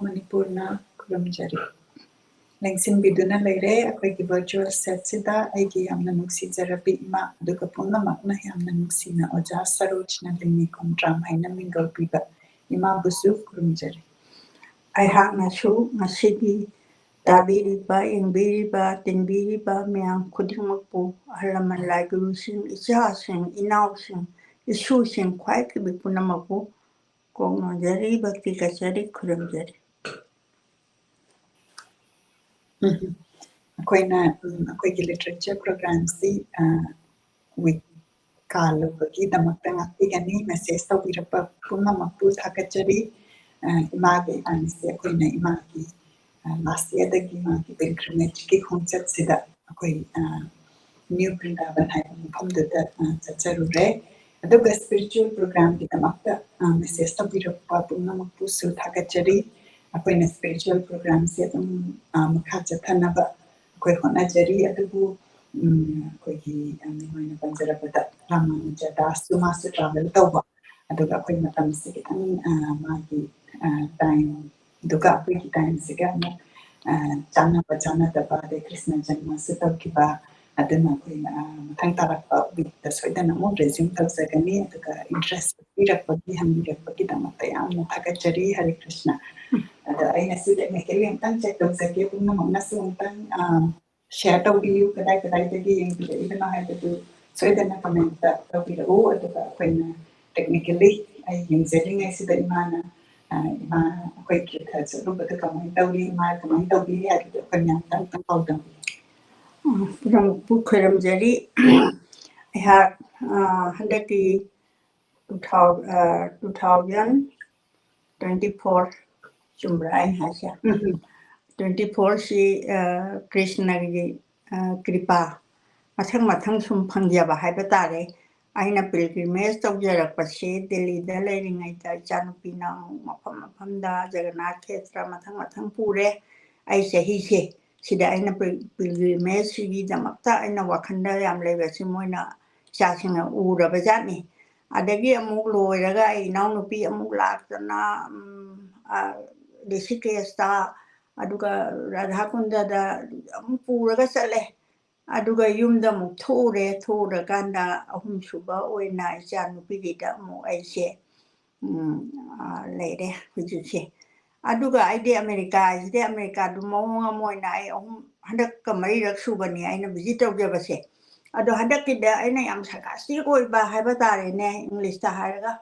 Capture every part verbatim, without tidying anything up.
ꯃꯅꯤꯄꯨꯔꯅ ꯈꯨꯔꯨꯝꯖꯔꯤ꯫ ꯂꯦꯡꯁꯤꯟꯕꯤꯗꯨꯅ ꯂꯩꯔꯦ꯫ ꯑꯩꯈꯣꯏꯒꯤ virtual setꯁꯤꯗ ꯑꯩꯒꯤ ꯌꯥꯝꯅ ꯅꯨꯡꯁꯤꯖꯔꯕꯤ ꯏꯃꯥ, ꯑꯗꯨꯒ ꯄꯨꯝꯅꯃꯛꯅ ꯌꯥꯝꯅ ꯅꯨꯡꯁꯤꯅ ꯑꯣꯖꯥ ꯁꯔꯣꯖꯅ ꯂꯤꯡꯅꯤꯀꯣꯝ ꯇꯔꯥꯝ ꯍꯥꯏꯅ ꯃꯤꯡꯒꯧ ꯄꯤꯕ ꯏꯃꯥꯕꯨꯁꯨ ꯈꯨꯔꯨꯝꯖꯔꯤ꯫ ꯑꯩꯍꯥꯛꯅꯁꯨ ꯉꯁꯤꯒꯤ ꯇꯥꯕꯤꯔꯤꯕ, ꯌꯦꯡꯕꯤꯔꯤꯕ, ꯇꯤꯟꯕꯤꯔꯤꯕ ꯃꯌꯥꯝ ꯈꯨꯗꯤꯡꯃꯛꯄꯨ, ꯑꯍꯜ ꯂꯃꯟ, ꯂꯥꯏ ꯒꯨꯔꯨꯁꯤꯡ, ꯏꯆꯥꯁꯤꯡ, ꯏꯅꯥꯎꯁꯤꯡ, ꯏꯁꯨꯁꯤꯡ, ꯈ꯭ꯋꯥꯏ ꯀꯤꯕꯤ ꯄꯨꯝꯅꯃꯛꯄꯨ ꯀꯣꯛ ꯅꯣꯟꯖꯔꯤ, ꯚꯛꯇꯤ ꯀꯠꯆꯔꯤ, ꯈꯨꯔꯨꯝꯖꯔꯤ꯫ ꯎꯝ꯫ ꯑꯩꯈꯣꯏꯅ, ꯎꯝ, ꯑꯩꯈꯣꯏꯒꯤ literature programꯁꯤ, ꯑ, week ꯀꯥꯜꯂꯨꯕꯒꯤꯗꯃꯛꯇ ꯉꯥꯛꯄꯤꯒꯅꯤ꯫ Message ꯇꯧꯕꯤꯔꯛꯄ ꯄꯨꯝꯅꯃꯛꯄꯨ ꯊꯥꯒꯠꯆꯔꯤ꯫ ꯑ, ꯏꯃꯥꯒꯤ ꯏꯕꯥꯅꯤꯁꯦ ꯑꯩꯈꯣꯏꯅ ꯏꯃꯥꯒꯤ, ꯑ, last yearꯗꯒꯤ ꯃꯥꯒꯤ pilgrimageꯀꯤ ꯈꯣꯡꯆꯠꯁꯤꯗ ꯑꯩꯈꯣꯏ, ꯑ, New Vrindavan ꯍꯥꯏꯕ ꯃꯐꯝꯗꯨꯗ, ꯑ, ꯆꯠꯆꯔꯨꯔꯦ꯫ ꯑꯗꯨꯒ spiritual programꯒꯤꯗꯃꯛꯇ, ꯑ, message ꯇꯧꯕꯤꯔꯛꯄ ꯄꯨꯝꯅꯃꯛꯄꯨꯁꯨ ꯊꯥꯒꯠꯆꯔꯤ꯫ ꯑꯩꯈꯣꯏꯅ spiritual programꯁꯦ ꯑꯗꯨꯝ, ꯑ, ꯃꯈꯥ ꯆꯠꯊꯅꯕ ꯑꯩꯈꯣꯏ ꯍꯣꯠꯅꯖꯔꯤ꯫ ꯑꯗꯨꯕꯨ, ꯎꯝ, ꯑꯩꯈꯣꯏꯒꯤ, ꯑ, ꯃꯤꯡ ꯑꯣꯏꯅ ꯄꯟꯖꯔꯕꯗ ꯔꯥꯃꯥꯅꯨꯖ ꯗꯥꯁꯁꯨ ꯃꯥꯁꯨ travel ꯇꯧꯕ꯫ ꯑꯗꯨꯒ ꯑꯩꯈꯣꯏ ꯃꯇꯝꯁꯦ ꯈꯤꯇꯪ, ꯑ, ꯃꯥꯒꯤ, ꯑ, timeꯗꯨꯒ ꯑꯩꯈꯣꯏꯒꯤ timeꯁꯤꯒ ꯑꯃꯨꯛ, ꯑ, ꯆꯥꯟꯅꯕ ꯆꯥꯟꯅꯗꯕ, ꯑꯗꯩ ꯀ꯭ꯔꯤꯁꯅ ꯖꯟꯃꯁꯨ ꯇꯧꯈꯤꯕ, ꯑꯗꯨꯅ ꯑꯩꯈꯣꯏ, ꯑ, ꯃꯊꯪ ꯇꯥꯔꯛꯄ weekꯇ ꯁꯣꯏꯗꯅ ꯑꯃꯨꯛ resume ꯇꯧꯖꯒꯅꯤ꯫ ꯑꯗꯨꯒ interest ꯄꯤꯔꯛꯄꯒꯤ, ꯍꯪꯕꯤꯔꯛꯄꯒꯤꯗꯃꯛꯇ ꯌꯥꯝꯅ ꯊꯥꯒꯠꯆꯔꯤ꯫ ꯍꯔꯦ ꯀ꯭ꯔꯤꯁꯅ꯫ ꯑꯗꯣ ꯑꯩꯅꯁꯨ technically ꯑꯃꯨꯛꯇꯪ check ꯇꯧꯖꯒꯦ, ꯄꯨꯝꯅꯃꯛꯅꯁꯨ ꯑꯃꯨꯛꯇꯪ, ꯑ, share ꯇꯧꯕꯤꯌꯨ, ꯀꯗꯥꯏ ꯀꯗꯥꯏꯗꯒꯤ ꯌꯦꯡꯕꯤꯔꯛꯏꯕꯅꯣ ꯍꯥꯏꯕꯗꯨ ꯁꯣꯏꯗꯅ commentꯇ ꯇꯧꯕꯤꯔꯛꯎ꯫ ꯑꯗꯨꯒ ꯑꯩꯈꯣꯏꯅ technically ꯑꯩ ꯌꯦꯡꯖꯔꯤꯉꯩꯁꯤꯗ ꯏꯃꯥꯅ, ꯑ, ꯏꯃꯥ ꯑꯩꯈꯣꯏ ꯇꯤꯔꯊ ꯆꯠꯂꯨꯕꯗ ꯀꯃꯥꯏꯅ ꯇꯧꯔꯤ, ꯏꯃꯥ ꯀꯃꯥꯏꯅ ꯇꯧꯕꯤꯔꯤ ꯍꯥꯏꯕꯗꯨ ꯑꯩꯈꯣꯏ ꯃꯌꯥꯝ ꯑꯃꯨꯛꯇꯪ ꯄꯥꯎꯗꯝꯕꯤꯌꯨ꯫ ꯎꯝ, ꯄꯨꯝꯅꯃꯛꯄꯨ ꯈꯣꯏꯔꯝꯖꯔꯤ꯫ ꯑꯩꯍꯥꯛ, ꯑ, ꯍꯟꯗꯛꯀꯤ two thou-, ꯑ, two thousand twenty four, ꯆꯨꯝꯕ꯭ꯔꯥ ꯑꯩꯅ ꯍꯥꯏꯁꯦ? ꯎꯝ꯫ Twenty fourꯁꯤ, ꯑ, ꯀ꯭ꯔꯤꯁꯅꯒꯤ, ꯑ, ꯀ꯭ꯔꯤꯄꯥ ꯃꯊꯪ ꯃꯊꯪ ꯁꯨꯝ ꯐꯪꯖꯕ ꯍꯥꯏꯕ ꯇꯥꯔꯦ꯫ ꯑꯩꯅ pilgrimage ꯇꯧꯖꯔꯛꯄꯁꯦ ꯗꯦꯜꯂꯤꯗ ꯂꯩꯔꯤꯉꯩꯗ ꯏꯆꯥꯅꯨꯄꯤꯅ ꯑꯃꯨꯛ ꯃꯐꯝ ꯃꯐꯝꯗ ꯖꯒꯟꯅꯥꯊ ꯈꯦꯇ꯭ꯔ ꯃꯊꯪ ꯃꯊꯪ ꯄꯨꯔꯦ꯫ ꯑꯩ ꯆꯍꯤꯁꯦ ꯁꯤꯗ ꯑꯩꯅ pil-, pilgrimageꯁꯤꯒꯤꯗꯃꯛꯇ ꯑꯩꯅ ꯋꯥꯈꯜꯗ ꯌꯥꯝ ꯂꯩꯕꯁꯤ ꯃꯣꯏꯅ ꯏꯆꯥꯁꯤꯡꯅ ꯎꯔꯕ ꯖꯥꯠꯅꯤ꯫ ꯑꯗꯒꯤ ꯑꯃꯨꯛ ꯂꯣꯏꯔꯒ ꯑꯩ ꯏꯅꯥꯎꯅꯨꯄꯤ ꯑꯃꯨꯛ ꯂꯥꯛꯇꯅ, ꯎꯝ, ꯑ, ꯔꯤꯁꯤꯀꯦꯁꯇ, ꯑꯗꯨꯒ ꯔꯥꯙꯥꯀꯨꯟꯗꯗ ꯑꯃꯨꯛ ꯄꯨꯔꯒ ꯆꯠꯂꯦ꯫ ꯑꯗꯨꯒ ꯌꯨꯝꯗ ꯑꯃꯨꯛ ꯊꯣꯛꯎꯔꯦ꯫ ꯊꯣꯛꯎꯔꯀꯥꯟꯗ ꯑꯍꯨꯝꯁꯨꯕ ꯑꯣꯏꯅ ꯏꯆꯥ ꯅꯨꯄꯤꯒꯤꯗ ꯑꯃꯨꯛ ꯑꯩꯁꯦ, ꯎꯝ, ꯑ, ꯂꯩꯔꯦ ꯍꯧꯖꯤꯛꯁꯦ꯫ ꯑꯗꯨꯒ ꯑꯩꯗꯤ ꯑꯃꯦꯔꯤꯀꯥꯁꯤꯗꯤ, ꯑꯃꯦꯔꯤꯀꯥꯗꯨ ꯃꯑꯣꯡ ꯑꯃ ꯑꯣꯏꯅ ꯑꯩ ꯑꯍꯨꯝ, ꯍꯟꯗꯛꯀ ꯃꯔꯤꯔꯛ ꯁꯨꯕꯅꯤ ꯑꯩꯅ ꯚꯤꯖꯤꯠ ꯇꯧꯖꯕꯁꯦ꯫ ꯑꯗꯣ ꯍꯟꯗꯛꯀꯤꯗ ꯑꯩꯅ ꯌꯥꯝ ꯁꯔꯀꯥꯁꯇꯤꯛ ꯑꯣꯏꯕ ꯍꯥꯏꯕ ꯇꯥꯔꯦꯅꯦ, ꯏꯪꯂꯤꯁꯇ ꯍꯥꯏꯔꯒ,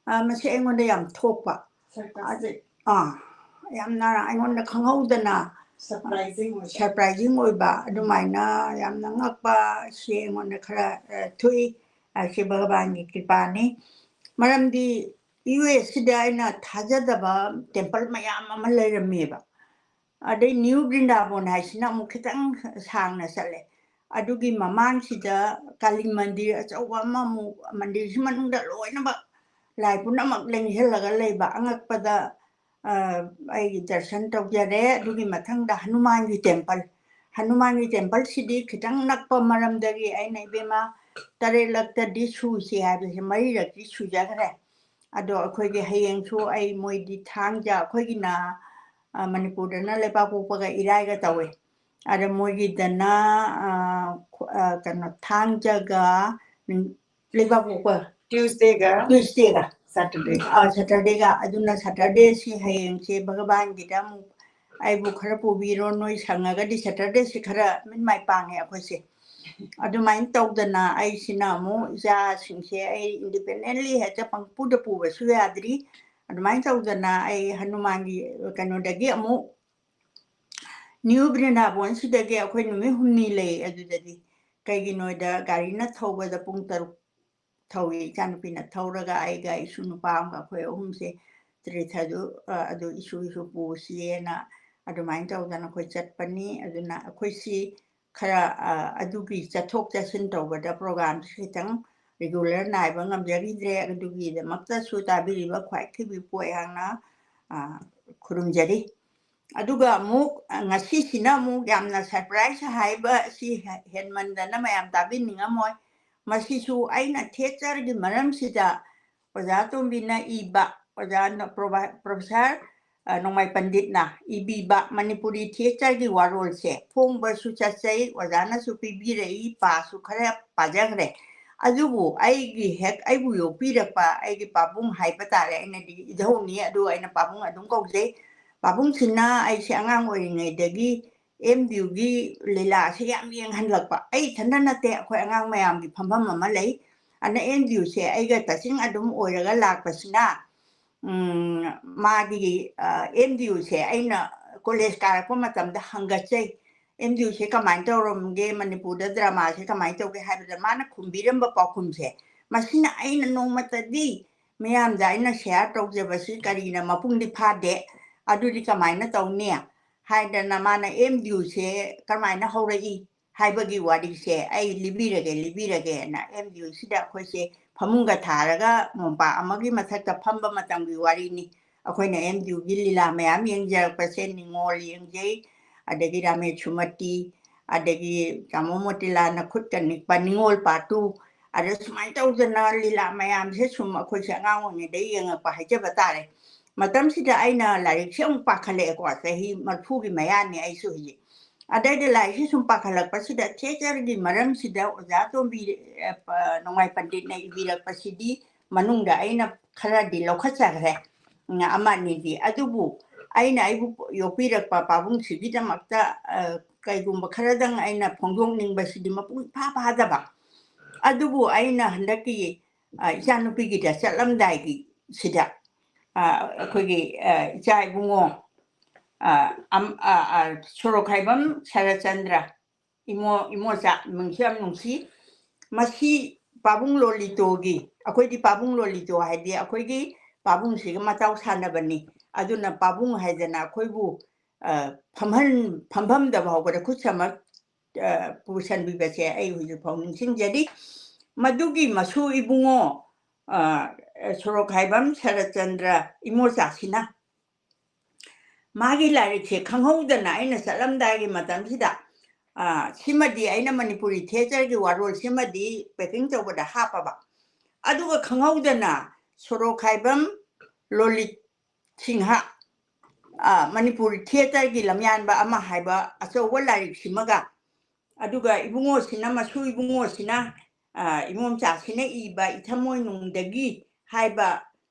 ꯑ, ꯃꯁꯤ ꯑꯩꯉꯣꯟꯗ ꯌꯥꯝ ꯊꯣꯛꯄ꯫ ꯁꯔꯀꯥꯁꯇꯤꯛ꯫ ꯑꯥ, ꯌꯥꯝꯅ ꯑꯩꯉꯣꯟꯗ ꯈꯪꯍꯧꯗꯅ ꯁꯔꯄ꯭ꯔꯥꯏꯖꯤꯡ ꯑꯣꯏꯕ꯫ ꯁꯔꯄ꯭ꯔꯥꯏꯖꯤꯡ ꯑꯣꯏꯕ, ꯑꯗꯨꯃꯥꯏꯅ ꯌꯥꯝꯅ ꯉꯛꯄ ꯁꯤ ꯑꯩꯉꯣꯟꯗ ꯈꯔ, ꯑ, ꯊꯣꯛꯏ꯫ ꯑ, ꯁꯤ ꯚꯒꯕꯥꯟꯒꯤ ꯀ꯭ꯔꯤꯄꯥꯅꯤ꯫ ꯃꯔꯝꯗꯤ ꯌꯨ ꯑꯦꯁ ꯁꯤꯗ ꯑꯩꯅ ꯊꯥꯖꯗꯕ ꯇꯦꯝꯄꯜ ꯃꯌꯥꯝ ꯑꯃ ꯂꯩꯔꯝꯃꯦꯕ꯫ ꯑꯗꯩ ꯅ꯭ꯌꯨ ꯕ꯭ꯔꯤꯟꯗꯥꯕꯣꯟ ꯍꯥꯏꯁꯤꯅ ꯑꯃꯨꯛ ꯈꯤꯇꯪ ꯁꯥꯡꯅ ꯆꯠꯂꯦ꯫ ꯑꯗꯨꯒꯤ ꯃꯃꯥꯡꯁꯤꯗ ꯀꯥꯂꯤ ꯃꯟꯗꯤꯔ ꯑꯆꯧꯕ ꯑꯃꯃꯨꯛ, ꯃꯟꯗꯤꯔꯁꯤ ꯃꯅꯨꯡꯗ ꯂꯣꯏꯅꯃꯛ ꯂꯥꯏ ꯄꯨꯝꯅꯃꯛ ꯂꯦꯡꯁꯤꯜꯂꯒ ꯂꯩꯕ꯫ ꯑꯉꯛꯄꯗ, ꯑ, ꯑꯩꯒꯤ ꯗꯔꯁꯟ ꯇꯧꯖꯔꯦ꯫ ꯑꯗꯨꯒꯤ ꯃꯊꯪꯗ ꯍꯅꯨꯃꯥꯟꯒꯤ ꯇꯦꯝꯄꯜ, ꯍꯅꯨꯃꯥꯟꯒꯤ ꯇꯦꯝꯄꯜꯁꯤꯗꯤ ꯈꯤꯇꯪ ꯅꯛꯄ ꯃꯔꯝꯗꯒꯤ ꯑꯩꯅ, "ꯏꯕꯦꯝꯃ, ꯇꯔꯦꯠꯂꯛꯇꯗꯤ ꯁꯨꯁꯤ" ꯍꯥꯏꯕꯁꯦ ꯃꯔꯤꯔꯛꯇꯤ ꯁꯨꯖꯈ꯭ꯔꯦ꯫ ꯑꯗꯣ ꯑꯩꯈꯣꯏꯒꯤ ꯍꯌꯦꯡꯁꯨ ꯑꯩ, ꯃꯣꯏꯗꯤ ꯊꯥꯡꯖ, ꯑꯩꯈꯣꯏꯒꯤꯅ, ꯑ, ꯃꯅꯤꯄꯨꯔꯗꯅ ꯂꯩꯕꯥꯛꯄꯣꯛꯄꯒ ꯏꯔꯥꯏꯒ ꯇꯧꯋꯦ꯫ ꯑꯗ ꯃꯣꯏꯒꯤꯗꯅ, ꯑ, ꯈꯨ-, ꯑ, ꯀꯩꯅꯣ, ꯊꯥꯡꯖꯒ, ꯎꯝ, ꯂꯩꯕꯥꯛꯄꯣꯛꯄ ꯇ꯭ꯌꯨꯁꯗꯦꯒ ꯇ꯭ꯌꯨꯁꯗꯦꯒ ꯁꯦꯇꯔꯗꯦꯒ꯫ ꯑ, ꯁꯦꯇꯔꯗꯦꯒ꯫ ꯑꯗꯨꯅ ꯁꯦꯇꯔꯗꯦꯁꯤ ꯍꯌꯦꯡꯁꯦ ꯚꯒꯕꯥꯟꯒꯤꯗ ꯑꯃꯨꯛ ꯑꯩꯕꯨ ꯈꯔ ꯄꯨꯕꯤꯔꯣ, ꯅꯣꯏ ꯁꯪꯉꯒꯗꯤ꯫ ꯁꯦꯇꯔꯗꯦꯁꯤ ꯈꯔ ꯃꯤꯠ ꯃꯥꯏ ꯄꯥꯡꯉꯦ ꯑꯩꯈꯣꯏꯁꯦ꯫ ꯑꯗꯨꯃꯥꯏꯅ ꯇꯧꯗꯅ ꯑꯩꯁꯤꯅ ꯑꯃꯨꯛ ꯏꯆꯥꯁꯤꯡꯁꯦ ꯑꯩ ꯏꯟꯗꯤꯄꯦꯟꯗꯦꯟꯂꯤ ꯍꯦꯛꯇ ꯄꯪꯄꯨꯗ ꯄꯨꯕꯁꯨ ꯌꯥꯗ꯭ꯔꯤ꯫ ꯑꯗꯨꯃꯥꯏꯅ ꯇꯧꯗꯅ ꯑꯩ ꯍꯅꯨꯃꯥꯟꯒꯤ ꯀꯩꯅꯣꯗꯒꯤ ꯑꯃꯨꯛ ꯅ꯭ꯌꯨ ꯕ꯭ꯔꯤꯟꯗꯥꯕꯣꯟꯁꯤꯗꯒꯤ ꯑꯩꯈꯣꯏ ꯅꯨꯃꯤꯠ ꯍꯨꯝꯅꯤ ꯂꯩ ꯑꯗꯨꯗꯗꯤ꯫ ꯀꯩꯒꯤꯅꯣꯗ ꯒꯥꯔꯤꯅ ꯊꯧꯕꯗ ꯄꯨꯡ ꯇꯔꯨꯛ ꯊꯧꯏ꯫ ꯏꯆꯥꯅꯨꯄꯤꯅ ꯊꯧꯔꯒ ꯑꯩꯒ ꯏꯁꯨ ꯅꯨꯄꯥ ꯑꯃꯒ ꯑꯩꯈꯣꯏ ꯑꯍꯨꯝꯁꯦ ꯇꯤꯔꯊꯗꯨ, ꯑ, ꯑꯗꯨ ꯏꯁꯨ ꯏꯁꯨ ꯄꯨꯁꯤꯌꯦꯅ ꯑꯗꯨꯃꯥꯏꯅ ꯇꯧꯗꯅ ꯑꯩꯈꯣꯏ ꯆꯠꯄꯅꯤ꯫ ꯑꯗꯨꯅ ꯑꯩꯈꯣꯏꯁꯤ ꯈꯔ, ꯑ, ꯑꯗꯨꯒꯤ ꯆꯠꯊꯣꯛ ꯆꯠꯁꯤꯟ ꯇꯧꯕꯗ ꯄ꯭ꯔꯣꯒ꯭ꯔꯥꯝꯁꯤ ꯈꯤꯇꯪ ꯔꯤꯒꯨꯂꯔ ꯅꯥꯏꯕ ꯉꯝꯖꯈꯤꯗ꯭ꯔꯦ꯫ ꯑꯗꯨꯒꯤꯗꯃꯛꯇꯁꯨ ꯇꯥꯕꯤꯔꯤꯕ ꯈ꯭ꯋꯥꯏꯊꯤꯕꯤꯄꯨ ꯑꯩꯍꯥꯛꯅ, ꯑ, ꯈꯨꯔꯨꯝꯖꯔꯤ꯫ ꯑꯗꯨꯒ ꯑꯃꯨꯛ, ꯑ, ꯉꯁꯤꯁꯤꯅ ꯑꯃꯨꯛ ꯌꯥꯝꯅ ꯁꯔꯄ꯭ꯔꯥꯏꯖ ꯍꯥꯏꯕ ꯑꯁꯤ ꯍꯦ-, ꯍꯦꯟꯃꯟꯗꯅ ꯃꯌꯥꯝ ꯇꯥꯕꯤꯅꯤꯡꯉꯝꯃꯣꯏ꯫ ꯃꯁꯤꯁꯨ ꯑꯩꯅ ꯊꯦꯠꯆꯔꯒꯤ ꯃꯔꯝꯁꯤꯗ ꯑꯣꯖꯥ ꯇꯣꯝꯕꯤꯅ ꯏꯕ, ꯑꯣꯖꯥ ꯅ-, ꯄ꯭ꯔꯣꯐꯦ-, ꯄ꯭ꯔꯣꯐꯦꯁꯔ, ꯑ, ꯅꯣꯡꯃꯥꯏ ꯄꯟꯗꯤꯠꯅ ꯏꯕꯤꯕ ꯃꯅꯤꯄꯨꯔꯤ theatreꯒꯤ ꯋꯥꯔꯣꯜꯁꯦ ꯐꯣꯡꯕꯁꯨ ꯆꯠꯆꯩ, ꯑꯣꯖꯥꯅꯁꯨ ꯄꯤꯕꯤꯔꯛꯏ, ꯄꯥꯁꯨ ꯈꯔ ꯄꯥꯖꯈ꯭ꯔꯦ꯫ ꯑꯗꯨꯕꯨ ꯑꯩꯒꯤ ꯍꯦꯛ ꯑꯩꯕꯨ ꯌꯣꯛꯄꯤꯔꯛꯄ ꯑꯩꯒꯤ ꯄꯥꯕꯨꯡ ꯍꯥꯏꯕ ꯇꯥꯔꯦ, ꯑꯩꯅꯗꯤ ꯏꯙꯧꯅꯤ, ꯑꯗꯨ ꯑꯩꯅ ꯄꯥꯕꯨꯡ ꯑꯗꯨꯝ ꯀꯧꯖꯩ꯫ ꯄꯥꯕꯨꯡꯁꯤꯅ ꯑꯩꯁꯦ ꯑꯉꯥꯡ ꯑꯣꯏꯔꯤꯉꯩꯗꯒꯤ ꯑꯦꯝ ꯗꯤ ꯌꯨꯒꯤ ꯂꯤꯂꯥꯁꯦ ꯌꯥꯝ ꯌꯦꯡꯍꯜꯂꯛꯄ꯫ ꯑꯩ ꯏꯊꯟꯇ ꯅꯠꯇꯦ, ꯑꯩꯈꯣꯏ ꯑꯉꯥꯡ ꯃꯌꯥꯝꯒꯤ ꯐꯝꯐꯝ ꯑꯃ ꯂꯩ꯫ ꯑꯗꯨꯅ ꯑꯦꯝ ꯗꯤ ꯌꯨꯁꯦ ꯑꯩꯒ touching ꯑꯗꯨꯝ ꯑꯣꯏꯔꯒ ꯂꯥꯛꯄꯁꯤꯅ, ꯎꯝ, ꯃꯥꯒꯤ, ꯑ, ꯑꯦꯝ ꯗꯤ ꯌꯨꯁꯦ ꯑꯩꯅ ꯀꯣꯂꯦꯖ ꯀꯥꯔꯛꯄ ꯃꯇꯝꯗ ꯍꯪꯒꯠꯆꯩ, "ꯑꯦꯝ ꯗꯤ ꯌꯨꯁꯦ ꯀꯃꯥꯏꯅ ꯇꯧꯔꯝꯒꯦ, ꯃꯅꯤꯄꯨꯔꯗ ꯗ꯭ꯔꯃꯥꯁꯦ ꯀꯃꯥꯏꯅ ꯇꯧꯒꯦ?" ꯍꯥꯏꯕꯗ ꯃꯥꯅ ꯈꯨꯝꯕꯤꯔꯝꯕ ꯄꯥꯎꯈꯨꯝꯁꯦ, ꯃꯁꯤꯅ ꯑꯩꯅ ꯅꯣꯡꯃꯇꯗꯤ ꯃꯌꯥꯝꯗ ꯑꯩꯅ share ꯇꯧꯖꯕꯁꯤ ꯀꯔꯤꯅ ꯃꯄꯨꯡꯗꯤ ꯐꯥꯗꯦ, ꯑꯗꯨꯗꯤ ꯀꯃꯥꯏꯅ ꯇꯧꯅꯤ? ꯍꯥꯏꯗꯅ ꯃꯥꯅ ꯑꯦꯝ ꯗꯤ ꯌꯨꯁꯦ ꯀꯔꯝꯍꯥꯏꯅ ꯍꯧꯔꯛꯏ ꯍꯥꯏꯕꯒꯤ ꯋꯥꯔꯤꯁꯦ ꯑꯩ ꯂꯤꯕꯤꯔꯒꯦ, ꯂꯤꯕꯤꯔꯒꯦꯅ ꯑꯦꯝ ꯗꯤ ꯌꯨꯁꯤꯗ ꯑꯩꯈꯣꯏꯁꯦ ꯐꯃꯨꯡꯒ ꯊꯥꯔꯒ ꯃꯣꯝꯄꯥꯛ ꯑꯃꯒꯤ ꯃꯊꯛꯇ ꯐꯝꯕ ꯃꯇꯝꯒꯤ ꯋꯥꯔꯤꯅꯤ꯫ ꯑꯩꯈꯣꯏꯅ ꯑꯦꯝ ꯗꯤ ꯌꯨꯒꯤ ꯂꯤꯂꯥ ꯃꯌꯥꯝ ꯌꯦꯡꯖꯔꯛꯄꯁꯦ, ꯅꯤꯉꯣꯜ ꯌꯦꯡꯖꯩ, ꯑꯗꯒꯤ ꯔꯥꯃꯦ ꯁꯨꯃꯇꯤ, ꯑꯗꯒꯤ ꯇꯥꯃꯣ ꯃꯣꯇꯤꯂꯥꯜꯅ ꯈꯨꯠꯀ ꯅꯤꯛꯄ ꯅꯤꯉꯣꯜ part two, ꯑꯗ ꯁꯨꯃꯥꯏꯅ ꯇꯧꯗꯅ ꯂꯤꯂꯥ ꯃꯌꯥꯝꯁꯦ ꯁꯨꯝ ꯑꯩꯈꯣꯏꯁꯦ ꯑꯉꯥꯡ ꯑꯣꯏꯔꯤꯉꯩꯗ ꯌꯦꯡꯉꯛꯄ ꯍꯥꯏꯖꯕ ꯇꯥꯔꯦ꯫ ꯃꯇꯝꯁꯤꯗ ꯑꯩꯅ ꯂꯥꯏꯔꯤꯛꯁꯦ ꯑꯃꯨꯛ ꯄꯥꯈꯠꯂꯛꯑꯦꯀꯣ, ꯆꯍꯤ ꯃꯔꯤꯐꯨꯒꯤ ꯃꯌꯥꯅꯤ ꯑꯩꯁꯨ ꯍꯧꯖꯤꯛ꯫ ꯑꯗꯩꯗ ꯂꯥꯏꯔꯤꯛꯁꯦ ꯁꯨꯝ ꯄꯥꯈꯠꯂꯛꯄꯁꯤꯗ theatreꯒꯤ ꯃꯔꯝꯁꯤꯗ ꯑꯣꯖꯥ ꯇꯣꯝꯕꯤ, ꯑ, ꯄ-, ꯅꯣꯡꯃꯥꯏ ꯄꯟꯗꯤꯠꯅ ꯏꯕꯤꯔꯛꯄꯁꯤꯗꯤ ꯃꯅꯨꯡꯗ ꯑꯩꯅ ꯈꯔꯗꯤ ꯂꯧꯈꯠꯆꯈ꯭ꯔꯦ, ꯎꯝ, ꯑꯃ ꯑꯅꯤꯗꯤ꯫ ꯑꯗꯨꯕꯨ ꯑꯩꯅ ꯑꯩꯕꯨ ꯌꯣꯛꯄꯤꯔꯛꯄ ꯄꯥꯕꯨꯡꯁꯤꯒꯤꯗꯃꯛꯇ, ꯑ, ꯀꯩꯒꯨꯝꯕ ꯈꯔꯗꯪ ꯑꯩꯅ ꯐꯣꯡꯗꯣꯛꯅꯤꯡꯕꯁꯤꯗꯤ ꯃꯄꯨꯡ ꯏꯐꯥ ꯐꯥꯗꯕ꯫ ꯑꯗꯨꯕꯨ ꯑꯩꯅ ꯍꯟꯗꯛꯀꯤ, ꯑ, ꯏꯆꯥꯅꯨꯄꯤꯒꯤꯗ ꯆꯠꯂꯝꯗꯥꯏꯒꯤ ꯁꯤꯗ, ꯑ, ꯑꯩꯈꯣꯏꯒꯤ, ꯑ, ꯏꯆꯥ ꯏꯕꯨꯡꯉꯣ, ꯑ, ꯑꯝ-, ꯑ, ꯑ, ꯁꯣꯔꯣꯛꯈꯥꯏꯕꯝ ꯁꯔꯠꯆꯟꯗ꯭ꯔ, ꯏꯃꯣ-, ꯏꯃꯣꯆꯥ, ꯃꯤꯡꯁꯨ ꯌꯥꯝ ꯅꯨꯡꯁꯤ꯫ ꯃꯁꯤ ꯄꯥꯕꯨꯡ ꯂꯣꯂꯤꯇꯣꯒꯤ, ꯑꯩꯈꯣꯏꯗꯤ ꯄꯥꯕꯨꯡ ꯂꯣꯂꯤꯇꯣ ꯍꯥꯏꯗꯤ ꯑꯩꯈꯣꯏꯒꯤ ꯄꯥꯕꯨꯡꯁꯤꯒ ꯃꯇꯥꯎ ꯁꯥꯟꯅꯕꯅꯤ꯫ ꯑꯗꯨꯅ ꯄꯥꯕꯨꯡ ꯍꯥꯏꯗꯅ ꯑꯩꯈꯣꯏꯕꯨ, ꯑ, ꯐꯝꯍꯟ-, ꯐꯝꯐꯝꯗ ꯐꯥꯎꯕꯗ ꯈꯨꯠ ꯁꯝꯃ, ꯑ, ꯄꯨꯁꯟꯕꯤꯕꯁꯦ ꯑꯩ ꯍꯧꯖꯤꯛ ꯐꯥꯎ ꯅꯤꯡꯁꯤꯡꯖꯔꯤ꯫ ꯃꯗꯨꯒꯤ ꯃꯁꯨ ꯏꯕꯨꯡꯉꯣ, ꯑ, ꯁꯣꯔꯣꯛꯈꯥꯏꯕꯝ ꯁꯔꯠꯆꯟꯗ꯭ꯔ ꯏꯃꯣꯆꯥꯁꯤꯅ ꯃꯥꯒꯤ ꯂꯥꯏꯔꯤꯛꯁꯦ ꯈꯪꯍꯧꯗꯅ ꯑꯩꯅ ꯆꯠꯂꯝꯗꯥꯏꯒꯤ ꯃꯇꯝꯁꯤꯗ, ꯑ, ꯁꯤꯃꯗꯤ ꯑꯩꯅ ꯃꯅꯤꯄꯨꯔꯤ theatreꯒꯤ ꯋꯥꯔꯣꯜꯁꯤꯃꯗꯤ packing ꯇꯧꯕꯗ ꯍꯥꯞꯄꯕ꯫ ꯑꯗꯨꯒ ꯈꯪꯍꯧꯗꯅ ꯁꯣꯔꯣꯛꯈꯥꯏꯕꯝ ꯂꯣꯂꯤꯠ ꯁꯤꯡꯍ, ꯑ, ꯃꯅꯤꯄꯨꯔ ꯊꯤꯌꯦꯇꯔꯒꯤ ꯂꯝꯌꯥꯟꯕ ꯑꯃ ꯍꯥꯏꯕ ꯑꯆꯧꯕ ꯂꯥꯏꯔꯤꯛꯁꯤꯃꯒ, ꯑꯗꯨꯒ ꯏꯕꯨꯡꯉꯣꯁꯤꯅ, ꯃꯁꯨ ꯏꯕꯨꯡꯉꯣꯁꯤꯅ, ꯑ, ꯏꯃꯣꯝꯆꯥꯁꯤꯅ ꯏꯕ ꯏꯊꯃꯣꯏꯅꯨꯡꯗꯒꯤ ꯍꯥꯏꯕ,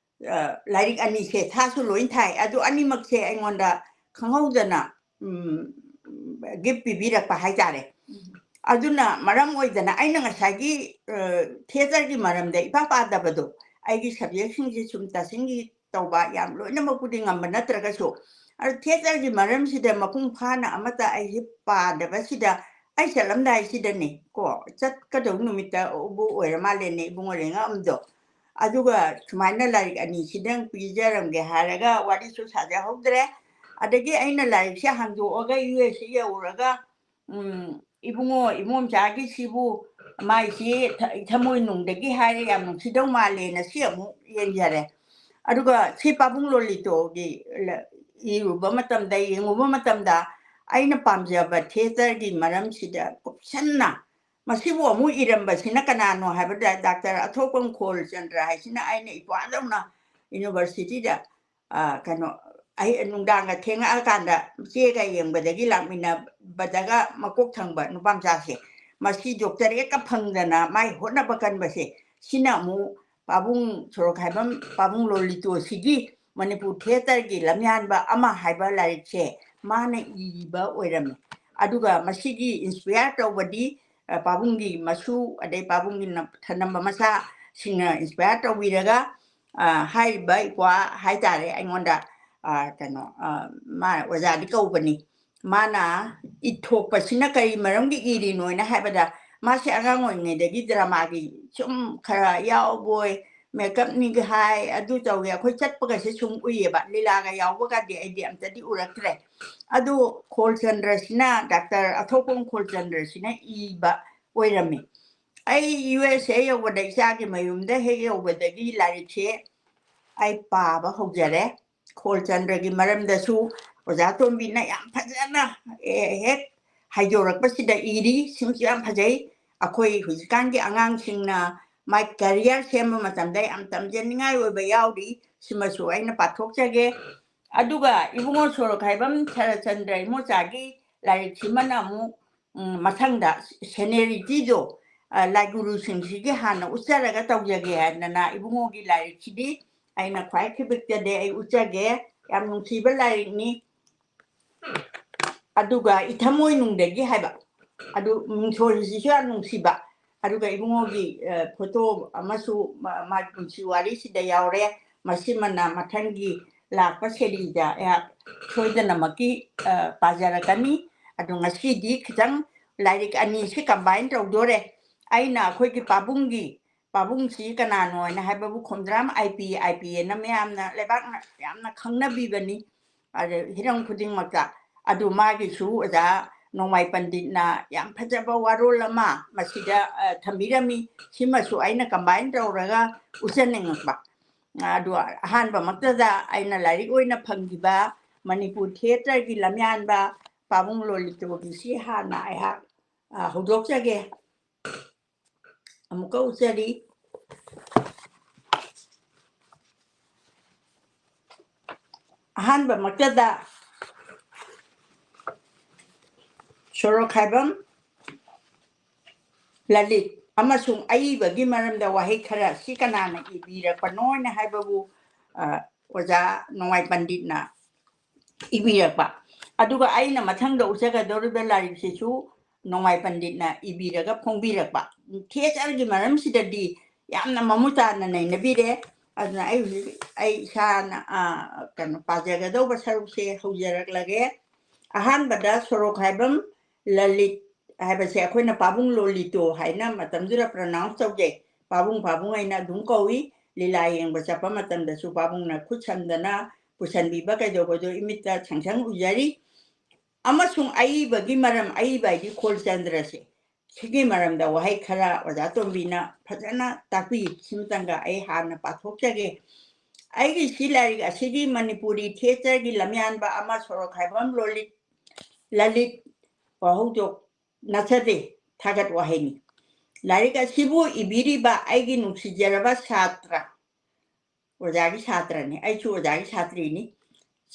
ꯑ, ꯂꯥꯏꯔꯤꯛ ꯑꯅꯤꯁꯦ ꯊꯥꯁꯨ ꯂꯣꯏ ꯊꯥꯏ꯫ ꯑꯗꯨ ꯑꯅꯤꯃꯛꯁꯦ ꯑꯩꯉꯣꯟꯗ ꯈꯪꯍꯧꯗꯅ, ꯎꯝ, ꯒꯤꯐ ꯄꯤꯕꯤꯔꯛꯄ ꯍꯥꯏꯇꯥꯔꯦ꯫ ꯎꯝ꯫ ꯑꯗꯨꯅ ꯃꯔꯝ ꯑꯣꯏꯗꯅ ꯑꯩꯅ ꯉꯁꯥꯏꯒꯤ, ꯑ, ꯊꯤꯌꯦꯇꯔꯒꯤ ꯃꯔꯝꯗ ꯏꯄꯥ ꯄꯥꯗꯕꯗꯣ, ꯑꯩꯒꯤ ꯁꯕꯖꯦꯛꯁꯤꯡꯁꯦ ꯁꯨꯝ ꯇꯥꯁꯤꯟꯒꯤ ꯇꯧꯕ, ꯌꯥꯝ ꯂꯣꯏꯅꯃꯛꯄꯨꯗꯤ ꯉꯝꯕ ꯅꯠꯇ꯭ꯔꯒꯁꯨ, ꯑꯗꯨ ꯊꯤꯌꯦꯇꯔꯒꯤ ꯃꯔꯝꯁꯤꯗ ꯃꯄꯨꯡ ꯐꯥꯅ ꯑꯃꯠꯇ ꯑꯩꯁꯦ ꯄꯥꯗꯕꯁꯤꯗ, ꯑꯩ ꯆꯠꯂꯝꯗꯥꯏꯁꯤꯗꯅꯦ ꯀꯣ, ꯆꯠꯀꯗꯧꯕ ꯅꯨꯃꯤꯠꯇ ꯎꯕꯨ ꯑꯣꯏꯔ ꯃꯥꯜꯂꯦꯅꯦ, ꯏꯕꯨꯡꯉꯣ ꯂꯦꯡꯉꯛꯑꯝꯗꯣ꯫ ꯑꯗꯨꯒ ꯁꯨꯃꯥꯏꯅ ꯂꯥꯏꯔꯤꯛ ꯑꯅꯤꯁꯤꯗꯪ ꯄꯤꯖꯔꯝꯒꯦ ꯍꯥꯏꯔꯒ ꯋꯥꯔꯤꯁꯨ ꯁꯥꯖꯍꯧꯗ꯭ꯔꯦ꯫ ꯑꯗꯒꯤ ꯑꯩꯅ ꯂꯥꯏꯔꯤꯛꯁꯦ ꯍꯥꯡꯗꯣꯛꯑꯒ ꯌꯨ ꯑꯦꯁ ꯑꯦ ꯌꯧꯔꯒ, ꯎꯝ, ꯏꯕꯨꯡꯉꯣ ꯏꯃꯣꯝꯆꯥꯒꯤꯁꯤꯕꯨ ꯃꯥꯏꯁꯤ ꯊ-, ꯊꯃꯣꯏꯅꯨꯡꯗꯒꯤ ꯍꯥꯏꯔꯦ ꯌꯥꯝ ꯅꯨꯡꯁꯤꯗꯧ ꯃꯥꯜꯂꯦꯅ ꯁꯤ ꯑꯃꯨꯛ ꯌꯦꯡꯖꯔꯦ꯫ ꯑꯗꯨꯒ ꯁꯤ ꯄꯥꯕꯨꯡ ꯂꯣꯂꯤꯇꯣꯒꯤ ꯂ-, ꯏꯔꯨꯕ ꯃꯇꯝꯗ, ꯌꯦꯡꯉꯨꯕ ꯃꯇꯝꯗ, ꯑꯩꯅ ꯄꯥꯝꯖꯕ ꯊꯤꯌꯦꯇꯔꯒꯤ ꯃꯔꯝꯁꯤꯗ ꯀꯨꯞꯁꯟꯅ ꯃꯁꯤꯕꯨ ꯑꯃꯨꯛ ꯏꯔꯝꯕꯁꯤꯅ ꯀꯅꯥꯅꯣ ꯍꯥꯏꯕꯗ, ꯗꯥꯛꯇꯔ ꯑꯊꯣꯛꯄꯝ ꯈꯣꯜꯆꯟꯗ꯭ꯔ ꯍꯥꯏꯁꯤꯅ ꯑꯩꯅ ꯏꯄ꯭ꯋꯥꯗꯧꯅ ꯌꯨꯅꯤꯚꯔꯁꯤꯇꯤꯗ, ꯑ, ꯀꯩꯅꯣ, ꯑꯩ ꯅꯨꯡꯗꯥꯡꯒ ꯊꯦꯡꯉꯛꯑꯀꯥꯟꯗ ꯆꯦꯒ ꯌꯦꯡꯕꯗꯒꯤ ꯂꯥꯛꯃꯤꯟꯅꯕꯗꯒ ꯃꯀꯣꯛ ꯊꯪꯕ ꯅꯨꯄꯥ ꯃꯆꯥꯁꯦ, ꯃꯁꯤ ꯗꯣꯛꯇꯔꯦꯠꯀ ꯐꯪꯗꯅ ꯃꯥꯏ ꯍꯣꯠꯅꯕ ꯀꯟꯕꯁꯦ, ꯁꯤꯅ ꯑꯃꯨꯛ ꯄꯥꯕꯨꯡ ꯁꯣꯔꯣꯛꯈꯥꯏꯕꯝ ꯄꯥꯕꯨꯡ ꯂꯣꯂꯤꯇꯣꯁꯤꯒꯤ ꯃꯅꯤꯄꯨꯔ ꯊꯤꯌꯦꯇꯔꯒꯤ ꯂꯝꯌꯥꯟꯕ ꯑꯃ ꯍꯥꯏꯕ ꯂꯥꯏꯔꯤꯛꯁꯦ ꯃꯥꯅ ꯏꯕ ꯑꯣꯏꯔꯝꯃꯤ꯫ ꯑꯗꯨꯒ ꯃꯁꯤꯒꯤ ꯏꯟꯁꯄꯤꯌꯥꯔ ꯇꯧꯕꯗꯤ, ꯑ, ꯄꯥꯕꯨꯡꯒꯤ ꯃꯁꯨ, ꯑꯗꯩ ꯄꯥꯕꯨꯡꯒꯤ ꯅ-, ꯊꯅꯝꯕ ꯃꯆꯥꯁꯤꯡꯅ ꯏꯟꯁꯄꯤꯌꯥꯔ ꯇꯧꯕꯤꯔꯒ, ꯑ, ꯍꯥꯏꯔꯤꯕ ꯏꯄ꯭ꯋꯥ ꯍꯥꯏꯇꯥꯔꯦ, ꯑꯩꯉꯣꯟꯗ, ꯑ, ꯀꯩꯅꯣ, ꯑ, ꯃꯥ ꯑꯣꯖꯥꯗꯤ ꯀꯧꯕꯅꯤ꯫ ꯃꯥꯅ ꯏꯊꯣꯛꯄꯁꯤꯅ ꯀꯔꯤ ꯃꯔꯝꯒꯤ ꯏꯔꯤꯅꯣꯅ ꯍꯥꯏꯕꯗ, ꯃꯥꯁꯦ ꯑꯉꯥꯡ ꯑꯣꯏꯔꯤꯉꯩꯗꯒꯤ ꯗ꯭ꯔꯃꯥꯒꯤ ꯁꯨꯝ ꯈꯔ ꯌꯥꯎꯕꯣꯏ, ꯃꯦꯀꯞꯅꯤꯒ ꯍꯥꯏ, ꯑꯗꯨ ꯇꯧꯋꯦ, ꯑꯩꯈꯣꯏ ꯆꯠꯄꯒꯁꯦ ꯁꯨꯝ ꯎꯏꯌꯦꯕ, ꯂꯤꯂꯥꯒ ꯌꯥꯎꯕꯒꯗꯤ ꯑꯩꯗꯤ ꯑꯝꯇꯗꯤ ꯎꯔꯛꯇ꯭ꯔꯦ꯫ ꯑꯗꯨ ꯈꯣꯜꯆꯟꯗ꯭ꯔꯁꯤꯅ, ꯗꯥꯛꯇꯔ ꯑꯊꯣꯛꯄꯝ ꯈꯣꯜꯆꯟꯗ꯭ꯔꯁꯤꯅ ꯏꯕ ꯑꯣꯏꯔꯝꯃꯤ꯫ ꯑꯩ ꯌꯨ ꯑꯦꯁ ꯑꯦ ꯌꯧꯕꯗ, ꯏꯆꯥꯒꯤ ꯃꯌꯨꯝꯗ ꯍꯦꯛ ꯌꯧꯕꯗꯒꯤ ꯂꯥꯏꯔꯤꯛꯁꯦ ꯑꯩ ꯄꯥꯕ ꯍꯧꯖꯔꯦ꯫ ꯈꯣꯜꯆꯟꯗ꯭ꯔꯒꯤ ꯃꯔꯝꯗꯁꯨ ꯑꯣꯖꯥ ꯇꯣꯝꯕꯤꯅ ꯌꯥꯝ ꯐꯖꯅ, ꯑꯦ, ꯍꯦꯛ ꯍꯥꯏꯗꯣꯔꯛꯄꯁꯤꯗ ꯏꯔꯤ꯫ ꯁꯤꯃꯁꯨ ꯌꯥꯝ ꯐꯖꯩ꯫ ꯑꯩꯈꯣꯏ ꯍꯧꯖꯤꯛꯀꯥꯟꯒꯤ ꯑꯉꯥꯡꯁꯤꯡꯅ ꯃꯥꯏ ꯀꯦꯔꯤꯌꯔ ꯁꯦꯝꯕ ꯃꯇꯝꯗ ꯌꯥꯝ ꯇꯝꯖꯅꯤꯡꯉꯥꯏ ꯑꯣꯏꯕ ꯌꯥꯎꯔꯤ꯫ ꯁꯤꯃꯁꯨ ꯑꯩꯅ ꯄꯥꯊꯣꯛꯆꯒꯦ꯫ ꯑꯗꯨꯒ ꯏꯕꯨꯡꯉꯣ ꯁꯣꯔꯣꯛꯈꯥꯏꯕꯝ ꯁꯔꯠꯆꯟꯗ꯭ꯔ ꯏꯃꯣꯆꯥꯒꯤ ꯂꯥꯏꯔꯤꯛꯁꯤꯃꯅ ꯑꯃꯨꯛ, ꯎꯝ, ꯃꯊꯪꯗ seniority-ꯗꯣ, ꯑ, ꯂꯥꯏꯒꯨꯔꯨꯁꯤꯡꯁꯤꯒꯤ ꯍꯥꯟꯅ ꯎꯠꯆꯔꯒ ꯇꯧꯖꯒꯦ ꯍꯥꯏꯗꯅ ꯏꯕꯨꯡꯉꯣꯒꯤ ꯂꯥꯏꯔꯤꯛꯁꯤꯗꯤ ꯑꯩꯅ ꯈ꯭ꯋꯥꯏ ꯈꯤꯕꯤꯛꯇꯗꯤ ꯑꯩ ꯎꯠꯆꯒꯦ꯫ ꯌꯥꯝ ꯅꯨꯡꯁꯤꯕ ꯂꯥꯏꯔꯤꯛꯅꯤ꯫ ꯑꯗꯨꯒ ꯏꯊꯃꯣꯏꯅꯨꯡꯗꯒꯤ ꯍꯥꯏꯕ, ꯑꯗꯨ ꯃꯤꯡꯊꯣꯜꯁꯤꯁꯨ ꯌꯥꯝ ꯅꯨꯡꯁꯤꯕ꯫ ꯑꯗꯨꯒ ꯏꯕꯨꯡꯉꯣꯒꯤ, ꯑ, photo ꯑꯃꯁꯨ ꯃꯥ-, ꯃꯥꯒꯤ ꯄꯨꯟꯁꯤ ꯋꯥꯔꯤꯁꯤꯗ ꯌꯥꯎꯔꯦ꯫ ꯃꯁꯤꯃꯅ ꯃꯊꯪꯒꯤ ꯂꯥꯛꯄ series-ꯗ ꯑꯩꯍꯥꯛ ꯁꯣꯏꯗꯅꯃꯛꯀꯤ, ꯑ, ꯄꯥꯖꯔꯛꯀꯅꯤ꯫ ꯑꯗꯣ ꯉꯁꯤꯗꯤ ꯈꯤꯇꯪ ꯂꯥꯏꯔꯤꯛ ꯑꯅꯤꯁꯤ combine ꯇꯧꯗꯣꯔꯦ꯫ ꯑꯩꯅ ꯑꯩꯈꯣꯏꯒꯤ ꯄꯥꯕꯨꯡꯒꯤ, ꯄꯥꯕꯨꯡꯁꯤ ꯀꯅꯥꯅꯣ ꯍꯥꯏꯅ ꯍꯥꯏꯕꯕꯨ ꯈꯣꯝꯖ꯭ꯔꯥꯝ ꯑꯥꯏ ꯄꯤ, ꯑꯥꯏ ꯄꯤ ꯑꯅ ꯃꯌꯥꯝꯅ ꯂꯩꯕꯥꯛꯅ ꯌꯥꯝꯅ ꯈꯪꯅꯕꯤꯕꯅꯤ꯫ ꯑꯗ ꯍꯤꯔꯝ ꯈꯨꯗꯤꯡꯃꯛꯇ꯫ ꯑꯗꯨ ꯃꯥꯒꯤꯁꯨ ꯑꯣꯖꯥ ꯅꯣꯡꯃꯥꯏ ꯄꯟꯗꯤꯠꯅ ꯌꯥꯝ ꯐꯖꯕ ꯋꯥꯔꯣꯜ ꯑꯃ ꯃꯁꯤꯗ, ꯑ, ꯊꯝꯕꯤꯔꯝꯃꯤ꯫ ꯁꯤꯃꯁꯨ ꯑꯩꯅ combine ꯇꯧꯔꯒ ꯎꯠꯆꯅꯤꯡꯉꯛꯄ꯫ ꯑꯗꯨ ꯑꯍꯥꯟꯕꯃꯛꯇꯗ ꯑꯩꯅ ꯂꯥꯏꯔꯤꯛ ꯑꯣꯏꯅ ꯐꯪꯈꯤꯕ ꯃꯅꯤꯄꯨꯔ theatre-ꯒꯤ ꯂꯝꯌꯥꯟꯕ ꯄꯥꯕꯨꯡ ꯂꯣꯂꯤꯇꯣꯒꯤꯁꯤ ꯍꯥꯟꯅ ꯑꯩꯍꯥꯛ, ꯑ, ꯍꯧꯗꯣꯛꯆꯒꯦ꯫ ꯑꯃꯨꯛꯀ ꯎꯠꯆꯔꯤ꯫ ꯑꯍꯥꯟꯕꯃꯛꯇꯗ ꯁꯣꯔꯣꯛꯈꯥꯏꯕꯝ ꯂꯂꯤꯠ ꯑꯃꯁꯨꯡ ꯑꯏꯕꯒꯤ ꯃꯔꯝꯗ ꯋꯥꯍꯩ ꯈꯔ ꯁꯤ ꯀꯅꯥꯅ ꯏꯕꯤꯔꯛꯄꯅꯣ ꯍꯥꯏꯅ ꯍꯥꯏꯕꯕꯨ, ꯑ, ꯑꯣꯖꯥ ꯅꯣꯡꯃꯥꯏ ꯄꯟꯗꯤꯠꯅ ꯏꯕꯤꯔꯛꯄ꯫ ꯑꯗꯨꯒ ꯑꯩꯅ ꯃꯊꯪꯗ ꯎꯠꯆꯒꯗꯧꯔꯤꯕ ꯂꯥꯏꯔꯤꯛꯁꯤꯁꯨ ꯅꯣꯡꯃꯥꯏ ꯄꯟꯗꯤꯠꯅ ꯏꯕꯤꯔꯒ ꯐꯣꯡꯕꯤꯔꯛꯄ꯫ Theatre-ꯒꯤ ꯃꯔꯝꯁꯤꯗꯗꯤ ꯌꯥꯝꯅ ꯃꯃꯨꯠ ꯇꯥꯅ ꯅꯩꯅꯕꯤꯔꯦ꯫ ꯑꯗꯨꯅ ꯑꯩ ꯍꯧꯖꯤꯛ ꯑꯩ ꯏꯁꯥꯅ, ꯑ, ꯀꯩꯅꯣ, ꯄꯥꯖꯒꯗꯧꯕ ꯁꯔꯨꯛꯁꯦ ꯍꯧꯖꯔꯛꯂꯒꯦ꯫ ꯑꯍꯥꯟꯕꯗ ꯁꯣꯔꯣꯛꯈꯥꯏꯕꯝ ꯂꯂꯤꯠ ꯍꯥꯏꯕꯁꯦ ꯑꯩꯈꯣꯏꯅ ꯄꯥꯕꯨꯡ ꯂꯣꯂꯤꯇꯣ ꯍꯥꯏꯅ ꯃꯇꯝꯗꯨꯗ pronounce ꯇꯧꯖꯩ꯫ ꯄꯥꯕꯨꯡ, ꯄꯥꯕꯨꯡ ꯍꯥꯏꯅ ꯑꯗꯨꯝ ꯀꯧꯏ꯫ ꯂꯤꯂꯥ ꯌꯦꯡꯕ ꯆꯠꯄ ꯃꯇꯝꯗꯁꯨ ꯄꯥꯕꯨꯡꯅ ꯈꯨꯠ ꯁꯝꯗꯅ ꯄꯨꯁꯟꯕꯤꯕ ꯀꯩꯗꯧꯕꯗꯣ ꯏꯃꯤꯠꯇ ꯁꯪ ꯁꯪ ꯎꯖꯔꯤ꯫ ꯑꯃꯁꯨꯡ ꯑꯏꯕꯒꯤ ꯃꯔꯝ, ꯑꯏꯕ ꯍꯥꯏꯗꯤ ꯈꯣꯜꯆꯟꯗ꯭ꯔꯁꯦ, ꯁꯤꯒꯤ ꯃꯔꯝꯗ ꯋꯥꯍꯩ ꯈꯔ ꯑꯣꯖꯥ ꯇꯣꯝꯕꯤꯅ ꯐꯖꯅ ꯇꯥꯛꯄꯤ꯫ ꯁꯤꯃꯇꯪꯒ ꯑꯩ ꯍꯥꯟꯅ ꯄꯥꯊꯣꯛꯆꯒꯦ꯫ ꯑꯩꯒꯤ ꯁꯤ ꯂꯥꯏꯔꯤꯛ ꯑꯁꯤꯒꯤ ꯃꯅꯤꯄꯨꯔꯤ theatre-ꯒꯤ ꯂꯝꯌꯥꯟꯕ ꯑꯃ ꯁꯣꯔꯣꯛꯈꯥꯏꯕꯝ ꯂꯣꯂꯤꯠ, ꯂꯂꯤꯠ ꯋꯥꯍꯧꯗꯣꯛ ꯅꯠꯆꯗꯦ, ꯊꯥꯒꯠ ꯋꯥꯍꯩꯅꯤ꯫ ꯂꯥꯏꯔꯤꯛ ꯑꯁꯤꯕꯨ ꯏꯕꯤꯔꯤꯕ ꯑꯩꯒꯤ ꯅꯨꯡꯁꯤꯖꯔꯕ ꯁꯥꯇ꯭ꯔ, ꯑꯣꯖꯥꯒꯤ ꯁꯥꯇ꯭ꯔꯅꯤ, ꯑꯩꯁꯨ ꯑꯣꯖꯥꯒꯤ ꯁꯥꯇ꯭ꯔꯤꯅꯤ,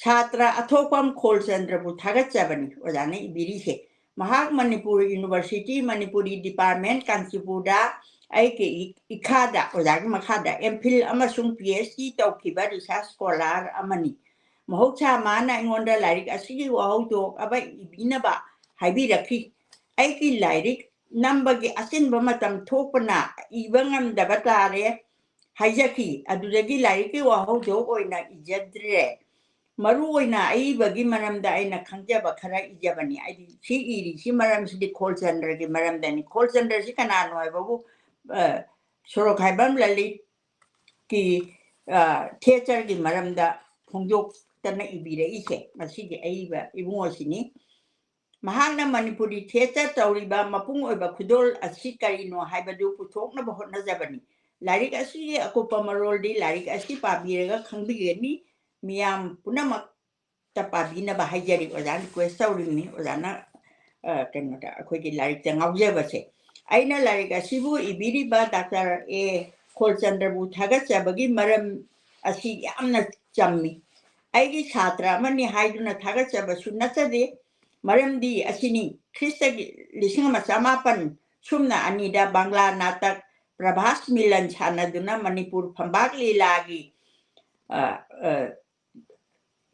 ꯁꯥꯇ꯭ꯔ ꯑꯊꯣꯛꯄꯝ ꯈꯣꯜꯆꯟꯗ꯭ꯔꯕꯨ ꯊꯥꯒꯠꯆꯕꯅꯤ ꯑꯣꯖꯥꯅ ꯏꯕꯤꯔꯤꯁꯦ꯫ ꯃꯍꯥꯛ ꯃꯅꯤꯄꯨꯔ ꯌꯨꯅꯤꯚꯔꯁꯤꯇꯤ, ꯃꯅꯤꯄꯨꯔꯤ ꯗꯤꯄꯥꯔꯠꯃꯦꯟ, ꯀꯥꯟꯆꯤꯄꯨꯔꯗ ꯑꯩꯒꯤ ꯏ-, ꯏꯈꯥꯗ, ꯑꯣꯖꯥꯒꯤ ꯃꯈꯥꯗ ꯑꯦꯝ ꯐꯤꯜ ꯑꯃꯁꯨꯡ ꯄꯤ ꯑꯩꯆ ꯗꯤ ꯇꯧꯈꯤꯕ ꯔꯤꯁꯥꯔꯆ ꯁ꯭ꯀꯣꯂꯥꯔ ꯑꯃꯅꯤ꯫ ꯃꯍꯧꯁꯥ ꯃꯥꯅ ꯑꯩꯉꯣꯟꯗ ꯂꯥꯏꯔꯤꯛ ꯑꯁꯤꯒꯤ ꯋꯥꯍꯧꯗꯣꯛ ꯑꯃ ꯏꯕꯤꯅꯕ ꯍꯥꯏꯕꯤꯔꯛꯈꯤ꯫ ꯑꯩꯒꯤ ꯂꯥꯏꯔꯤꯛ ꯅꯝꯕꯒꯤ ꯑꯆꯤꯟꯕ ꯃꯇꯝ ꯊꯣꯛꯄꯅ ꯏꯕ ꯉꯝꯗꯕ ꯇꯥꯔꯦ ꯍꯥꯏꯖꯈꯤ꯫ ꯑꯗꯨꯗꯒꯤ ꯂꯥꯏꯔꯤꯛꯀꯤ ꯋꯥꯍꯧꯗꯣꯛ ꯑꯣꯏꯅ ꯏꯖꯗ꯭ꯔꯦ꯫ ꯃꯔꯨ ꯑꯣꯏꯅ ꯑꯏꯕꯒꯤ ꯃꯔꯝꯗ ꯑꯩꯅ ꯈꯪꯖꯕ ꯈꯔ ꯏꯖꯕꯅꯤ꯫ ꯍꯥꯏꯗꯤ ꯁꯤ ꯏꯔꯤꯁꯤ ꯃꯔꯝꯁꯤꯗꯤ ꯈꯣꯜꯆꯟꯗ꯭ꯔꯒꯤ ꯃꯔꯝꯗꯅꯤ꯫ ꯈꯣꯜꯆꯟꯗ꯭ꯔꯁꯤ ꯀꯅꯥꯅꯣ ꯍꯥꯏꯕꯕꯨ, ꯑ, ꯁꯣꯔꯣꯛ ꯍꯥꯏꯕꯝ ꯂꯂꯤꯠꯀꯤ, ꯑ, ꯊꯤꯌꯦꯇꯔꯒꯤ ꯃꯔꯝꯗ ꯐꯣꯡꯗꯣꯛꯇꯅ ꯏꯕꯤꯔꯛꯏꯁꯦ ꯉꯁꯤꯒꯤ ꯑꯏꯕ ꯏꯕꯨꯡꯉꯣꯁꯤꯅꯤ꯫ ꯃꯍꯥꯛꯅ ꯃꯅꯤꯄꯨꯔꯤ ꯊꯤꯌꯦꯇꯔ ꯇꯧꯔꯤꯕ ꯃꯄꯨꯡ ꯑꯣꯏꯕ ꯈꯨꯗꯣꯜ ꯑꯁꯤ ꯀꯔꯤꯅꯣ ꯍꯥꯏꯕꯗꯨ ꯄꯨꯊꯣꯛꯅꯕ ꯍꯣꯠꯅꯖꯕꯅꯤ꯫ ꯂꯥꯏꯔꯤꯛ ꯑꯁꯤꯒꯤ ꯑꯀꯨꯞꯄ ꯃꯔꯣꯜꯗꯤ ꯂꯥꯏꯔꯤꯛ ꯑꯁꯤ ꯄꯥꯕꯤꯔꯒ ꯈꯪꯕꯤꯒꯅꯤ꯫ ꯃꯤꯌꯥꯝ ꯄꯨꯝꯅꯃꯛꯇ ꯄꯥꯕꯤꯅꯕ ꯍꯥꯏꯖꯔꯤ꯫ ꯑꯣꯖꯥ ꯔꯤꯀ꯭ꯋꯦꯁ ꯇꯧꯔꯤꯕꯅꯤ, ꯑꯣꯖꯥꯅ, ꯑ, ꯀꯩꯅꯣꯗ, ꯑꯩꯈꯣꯏꯒꯤ ꯂꯥꯏꯔꯤꯛꯇ ꯉꯥꯎꯖꯕꯁꯦ꯫ ꯑꯩꯅ ꯂꯥꯏꯔꯤꯛ ꯑꯁꯤꯕꯨ ꯏꯕꯤꯔꯤꯕ ꯗꯥꯛꯇꯔ ꯑꯦ ꯈꯣꯜꯆꯟꯗ꯭ꯔꯕꯨ ꯊꯥꯒꯠꯆꯕꯒꯤ ꯃꯔꯝ ꯑꯁꯤ ꯌꯥꯝꯅ ꯆꯝꯃꯤ꯫ ꯑꯩꯒꯤ ꯁꯥꯇ꯭ꯔ ꯑꯃꯅꯤ ꯍꯥꯏꯗꯨꯅ ꯊꯥꯒꯠꯆꯕꯁꯨ ꯅꯠꯆꯗꯦ꯫ ꯃꯔꯝꯗꯤ ꯑꯁꯤꯅꯤ, ꯈ꯭ꯔꯤꯁꯇꯒꯤ ꯂꯤꯁꯤꯡ ꯑꯃ ꯆꯃꯥꯄꯟ ꯁꯨꯞꯅ ꯑꯅꯤꯗ ꯕꯪꯒ꯭ꯂꯥ ꯅꯥꯇꯛ ꯄ꯭ꯔꯚꯥꯁ ꯃꯤꯂꯟ ꯁꯥꯟꯅꯗꯨꯅ ꯃꯅꯤꯄꯨꯔ ꯐꯝꯕꯥꯛ ꯂꯤꯂꯥꯒꯤ, ꯑ, ꯑ,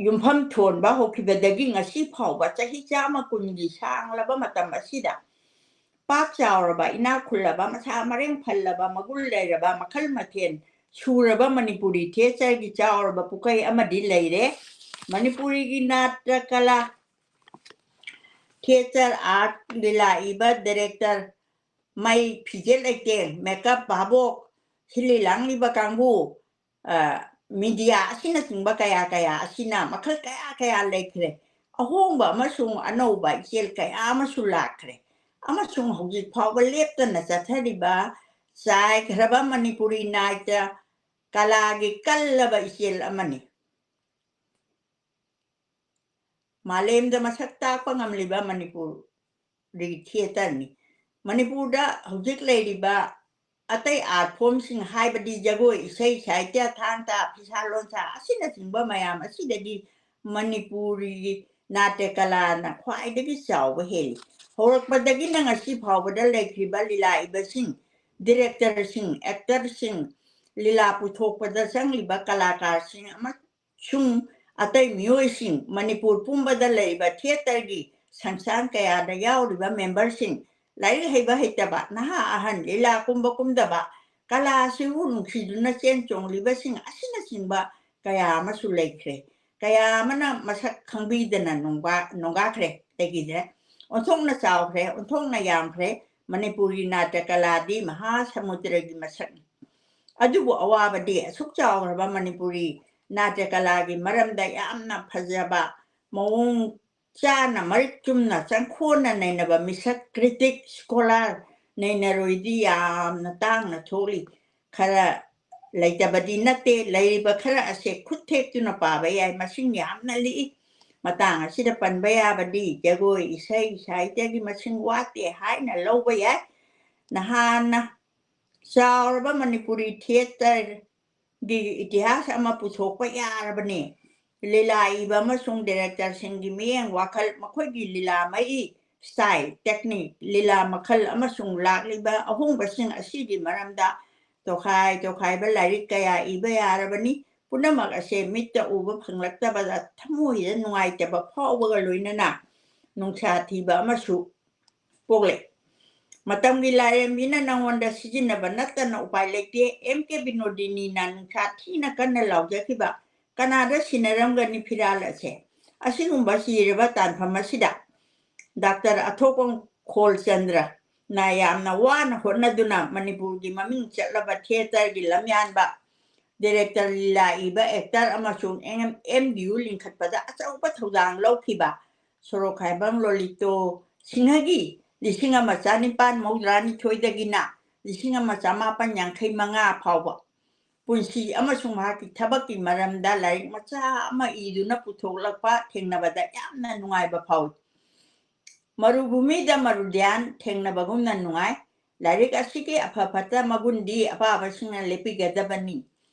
ꯌꯨꯝꯐꯝ ꯊꯣꯟꯕ ꯍꯧꯈꯤꯕꯗꯒꯤ ꯉꯁꯤ ꯐꯥꯎꯕ ꯆꯍꯤ ꯆꯥꯝꯃ ꯀꯨꯟꯒꯤ ꯁꯥꯡꯂꯕ ꯃꯇꯝ ꯑꯁꯤꯗ ꯄꯥꯛ ꯆꯥꯎꯔꯕ, ꯏꯅꯥꯛ ꯈꯨꯜꯂꯕ, ꯃꯁꯥ ꯃꯔꯦꯡ ꯐꯜꯂꯕ, ꯃꯒꯨꯟ ꯂꯩꯔꯕ, ꯃꯈꯜ ꯃꯊꯦꯜ ꯁꯨꯔꯕ ꯃꯅꯤꯄꯨꯔꯤ ꯊꯤꯌꯦꯇꯔꯒꯤ ꯆꯥꯎꯔꯕ ꯄꯨꯀꯩ ꯑꯃꯗꯤ ꯂꯩꯔꯦ꯫ ꯃꯅꯤꯄꯨꯔꯤꯒꯤ ꯅꯥꯇ꯭ꯌ ꯀꯂꯥ, ꯊꯤꯌꯦꯇꯔ ꯑꯥꯔꯠ, ꯂꯤꯂꯥ ꯏꯕ, ꯗꯥꯏꯔꯦꯛꯇꯔ, ꯃꯩ, ꯐꯤꯖꯦꯠ ꯂꯩꯇꯦꯡ, ꯃꯦꯀꯞ, ꯚꯥꯕꯣꯛ, ꯁꯤꯜꯂꯤ ꯂꯥꯡꯂꯤꯕ ꯀꯥꯡꯕꯨ, ꯑ, ꯃꯤꯗꯤꯌꯥ ꯑꯁꯤꯅꯆꯤꯡꯕ ꯀꯌꯥ ꯀꯌꯥ ꯑꯁꯤꯅ ꯃꯈꯜ ꯀꯌꯥ ꯀꯌꯥ ꯂꯩꯈ꯭ꯔꯦ꯫ ꯑꯍꯣꯡꯕ ꯑꯃꯁꯨꯡ ꯑꯅꯧꯕ ꯏꯆꯦꯜ ꯀꯌꯥ ꯑꯃꯁꯨ ꯂꯥꯛꯈ꯭ꯔꯦ꯫ ꯑꯃꯁꯨꯡ ꯍꯧꯖꯤꯛ ꯐꯥꯎꯕ ꯂꯦꯞꯇꯅ ꯆꯠꯊꯔꯤꯕ ꯆꯥꯏꯈ꯭ꯔꯕ ꯃꯅꯤꯄꯨꯔꯤ ꯅꯥꯇ꯭ꯌ ꯀꯂꯥꯒꯤ ꯀꯜꯂꯕ ꯏꯆꯦꯜ ꯑꯃꯅꯤ꯫ ꯃꯥꯂꯦꯝꯗ ꯃꯁꯛ ꯇꯥꯛꯄ ꯉꯝꯂꯤꯕ ꯃꯅꯤꯄꯨꯔꯤ ꯊꯤꯌꯦꯇꯔꯅꯤ꯫ ꯃꯅꯤꯄꯨꯔꯗ ꯍꯧꯖꯤꯛ ꯂꯩꯔꯤꯕ ꯑꯇꯩ ꯑꯥꯔꯠ ꯐꯣꯝꯁꯤꯡ, ꯍꯥꯏꯕꯗꯤ ꯖꯒꯣꯏ, ꯏꯁꯩ, ꯁꯥꯍꯤꯇ꯭ꯌ, ꯊꯥꯡ ꯇꯥ, ꯐꯤꯁꯥ ꯂꯣꯟꯁꯥ ꯑꯁꯤꯅꯆꯤꯡꯕ ꯃꯌꯥꯝ ꯑꯁꯤꯗꯒꯤ ꯃꯅꯤꯄꯨꯔꯤꯒꯤ ꯅꯥꯇ꯭ꯌ ꯀꯂꯥꯅ ꯈ꯭ꯋꯥꯏꯗꯒꯤ ꯆꯥꯎꯕ ꯍꯦꯜꯂꯤ꯫ ꯍꯧꯔꯛꯄꯗꯒꯤꯅ ꯉꯁꯤ ꯐꯥꯎꯕꯗ ꯂꯩꯈ꯭ꯔꯤꯕ ꯂꯤꯂꯥ ꯏꯕꯁꯤꯡ, ꯗꯤꯔꯦꯛꯇꯔꯁꯤꯡ, ꯑꯦꯛꯇꯔꯁꯤꯡ, ꯂꯤꯂꯥ ꯄꯨꯊꯣꯛꯄꯗ ꯆꯪꯂꯤꯕ ꯀꯂꯥꯀꯥꯔꯁꯤꯡ ꯑꯃꯁꯨꯡ ꯑꯇꯩ ꯃꯤꯑꯣꯏꯁꯤꯡ, ꯃꯅꯤꯄꯨꯔ ꯄꯨꯝꯕꯗ ꯂꯩꯔꯤꯕ ꯊꯤꯌꯦꯇꯔꯒꯤ ꯁꯪꯁꯊꯥꯟ ꯀꯌꯥꯗ ꯌꯥꯎꯔꯤꯕ ꯃꯦꯝꯕꯔꯁꯤꯡ, ꯂꯥꯏꯔꯤꯛ ꯍꯩꯕ ꯍꯩꯇꯕ, ꯅꯍꯥ ꯑꯍꯟ, ꯂꯤꯂꯥ ꯀꯨꯝꯕ ꯀꯨꯝꯗꯕ, ꯀꯂꯥ ꯑꯁꯤꯕꯨ ꯅꯨꯡꯁꯤꯗꯨꯅ ꯆꯦꯟ ꯆꯣꯡꯂꯤꯕꯁꯤꯡ ꯑꯁꯤꯅꯆꯤꯡꯕ ꯀꯌꯥ ꯑꯃꯁꯨ ꯂꯩꯈ꯭ꯔꯦ꯫ ꯀꯌꯥ ꯑꯃꯅ ꯃꯁꯛ ꯈꯪꯕꯤꯗꯅ ꯅꯣꯡꯕꯥ-, ꯅꯣꯡꯒꯥꯈ꯭ꯔꯦ, ꯂꯩꯈꯤꯗ꯭ꯔꯦ꯫ ꯑꯣꯟꯊꯣꯛꯅ ꯆꯥꯎꯈ꯭ꯔꯦ, ꯑꯣꯟꯊꯣꯛꯅ ꯌꯥꯝꯈ꯭ꯔꯦ꯫ ꯃꯅꯤꯄꯨꯔꯒꯤ ꯅꯥꯇ꯭ꯌ ꯀꯂꯥꯗꯤ ꯃꯍꯥ ꯁꯃꯨꯗ꯭ꯔꯒꯤ ꯃꯁꯛꯅꯤ꯫ ꯑꯗꯨꯕꯨ ꯑꯋꯥꯕꯗꯤ ꯑꯁꯨꯛ ꯆꯥꯎꯈ꯭ꯔꯕ ꯃꯅꯤꯄꯨꯔꯤ ꯅꯥꯇ꯭ꯌ ꯀꯂꯥꯒꯤ ꯃꯔꯝꯗ ꯌꯥꯝꯅ ꯐꯖꯕ, ꯃꯑꯣꯡ ꯆꯥꯅ, ꯃꯔꯤꯛ ꯆꯨꯝꯅ, ꯆꯪꯈꯣꯟꯅ ꯅꯩꯅꯕ ꯃꯤꯁꯛ, ꯀ꯭ꯔꯤꯇꯤꯛ, ꯁ꯭ꯀꯣꯂꯥꯔ, ꯅꯩꯅꯔꯣꯏꯗꯤ ꯌꯥꯝꯅ ꯇꯥꯡꯅ ꯊꯣꯛꯂꯤ꯫ ꯈꯔ ꯂꯩꯇꯕꯗꯤ ꯅꯠꯇꯦ, ꯂꯩꯔꯤꯕ ꯈꯔ ꯑꯁꯦ ꯈꯨꯠ ꯊꯦꯛꯇꯨꯅ ꯄꯥꯕ ꯌꯥꯏ, ꯃꯁꯤꯡ ꯌꯥꯝꯅ ꯂꯤꯛꯏ꯫ ꯃꯇꯥꯡ ꯑꯁꯤꯗ ꯄꯟꯕ ꯌꯥꯕꯗꯤ ꯖꯒꯣꯏ, ꯏꯁꯩ, ꯁꯥꯍꯤꯇ꯭ꯌꯒꯤ ꯃꯁꯤꯡ ꯋꯥꯠꯇꯦ ꯍꯥꯏꯅ ꯂꯧꯕ ꯌꯥꯏ꯫ ꯅꯍꯥꯟꯅ ꯆꯥꯎꯔꯕ ꯃꯅꯤꯄꯨꯔꯤ ꯊꯤꯌꯦꯇꯔꯒꯤ ꯏꯇꯤꯍꯥꯁ ꯑꯃ ꯄꯨꯊꯣꯛꯄ ꯌꯥꯔꯕꯅꯤ꯫ ꯂꯤꯂꯥ ꯏꯕ ꯑꯃꯁꯨꯡ ꯗꯤꯔꯦꯛꯇꯔꯁꯤꯡꯒꯤ ꯃꯤꯠꯌꯦꯡ ꯋꯥꯈꯜ, ꯃꯈꯣꯏꯒꯤ ꯂꯤꯂꯥ ꯃꯩ ꯁ꯭ꯇꯥꯏꯜ, ꯇꯦꯛꯅꯤꯛ, ꯂꯤꯂꯥ ꯃꯈꯜ ꯑꯃꯁꯨꯡ ꯂꯥꯛꯂꯤꯕ ꯑꯍꯣꯡꯕꯁꯤꯡ ꯑꯁꯤꯒꯤ ꯃꯔꯝꯗ ꯇꯣꯈꯥꯏ ꯇꯣꯈꯥꯏꯕ ꯂꯥꯏꯔꯤꯛ ꯀꯌꯥ ꯏꯕ ꯌꯥꯔꯕꯅꯤ꯫ ꯄꯨꯝꯅꯃꯛ ꯑꯁꯦ ꯃꯤꯠꯇ ꯎꯕ ꯐꯪꯂꯛꯇꯕꯗ ꯊꯃꯣꯏꯗ ꯅꯨꯡꯉꯥꯏꯇꯕ ꯐꯥꯎꯕꯒ ꯂꯣꯏꯅꯅ ꯅꯨꯡꯁꯥ ꯊꯤꯕ ꯑꯃꯁꯨ ꯄꯣꯛꯂꯦ꯫ ꯃꯇꯝꯒꯤ ꯂꯥꯏꯔꯦꯝꯕꯤꯅ ꯅꯉꯣꯟꯗ ꯁꯤꯖꯤꯟꯅꯕ ꯅꯠꯇꯅ ꯎꯄꯥꯏ ꯂꯩꯇꯦ꯫ ꯑꯦꯝ ꯀꯦ ꯕꯤꯅꯣꯗꯤꯅꯤꯅ ꯅꯨꯡꯁꯥ ꯊꯤꯅ ꯀꯟꯅ ꯂꯥꯎꯖꯈꯤꯕ "ꯀꯅꯥꯗ ꯁꯤꯟꯅꯔꯝꯒꯅꯤ ꯐꯤꯔꯥꯜ ꯑꯁꯦ?" ꯑꯁꯤꯒꯨꯝꯕ ꯆꯤꯔꯕ ꯇꯥꯟꯐꯝ ꯑꯁꯤꯗ ꯗꯥꯛꯇꯔ ꯑꯊꯣꯛꯄꯝ ꯈꯣꯜꯆꯟꯗ꯭ꯔꯅ ꯌꯥꯝꯅ ꯋꯥꯅ ꯍꯣꯠꯅꯗꯨꯅ ꯃꯅꯤꯄꯨꯔꯒꯤ ꯃꯃꯤꯡ ꯆꯠꯂꯕ ꯊꯤꯌꯦꯇꯔꯒꯤ ꯂꯝꯌꯥꯟꯕ, ꯗꯤꯔꯦꯛꯇꯔ, ꯂꯤꯂꯥ ꯏꯕ, ꯑꯦꯛꯇꯔ ꯑꯃꯁꯨꯡ ꯑꯦꯝ ꯗꯤ ꯌꯨ ꯂꯤꯡꯈꯠꯄꯗ ꯑꯆꯧꯕ ꯊꯧꯗꯥꯡ ꯂꯧꯈꯤꯕ ꯁꯣꯔꯣꯛꯈꯥꯏꯕꯝ ꯂꯣꯂꯤꯇꯣ ꯁꯤꯡꯍꯒꯤ ꯂꯤꯁꯤꯡ ꯑꯃ ꯆꯥꯅꯤꯄꯥꯟ ꯃꯧꯗ꯭ꯔꯥꯅꯤꯊꯣꯏꯗꯒꯤꯅ ꯂꯤꯁꯤꯡ ꯑꯃ ꯆꯥꯃꯥꯄꯟ ꯌꯥꯡꯈꯩ ꯃꯉꯥ ꯐꯥꯎꯕ ꯄꯨꯟꯁꯤ ꯑꯃꯁꯨꯡ ꯃꯍꯥꯛꯀꯤ ꯊꯕꯛꯀꯤ ꯃꯔꯝꯗ ꯂꯥꯏꯔꯤꯛ ꯃꯆꯥ ꯑꯃ ꯏꯗꯨꯅ ꯄꯨꯊꯣꯛꯂꯛꯄ ꯊꯦꯡꯅꯕꯗ ꯌꯥꯝꯅ ꯅꯨꯡꯉꯥꯏꯕ ꯐꯥꯎꯏ꯫ ꯃꯔꯨꯚꯨꯃꯤꯗ ꯃꯔꯨꯗ꯭ꯌꯥꯟ ꯊꯦꯡꯅꯕꯒꯨꯝꯅ ꯅꯨꯡꯉꯥꯏ꯫ ꯂꯥꯏꯔꯤꯛ ꯑꯁꯤꯒꯤ ꯑꯐ ꯐꯠꯇ ꯃꯒꯨꯟꯗꯤ ꯑꯄꯥꯕꯁꯤꯡꯅ ꯂꯦꯞꯄꯤꯒꯗꯕꯅꯤ꯫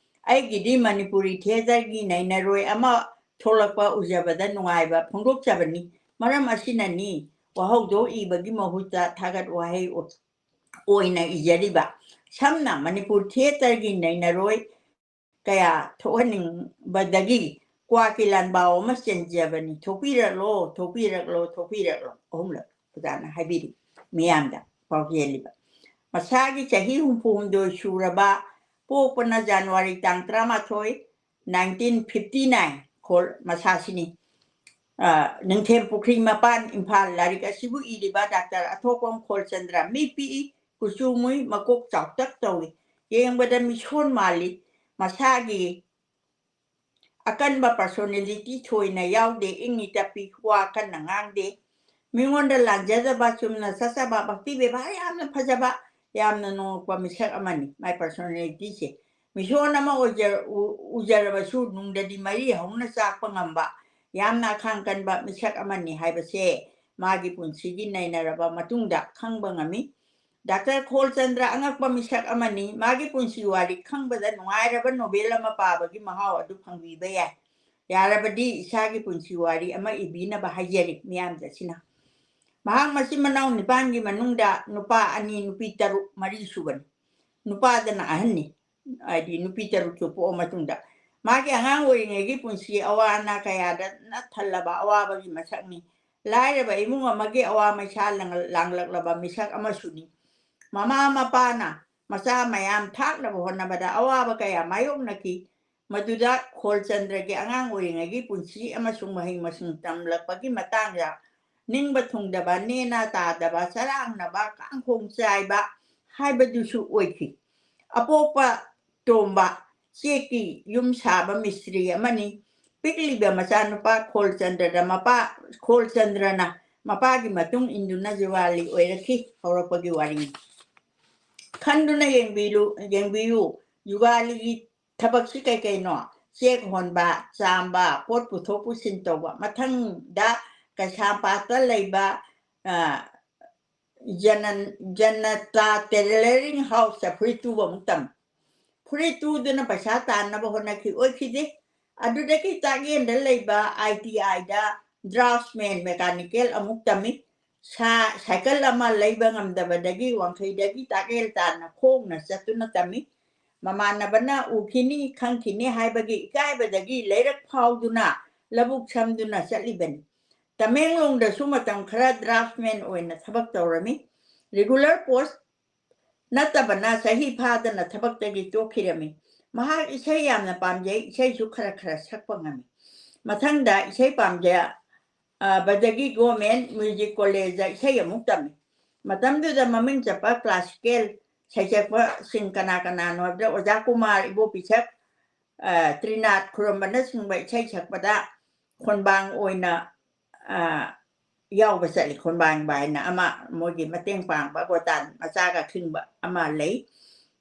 ꯑꯩꯒꯤꯗꯤ ꯃꯅꯤꯄꯨꯔꯤ ꯊꯤꯌꯦꯇꯔꯒꯤ ꯅꯩꯅꯔꯣꯏ ꯑꯃ ꯊꯣꯛꯂꯛꯄ ꯎꯖꯕꯗ ꯅꯨꯡꯉꯥꯏꯕ ꯐꯣꯡꯗꯣꯛꯆꯕꯅꯤ꯫ ꯃꯔꯝ ꯑꯁꯤꯅꯅꯤ ꯋꯥꯍꯧꯗꯣꯛ ꯏꯕꯒꯤ ꯃꯍꯨꯠꯇ ꯊꯥꯒꯠ ꯋꯥꯍꯩ ꯑꯣꯏꯅ ꯏꯖꯔꯤꯕ꯫ ꯁꯝꯅ ꯃꯅꯤꯄꯨꯔ ꯊꯤꯌꯦꯇꯔꯒꯤ ꯅꯩꯅꯔꯣꯏ ꯀꯌꯥ ꯊꯣꯛꯍꯟꯅꯤꯡꯕꯗꯒꯤ ꯀ꯭ꯋꯥꯛꯀꯤ ꯂꯥꯟꯕꯥꯎ ꯑꯃ ꯆꯦꯟꯖꯕꯅꯤ꯫ ꯊꯣꯛꯄꯤꯔꯛꯂꯣ, ꯊꯣꯛꯄꯤꯔꯛꯂꯣ, ꯊꯣꯛꯄꯤꯔꯛꯂꯣ꯫ ꯑꯍꯨꯝꯂꯛ ꯑꯣꯖꯥꯅ ꯍꯥꯏꯕꯤꯔꯤ ꯃꯤꯌꯥꯝꯗ ꯄꯥꯎꯖꯦꯜꯂꯤꯕ꯫ ꯃꯁꯥꯒꯤ ꯆꯍꯤ ꯍꯨꯝꯐꯨ ꯍꯨꯝꯗꯣꯏ ꯁꯨꯔꯕ, ꯄꯣꯛꯄꯅ ꯖꯅꯋꯥꯔꯤ ꯇꯥꯡ ꯇꯔꯥꯃꯥꯊꯣꯏ, ꯅꯥꯏꯟꯇꯤꯟ ꯐꯤꯐꯇꯤ ꯅꯥꯏꯟ, ꯈꯣꯜ ꯃꯁꯥꯁꯤꯅꯤ꯫ ꯑ, ꯅꯤꯡꯊꯦꯝ ꯄꯨꯈ꯭ꯔꯤ ꯃꯄꯥꯟ, ꯏꯝꯐꯥꯜ꯫ ꯂꯥꯏꯔꯤꯛ ꯑꯁꯤꯕꯨ ꯏꯔꯤꯕ ꯗꯥꯛꯇꯔ ꯑꯊꯣꯛꯄꯝ ꯈꯣꯜꯆꯟꯗ꯭ꯔ꯫ ꯃꯤ ꯄꯤꯛꯏ, ꯀꯨꯆꯨ ꯃꯨꯏ, ꯃꯀꯣꯛ ꯆꯥꯎꯇꯛ ꯇꯧꯏ꯫ ꯌꯦꯡꯕꯗ ꯃꯤꯁꯣꯟ ꯃꯥꯜꯂꯤ꯫ ꯃꯁꯥꯒꯤ ꯑꯀꯟꯕ personality ꯊꯣꯏꯅ ꯌꯥꯎꯗꯦ꯫ ꯏꯪꯏ ꯇꯞꯄꯤ, ꯋꯥ ꯀꯟꯅ ꯉꯥꯡꯗꯦ꯫ ꯃꯤꯉꯣꯟꯗ ꯂꯥꯟꯖꯗꯕ, ꯆꯨꯝꯅ ꯆꯠꯆꯕ, ꯚꯛꯇꯤ ꯕꯦꯕꯥꯔ ꯌꯥꯝꯅ ꯐꯖꯕ, ꯌꯥꯝꯅ ꯅꯣꯡꯉꯛꯄ ꯃꯤꯁꯛ ꯑꯃꯅꯤ꯫ ꯃꯥꯏ personalityꯁꯦ ꯃꯤꯁꯣꯟ ꯑꯃ ꯑꯣꯏꯖ-, ꯎ-, ꯎꯖꯔꯕꯁꯨ ꯅꯨꯡꯗꯗꯤ ꯃꯔꯤ ꯍꯧꯅ ꯆꯥꯛꯄ ꯉꯝꯕ, ꯌꯥꯝꯅ ꯑꯈꯥꯡ ꯀꯟꯕ ꯃꯤꯁꯛ ꯑꯃꯅꯤ ꯍꯥꯏꯕꯁꯦ ꯃꯥꯒꯤ ꯄꯨꯟꯁꯤꯒꯤ ꯅꯩꯅꯔꯕ ꯃꯇꯨꯡꯗ ꯈꯪꯕ ꯉꯝꯃꯤ꯫ ꯗꯥꯛꯇꯔ ꯈꯣꯜꯆꯟꯗ꯭ꯔ ꯑꯉꯛꯄ ꯃꯤꯁꯛ ꯑꯃꯅꯤ꯫ ꯃꯥꯒꯤ ꯄꯨꯟꯁꯤ ꯋꯥꯔꯤ ꯈꯪꯕꯗ ꯅꯨꯡꯉꯥꯏꯔꯕ ꯅꯣꯕꯦꯜ ꯑꯃ ꯄꯥꯕꯒꯤ ꯃꯍꯥꯎ ꯑꯗꯨ ꯐꯪꯕꯤꯕ ꯌꯥꯏ꯫ ꯌꯥꯔꯕꯗꯤ ꯏꯁꯥꯒꯤ ꯄꯨꯟꯁꯤ ꯋꯥꯔꯤ ꯑꯃ ꯏꯕꯤꯅꯕ ꯍꯥꯏꯖꯔꯤ ꯃꯤꯌꯥꯝꯗ ꯑꯁꯤꯅ꯫ ꯃꯍꯥꯛ ꯃꯆꯤꯟ ꯃꯅꯥꯎ ꯅꯤꯄꯥꯟꯒꯤ ꯃꯅꯨꯡꯗ ꯅꯨꯄꯥ ꯑꯅꯤ, ꯅꯨꯄꯤ ꯇꯔꯨꯛ, ꯃꯔꯤ ꯁꯨꯕꯅꯤ꯫ ꯅꯨꯄꯥꯗꯅ ꯑꯍꯟꯅꯤ, ꯍꯥꯏꯗꯤ ꯅꯨꯄꯤ ꯇꯔꯨꯛꯁꯨ ꯄꯣꯛꯑ ꯃꯇꯨꯡꯗ꯫ ꯃꯥꯒꯤ ꯑꯉꯥꯡ ꯑꯣꯏꯔꯤꯉꯩꯒꯤ ꯄꯨꯟꯁꯤ, ꯑꯋꯥ ꯑꯅꯥ ꯀꯌꯥꯗ ꯅꯠꯊꯜꯂꯕ ꯑꯋꯥꯕꯒꯤ ꯃꯁꯛꯅꯤ꯫ ꯂꯥꯏꯔꯕ ꯏꯃꯨꯡ ꯑꯃꯒꯤ ꯑꯋꯥ ꯃꯩꯁꯥ ꯂꯥꯡ-, ꯂꯥꯡꯂꯛꯂꯕ ꯃꯤꯁꯛ ꯑꯃꯁꯨꯅꯤ꯫ ꯃꯃꯥ ꯃꯄꯥꯅ ꯃꯆꯥ ꯃꯌꯥꯝ ꯊꯥꯛꯅꯕ ꯍꯣꯠꯅꯕꯗ ꯑꯋꯥꯕ ꯀꯌꯥ ꯃꯥꯌꯣꯛꯅꯈꯤ꯫ ꯃꯗꯨꯗ ꯈꯣꯜꯆꯟꯗ꯭ꯔꯒꯤ ꯑꯉꯥꯡ ꯑꯣꯏꯔꯤꯉꯩꯒꯤ ꯄꯨꯟꯁꯤ ꯑꯃꯁꯨꯡ ꯃꯍꯩ ꯃꯁꯤꯡ ꯇꯝꯂꯛꯄꯒꯤ ꯃꯇꯥꯡꯗ ꯅꯤꯡꯕ ꯊꯨꯡꯗꯕ, ꯅꯦꯅꯥ ꯇꯥꯗꯕ, ꯆꯔꯥꯡꯅꯕ, ꯀꯥꯡꯈꯣꯡ ꯆꯥꯏꯕ ꯍꯥꯏꯕꯗꯨꯁꯨ ꯑꯣꯏꯈꯤ꯫ ꯑꯄꯣꯛꯄ ꯇꯣꯝꯕ ꯆꯦꯛꯀꯤ ꯌꯨꯝ ꯁꯥꯕ ꯃꯤꯁꯇ꯭ꯔꯤ ꯑꯃꯅꯤ꯫ ꯄꯤꯛꯂꯤꯕ ꯃꯆꯥꯅꯨꯄꯥ ꯈꯣꯜꯆꯟꯗ꯭ꯔꯗ ꯃꯄꯥ, ꯈꯣꯜꯆꯟꯗ꯭ꯔꯅ ꯃꯄꯥꯒꯤ ꯃꯇꯨꯡ ꯏꯟꯗꯨꯅ ꯖꯨꯒꯥꯂꯤ ꯑꯣꯏꯔꯛꯈꯤ꯫ ꯍꯧꯔꯛꯄꯒꯤ ꯋꯥꯔꯤꯅꯤ꯫ ꯈꯟꯗꯨꯅ ꯌꯦꯡꯕꯤꯌꯨ, ꯌꯦꯡꯕꯤꯌꯨ, ꯖꯨꯒꯥꯂꯤꯒꯤ ꯊꯕꯛꯁꯤ ꯀꯩ ꯀꯩꯅꯣ? ꯆꯦꯛ ꯍꯣꯟꯕ, ꯆꯥꯝꯕ, ꯄꯣꯠ ꯄꯨꯊꯣꯛ ꯄꯨꯁꯤꯟ ꯇꯧꯕ꯫ ꯃꯊꯪꯗ ꯀꯩꯁꯥꯝꯄꯥꯠꯇ ꯂꯩꯕ, ꯑ, ꯖꯅꯟ-, ꯖꯅꯇꯥ ꯇꯦꯂꯔꯤꯡ ꯍꯥꯎꯁꯇ ꯐꯨꯔꯤꯠ ꯇꯨꯕ ꯑꯃꯨꯛ ꯇꯝꯃꯤ꯫ ꯐꯨꯔꯤꯠ ꯇꯨꯗꯨꯅ ꯄꯩꯁꯥ ꯇꯥꯟꯅꯕ ꯍꯣꯠꯅꯈꯤ꯫ ꯑꯣꯏꯈꯤꯗꯦ꯫ ꯑꯗꯨꯗꯒꯤ ꯇꯥꯛꯌꯦꯟꯗ ꯂꯩꯕ ꯑꯥꯏ ꯇꯤ ꯑꯥꯏꯗ draftsman mechanical ꯑꯃꯨꯛ ꯇꯝꯃꯤ꯫ ꯁꯥ-, ꯁꯥꯏꯀꯜ ꯑꯃ ꯂꯩꯕ ꯉꯝꯗꯕꯗꯒꯤ ꯋꯥꯡꯈꯩꯗꯒꯤ ꯇꯥꯛꯌꯦꯜ ꯇꯥꯟꯅ ꯈꯣꯡꯅ ꯆꯠꯇꯨꯅ ꯇꯝꯃꯤ꯫ ꯃꯃꯥꯟꯅꯕꯅ ꯎꯈꯤꯅꯤ, ꯈꯪꯈꯤꯅꯤ ꯍꯥꯏꯕꯒꯤ ꯏꯀꯥꯏꯕꯗꯒꯤ ꯂꯩꯔꯛ ꯐꯥꯎꯗꯨꯅ ꯂꯧꯕꯨꯛ ꯁꯝꯗꯨꯅ ꯆꯠꯂꯤꯕꯅꯤ꯫ ꯇꯃꯦꯡꯂꯣꯡꯗꯁꯨ ꯃꯇꯝ ꯈꯔ draftsman ꯑꯣꯏꯅ ꯊꯕꯛ ꯇꯧꯔꯝꯃꯤ꯫ Regular post ꯅꯠꯇꯕꯅ ꯆꯍꯤ ꯐꯥꯗꯅ ꯊꯕꯛꯇꯒꯤ ꯇꯣꯛꯈꯤꯔꯝꯃꯤ꯫ ꯃꯍꯥꯛ ꯏꯁꯩ ꯌꯥꯝꯅ ꯄꯥꯝꯖꯩ, ꯏꯁꯩꯁꯨ ꯈꯔ ꯈꯔ ꯁꯛꯄ ꯉꯝꯃꯤ꯫ ꯃꯊꯪꯗ ꯏꯁꯩ ꯄꯥꯝꯖ-, ꯑ, ꯕꯗꯒꯤ Government Music Collegeꯗ ꯏꯁꯩ ꯑꯃꯨꯛ ꯇꯝꯃꯤ꯫ ꯃꯇꯝꯗꯨꯗ ꯃꯃꯤꯡ ꯆꯠꯄ classical ꯁꯩꯁꯛꯄꯁꯤꯡ ꯀꯅꯥ ꯀꯅꯥꯅꯣ ꯍꯥꯏꯕꯗ ꯑꯣꯖꯥ ꯀꯨꯃꯥꯔ ꯏꯕꯣꯄꯤꯁꯛ, ꯑ, ꯇ꯭ꯔꯤꯅꯥꯊ ꯈꯨꯔꯝꯕꯅꯆꯤꯡꯕ ꯏꯁꯩ ꯁꯛꯄꯗ ꯈꯣꯟꯕꯥꯡ ꯑꯣꯏꯅ, ꯑ, ꯌꯥꯎꯕ ꯆꯠꯂꯤ꯫ ꯈꯣꯟꯕꯥꯡꯕ ꯍꯥꯏꯅ ꯑꯃ ꯃꯣꯏꯒꯤ ꯃꯇꯦꯡ ꯄꯥꯡꯕ ꯒꯣꯇꯥꯟ ꯃꯆꯥꯒ ꯈꯤꯡꯕ ꯑꯃ ꯂꯩ,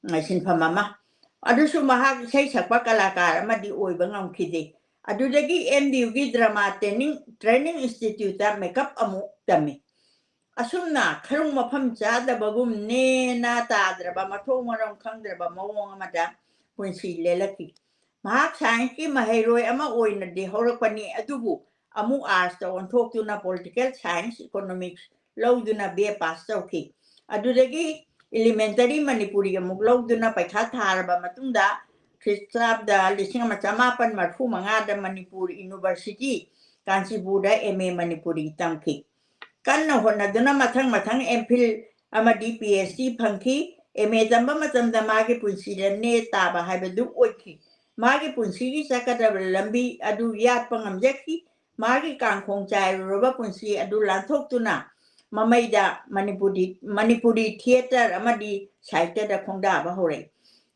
ꯑ, ꯁꯤꯟꯐꯝ ꯑꯃ꯫ ꯑꯗꯨꯁꯨ ꯃꯍꯥꯛ ꯏꯁꯩ ꯁꯛꯄ ꯀꯂꯥꯀꯥꯔ ꯑꯃꯗꯤ ꯑꯣꯏꯕ ꯉꯝꯈꯤꯗꯦ꯫ ꯑꯗꯨꯗꯒꯤ M D Uꯒꯤ drama training, training instituteꯇ makeup ꯑꯃꯨꯛ ꯇꯝꯃꯤ꯫ ꯑꯁꯨꯝꯅ ꯈꯔꯨꯡ ꯃꯐꯝ ꯆꯥꯗꯕꯒꯨꯝ ꯅꯦꯅꯥ ꯇꯥꯗ꯭ꯔꯕ, ꯃꯊꯣꯡ ꯃꯔꯝ ꯈꯪꯗ꯭ꯔꯕ ꯃꯑꯣꯡ ꯑꯃꯗ ꯄꯨꯟꯁꯤ ꯂꯦꯜꯂꯛꯈꯤ꯫ ꯃꯍꯥꯛ scienceꯀꯤ ꯃꯍꯩꯔꯣꯏ ꯑꯃ ꯑꯣꯏꯅꯗꯤ ꯍꯧꯔꯛꯄꯅꯤ, ꯑꯗꯨꯕꯨ ꯑꯃꯨꯛ artsꯇ ꯑꯣꯟꯊꯣꯛꯇꯨꯅ political science, economics ꯂꯧꯗꯨꯅ B A pass ꯇꯧꯈꯤ꯫ ꯑꯗꯨꯗꯒꯤ elementary ꯃꯅꯤꯄꯨꯔꯤ ꯑꯃꯨꯛ ꯂꯧꯗꯨꯅ ꯄꯩꯈꯥ ꯊꯥꯔꯕ ꯃꯇꯨꯡꯗ ꯈ꯭ꯔꯤꯁꯇꯥꯕꯗ ꯂꯤꯁꯤꯡ ꯑꯃ ꯆꯃꯥꯄꯟ ꯃꯔꯐꯨ ꯃꯉꯥꯗ Manipur University, ꯀꯥꯟꯆꯤꯄꯨꯔꯗ M A Manipuri ꯇꯝꯈꯤ꯫ ꯀꯟꯅ ꯍꯣꯠꯅꯗꯨꯅ ꯃꯊꯪ ꯃꯊꯪ M Phil ꯑꯃꯗꯤ P H D ꯐꯪꯈꯤ꯫ M A ꯇꯝꯕ ꯃꯇꯝꯗ ꯃꯥꯒꯤ ꯄꯨꯟꯁꯤꯗ ꯅꯦ ꯇꯥꯕ ꯍꯥꯏꯕꯗꯨ ꯑꯣꯏꯈꯤ꯫ ꯃꯥꯒꯤ ꯄꯨꯟꯁꯤꯒꯤ ꯆꯠꯀꯗꯕ ꯂꯝꯕꯤ ꯑꯗꯨ ꯌꯥꯠꯄ ꯉꯝꯖꯈꯤ꯫ ꯃꯥꯒꯤ ꯀꯥꯡꯈꯣꯡ ꯆꯥꯏꯔꯨꯔꯕ ꯄꯨꯟꯁꯤ ꯑꯗꯨ ꯂꯥꯟꯊꯣꯛꯇꯨꯅ ꯃꯃꯩꯗ ꯃꯅꯤꯄꯨꯔꯤ, ꯃꯅꯤꯄꯨꯔꯤ theatre ꯑꯃꯗꯤ ꯁꯥꯍꯤꯇ꯭ꯌꯗ ꯈꯣꯡꯗꯥꯕ ꯍꯧꯔꯛꯏ꯫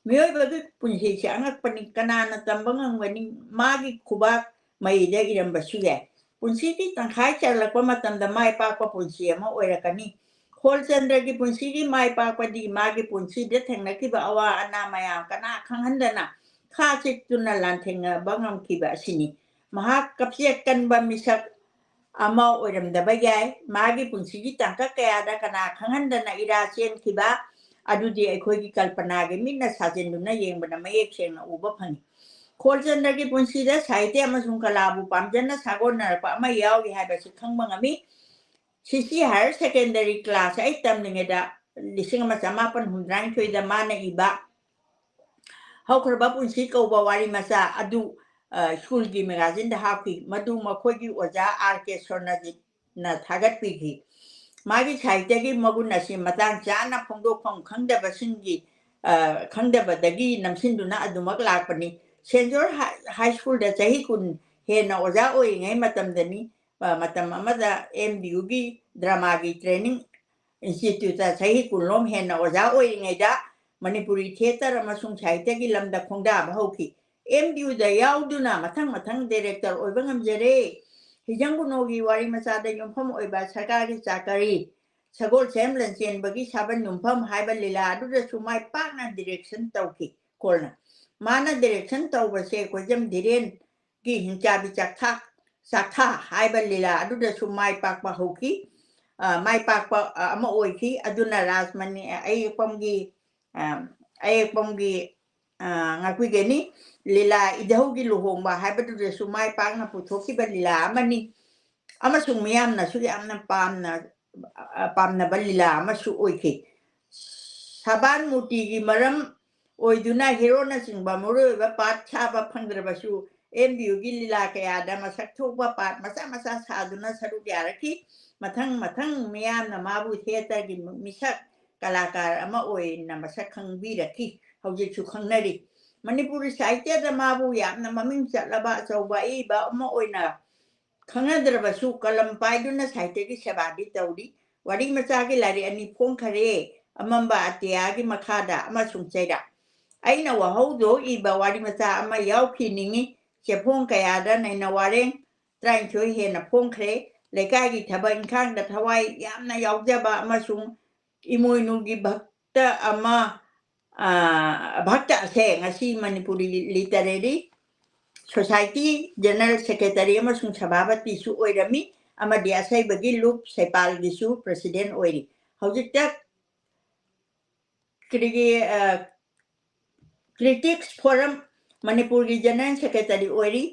ꯃꯤꯑꯣꯏꯕꯒꯤ ꯄꯨꯟꯁꯤꯁꯦ ꯑꯉꯛꯄꯅꯤ, ꯀꯅꯥꯅ ꯇꯝꯕ ꯉꯝꯒꯅꯤ? ꯃꯥꯒꯤ ꯈꯨꯕꯥꯛ ꯃꯩꯗ ꯏꯔꯝꯕꯁꯨ ꯌꯥꯏ꯫ ꯄꯨꯟꯁꯤꯒꯤ ꯇꯪꯈꯥꯏ ꯆꯜꯂꯛꯄ ꯃꯇꯝꯗ ꯃꯥꯏ ꯄꯥꯛꯄ ꯄꯨꯟꯁꯤ ꯑꯃ ꯑꯣꯏꯔꯛꯀꯅꯤ꯫ ꯈꯣꯜꯆꯟꯗ꯭ꯔꯒꯤ ꯄꯨꯟꯁꯤꯒꯤ ꯃꯥꯏ ꯄꯥꯛꯄꯗꯤ ꯃꯥꯒꯤ ꯄꯨꯟꯁꯤꯗ ꯊꯦꯡꯅꯈꯤꯕ ꯑꯋꯥ ꯑꯅꯥ ꯃꯌꯥꯝ ꯀꯅꯥ ꯈꯪꯍꯟꯗꯅ ꯈꯥ ꯆꯤꯛꯇꯨꯅ ꯂꯥꯟꯊꯦꯡꯅꯕ ꯉꯝꯈꯤꯕ ꯑꯁꯤꯅꯤ꯫ ꯃꯍꯥꯛ ꯀꯞꯆꯦꯠ ꯀꯟꯕ ꯃꯤꯁꯛ ꯑꯃ ꯑꯣꯏꯔꯝꯗꯕ ꯌꯥꯏ꯫ ꯃꯥꯒꯤ ꯄꯨꯟꯁꯤꯒꯤ ꯇꯥꯡꯀꯛ ꯀꯌꯥꯗ ꯀꯅꯥ ꯈꯪꯍꯟꯗꯅ ꯏꯔꯥ ꯆꯦꯟꯈꯤꯕ ꯑꯗꯨꯗꯤ ꯑꯩꯈꯣꯏꯒꯤ ꯀꯜꯄꯅꯥꯒꯤ ꯃꯤꯠꯅ ꯁꯥꯖꯤꯟꯗꯨꯅ ꯌꯦꯡꯕꯗ ꯃꯌꯦꯛ ꯁꯦꯡꯅ ꯎꯕ ꯐꯪꯏ꯫ ꯈꯣꯜꯆꯟꯗ꯭ꯔꯒꯤ ꯄꯨꯟꯁꯤꯗ ꯁꯥꯍꯤꯇ꯭ꯌ ꯑꯃꯁꯨꯡ ꯀꯂꯥꯕꯨ ꯄꯥꯝꯖꯅ ꯁꯥꯒꯣꯟꯅꯔꯛꯄ ꯑꯃ ꯌꯥꯎꯔꯤ ꯍꯥꯏꯕꯁꯤ ꯈꯪꯕ ꯉꯝꯃꯤ꯫ ꯁꯤꯁꯤ higher secondary class eight ꯇꯝꯂꯤꯉꯩꯗ ꯂꯤꯁꯤꯡ ꯑꯃ ꯆꯃꯥꯄꯟ ꯍꯨꯝꯗ꯭ꯔꯥꯅꯤꯊꯣꯏꯗ ꯃꯥꯅ ꯏꯕ ꯍꯧꯈ꯭ꯔꯕ ꯄꯨꯟꯁꯤ ꯀꯧꯕ ꯋꯥꯔꯤ ꯃꯆꯥ ꯑꯗꯨ, ꯑ, ꯁ꯭ꯀꯨꯜꯒꯤ ꯃꯦꯒꯥꯖꯤꯟꯗ ꯍꯥꯞꯈꯤ꯫ ꯃꯗꯨ ꯃꯈꯣꯏꯒꯤ ꯑꯣꯖꯥ ꯑꯥꯔ ꯀꯦ ꯁ꯭ꯋꯔꯅꯖꯤꯠꯅ ꯊꯥꯒꯠꯄꯤꯈꯤ꯫ ꯃꯥꯒꯤ ꯁꯥꯍꯤꯇ꯭ꯌꯒꯤ ꯃꯒꯨꯟ ꯑꯁꯤ ꯃꯇꯥꯡ ꯆꯥꯅ ꯐꯣꯡꯗꯣꯛꯐꯝ ꯈꯪꯗꯕꯁꯤꯡꯒꯤ, ꯑ, ꯈꯪꯗꯕꯗꯒꯤ ꯅꯝꯁꯤꯟꯗꯨꯅ ꯑꯗꯨꯃꯛ ꯂꯥꯛꯄꯅꯤ꯫ ꯁꯦꯟ ꯖꯣꯔꯖ ꯍꯥꯏ, ꯍꯥꯏ ꯁ꯭ꯀꯨꯜꯗ ꯆꯍꯤ ꯀꯨꯟ ꯍꯦꯟꯅ ꯑꯣꯖꯥ ꯑꯣꯏꯔꯤꯉꯩ ꯃꯇꯝꯗꯅꯤ, ꯑ, ꯃꯇꯝ ꯑꯃꯗ ꯑꯦꯝ ꯗꯤ ꯌꯨꯒꯤ ꯗ꯭ꯔꯃꯥꯒꯤ ꯇ꯭ꯔꯦꯅꯤꯡ ꯏꯟꯁꯇꯤꯇ꯭ꯌꯨꯠꯇ ꯆꯍꯤ ꯀꯨꯟꯔꯣꯝ ꯍꯦꯟꯅ ꯑꯣꯖꯥ ꯑꯣꯏꯔꯤꯉꯩꯗ ꯃꯅꯤꯄꯨꯔꯤ ꯊꯤꯌꯦꯇꯔ ꯑꯃꯁꯨꯡ ꯁꯥꯍꯤꯇ꯭ꯌꯒꯤ ꯂꯝꯗ ꯈꯣꯡꯗꯥꯕ ꯍꯧꯈꯤ꯫ ꯑꯦꯝ ꯗꯤ ꯌꯨꯗ ꯌꯥꯎꯗꯨꯅ ꯃꯊꯪ ꯃꯊꯪ ꯗꯥꯏꯔꯦꯛꯇꯔ ꯑꯣꯏꯕ ꯉꯝꯖꯔꯦ꯫ ꯍꯤꯖꯝ ꯒꯨꯅꯣꯒꯤ ꯋꯥꯔꯤ ꯃꯆꯥꯗ ꯌꯨꯝꯐꯝ ꯑꯣꯏꯕ ꯁꯔꯀꯥꯔꯒꯤ ꯆꯥꯀꯔꯤ, ꯁꯒꯣꯜꯁꯦꯝ ꯂꯟꯆꯦꯟꯕꯒꯤ ꯁꯥꯕꯟ ꯌꯨꯝꯐꯝ ꯍꯥꯏꯕ ꯂꯤꯂꯥ ꯑꯗꯨꯗꯁꯨ ꯃꯥꯏ ꯄꯥꯛꯅ ꯗꯤꯔꯦꯛꯁꯟ ꯇꯧꯈꯤ꯫ ꯀꯣꯜꯅ ꯃꯥꯅ ꯗꯤꯔꯦꯛꯁꯟ ꯇꯧꯕꯁꯦ ꯀꯣꯏꯖꯝ ꯙꯤꯔꯦꯟꯒꯤ ꯍꯤꯡꯆꯥꯕꯤ ꯆꯥꯛꯊꯥ, ꯆꯥꯛꯊꯥ ꯍꯥꯏꯕ ꯂꯤꯂꯥ ꯑꯗꯨꯗꯁꯨ ꯃꯥꯏ ꯄꯥꯛꯄ ꯍꯧꯈꯤ꯫ ꯑ, ꯃꯥꯏ ꯄꯥꯛꯄ, ꯑ, ꯑꯃ ꯑꯣꯏꯈꯤ꯫ ꯑꯗꯨꯅ ꯔꯥꯖꯃꯅꯤ, ꯑ, ꯑꯌꯦꯛꯄꯝꯒꯤ, ꯑ, ꯑꯌꯦꯛꯄꯝꯒꯤ, ꯑ, ꯉꯥꯛꯄꯤꯒꯅꯤ꯫ ꯂꯤꯂꯥ ꯏꯙꯧꯒꯤ ꯂꯨꯍꯣꯡꯕ ꯍꯥꯏꯕꯗꯨꯗꯁꯨ ꯃꯥꯏ ꯄꯥꯛꯅ ꯄꯨꯊꯣꯛꯈꯤꯕ ꯂꯤꯂꯥ ꯑꯃꯅꯤ꯫ ꯑꯃꯁꯨꯡ ꯃꯤꯌꯥꯝꯅꯁꯨ ꯌꯥꯝꯅ ꯄꯥꯝꯅ, ꯑ, ꯄꯥꯝꯅꯕ ꯂꯤꯂꯥ ꯑꯃꯁꯨ ꯑꯣꯏꯈꯤ꯫ ꯁꯕꯥꯟ ꯃꯨꯔꯇꯤꯒꯤ ꯃꯔꯝ ꯑꯣꯏꯗꯨꯅ ꯍꯦꯔꯣꯅꯆꯤꯡꯕ ꯃꯔꯨꯑꯣꯏꯕ ꯄꯥꯔꯠ ꯁꯥꯕ ꯐꯪꯗ꯭ꯔꯕꯁꯨ, ꯑꯦꯝ ꯗꯤ ꯌꯨꯒꯤ ꯂꯤꯂꯥ ꯀꯌꯥꯗ ꯃꯁꯛ ꯊꯣꯛꯄ ꯄꯥꯔꯠ ꯃꯆꯥ ꯃꯆꯥ ꯁꯥꯗꯨꯅ ꯁꯔꯨꯛ ꯌꯥꯔꯛꯈꯤ꯫ ꯃꯊꯪ ꯃꯊꯪ ꯃꯤꯌꯥꯝꯅ ꯃꯥꯕꯨ ꯊꯤꯌꯦꯇꯔꯒꯤ ꯃꯤꯁꯛ ꯀꯂꯥꯀꯥꯔ ꯑꯃ ꯑꯣꯏꯅ ꯃꯁꯛ ꯈꯪꯕꯤꯔꯛꯈꯤ꯫ ꯍꯧꯖꯤꯛꯁꯨ ꯈꯪꯅꯔꯤ꯫ ꯃꯅꯤꯄꯨꯔꯤ ꯁꯥꯍꯤꯇ꯭ꯌꯗ ꯃꯥꯕꯨ ꯌꯥꯝꯅ ꯃꯃꯤꯡ ꯆꯠꯂꯕ ꯑꯆꯧꯕ ꯑꯏꯕ ꯑꯃ ꯑꯣꯏꯅ ꯈꯪꯅꯗ꯭ꯔꯕꯁꯨ, ꯀꯂꯝ ꯄꯥꯏꯗꯨꯅ ꯁꯥꯍꯤꯇ꯭ꯌꯒꯤ ꯁꯦꯕꯥꯗꯤ ꯇꯧꯔꯤ꯫ ꯋꯥꯔꯤ ꯃꯆꯥꯒꯤ ꯂꯥꯏꯔꯤꯛ ꯑꯅꯤ ꯐꯣꯡꯈꯔꯦ, ꯑꯃꯝꯕ ꯑꯇꯤꯌꯥꯒꯤ ꯃꯈꯥꯗ ꯑꯃꯁꯨꯡ ꯆꯩꯔꯥꯛ꯫ ꯑꯩꯅ ꯋꯥꯍꯧꯗꯣ ꯏꯕ ꯋꯥꯔꯤ ꯃꯆꯥ ꯑꯃ ꯌꯥꯎꯈꯤ ꯅꯤꯡꯏ꯫ ꯆꯦꯐꯣꯡ ꯀꯌꯥꯗ ꯅꯩꯅ ꯋꯥꯔꯦꯡ ꯇꯔꯥꯅꯤꯊꯣꯏ ꯍꯦꯟꯅ ꯐꯣꯡꯈ꯭ꯔꯦ꯫ ꯂꯩꯀꯥꯏꯒꯤ ꯊꯕꯛ ꯏꯪꯈꯥꯡꯗ ꯊꯋꯥꯏ ꯌꯥꯝꯅ ꯌꯥꯎꯖꯕ ꯑꯃꯁꯨꯡ ꯏꯃꯣꯏꯅꯨꯒꯤ ꯚꯛꯇ ꯑꯃ, ꯑ, ꯚꯛꯇ ꯑꯁꯦ ꯉꯁꯤ Manipuri literary society general secretary ꯑꯃꯁꯨꯡ ꯁꯚꯥꯄꯇꯤꯁꯨ ꯑꯣꯏꯔꯝꯃꯤ, ꯑꯃꯗꯤ ꯑꯁꯩꯕꯒꯤ ꯂꯨꯞ ꯁꯩꯄꯥꯜꯒꯤꯁꯨ ꯄ꯭ꯔꯦꯁꯤꯗꯦꯟ ꯑꯣꯏꯔꯤ꯫ ꯍꯧꯖꯤꯛꯇ ꯀ꯭ꯔꯤꯒꯤ-, ꯑ, ꯀ꯭ꯔꯤꯇꯤꯛꯁ ꯐꯣꯔꯝ ꯃꯅꯤꯄꯨꯔꯒꯤ ꯖꯦꯅꯔꯦꯜ ꯁꯦꯀ꯭ꯔꯦꯇꯔꯤ ꯑꯣꯏꯔꯤ꯫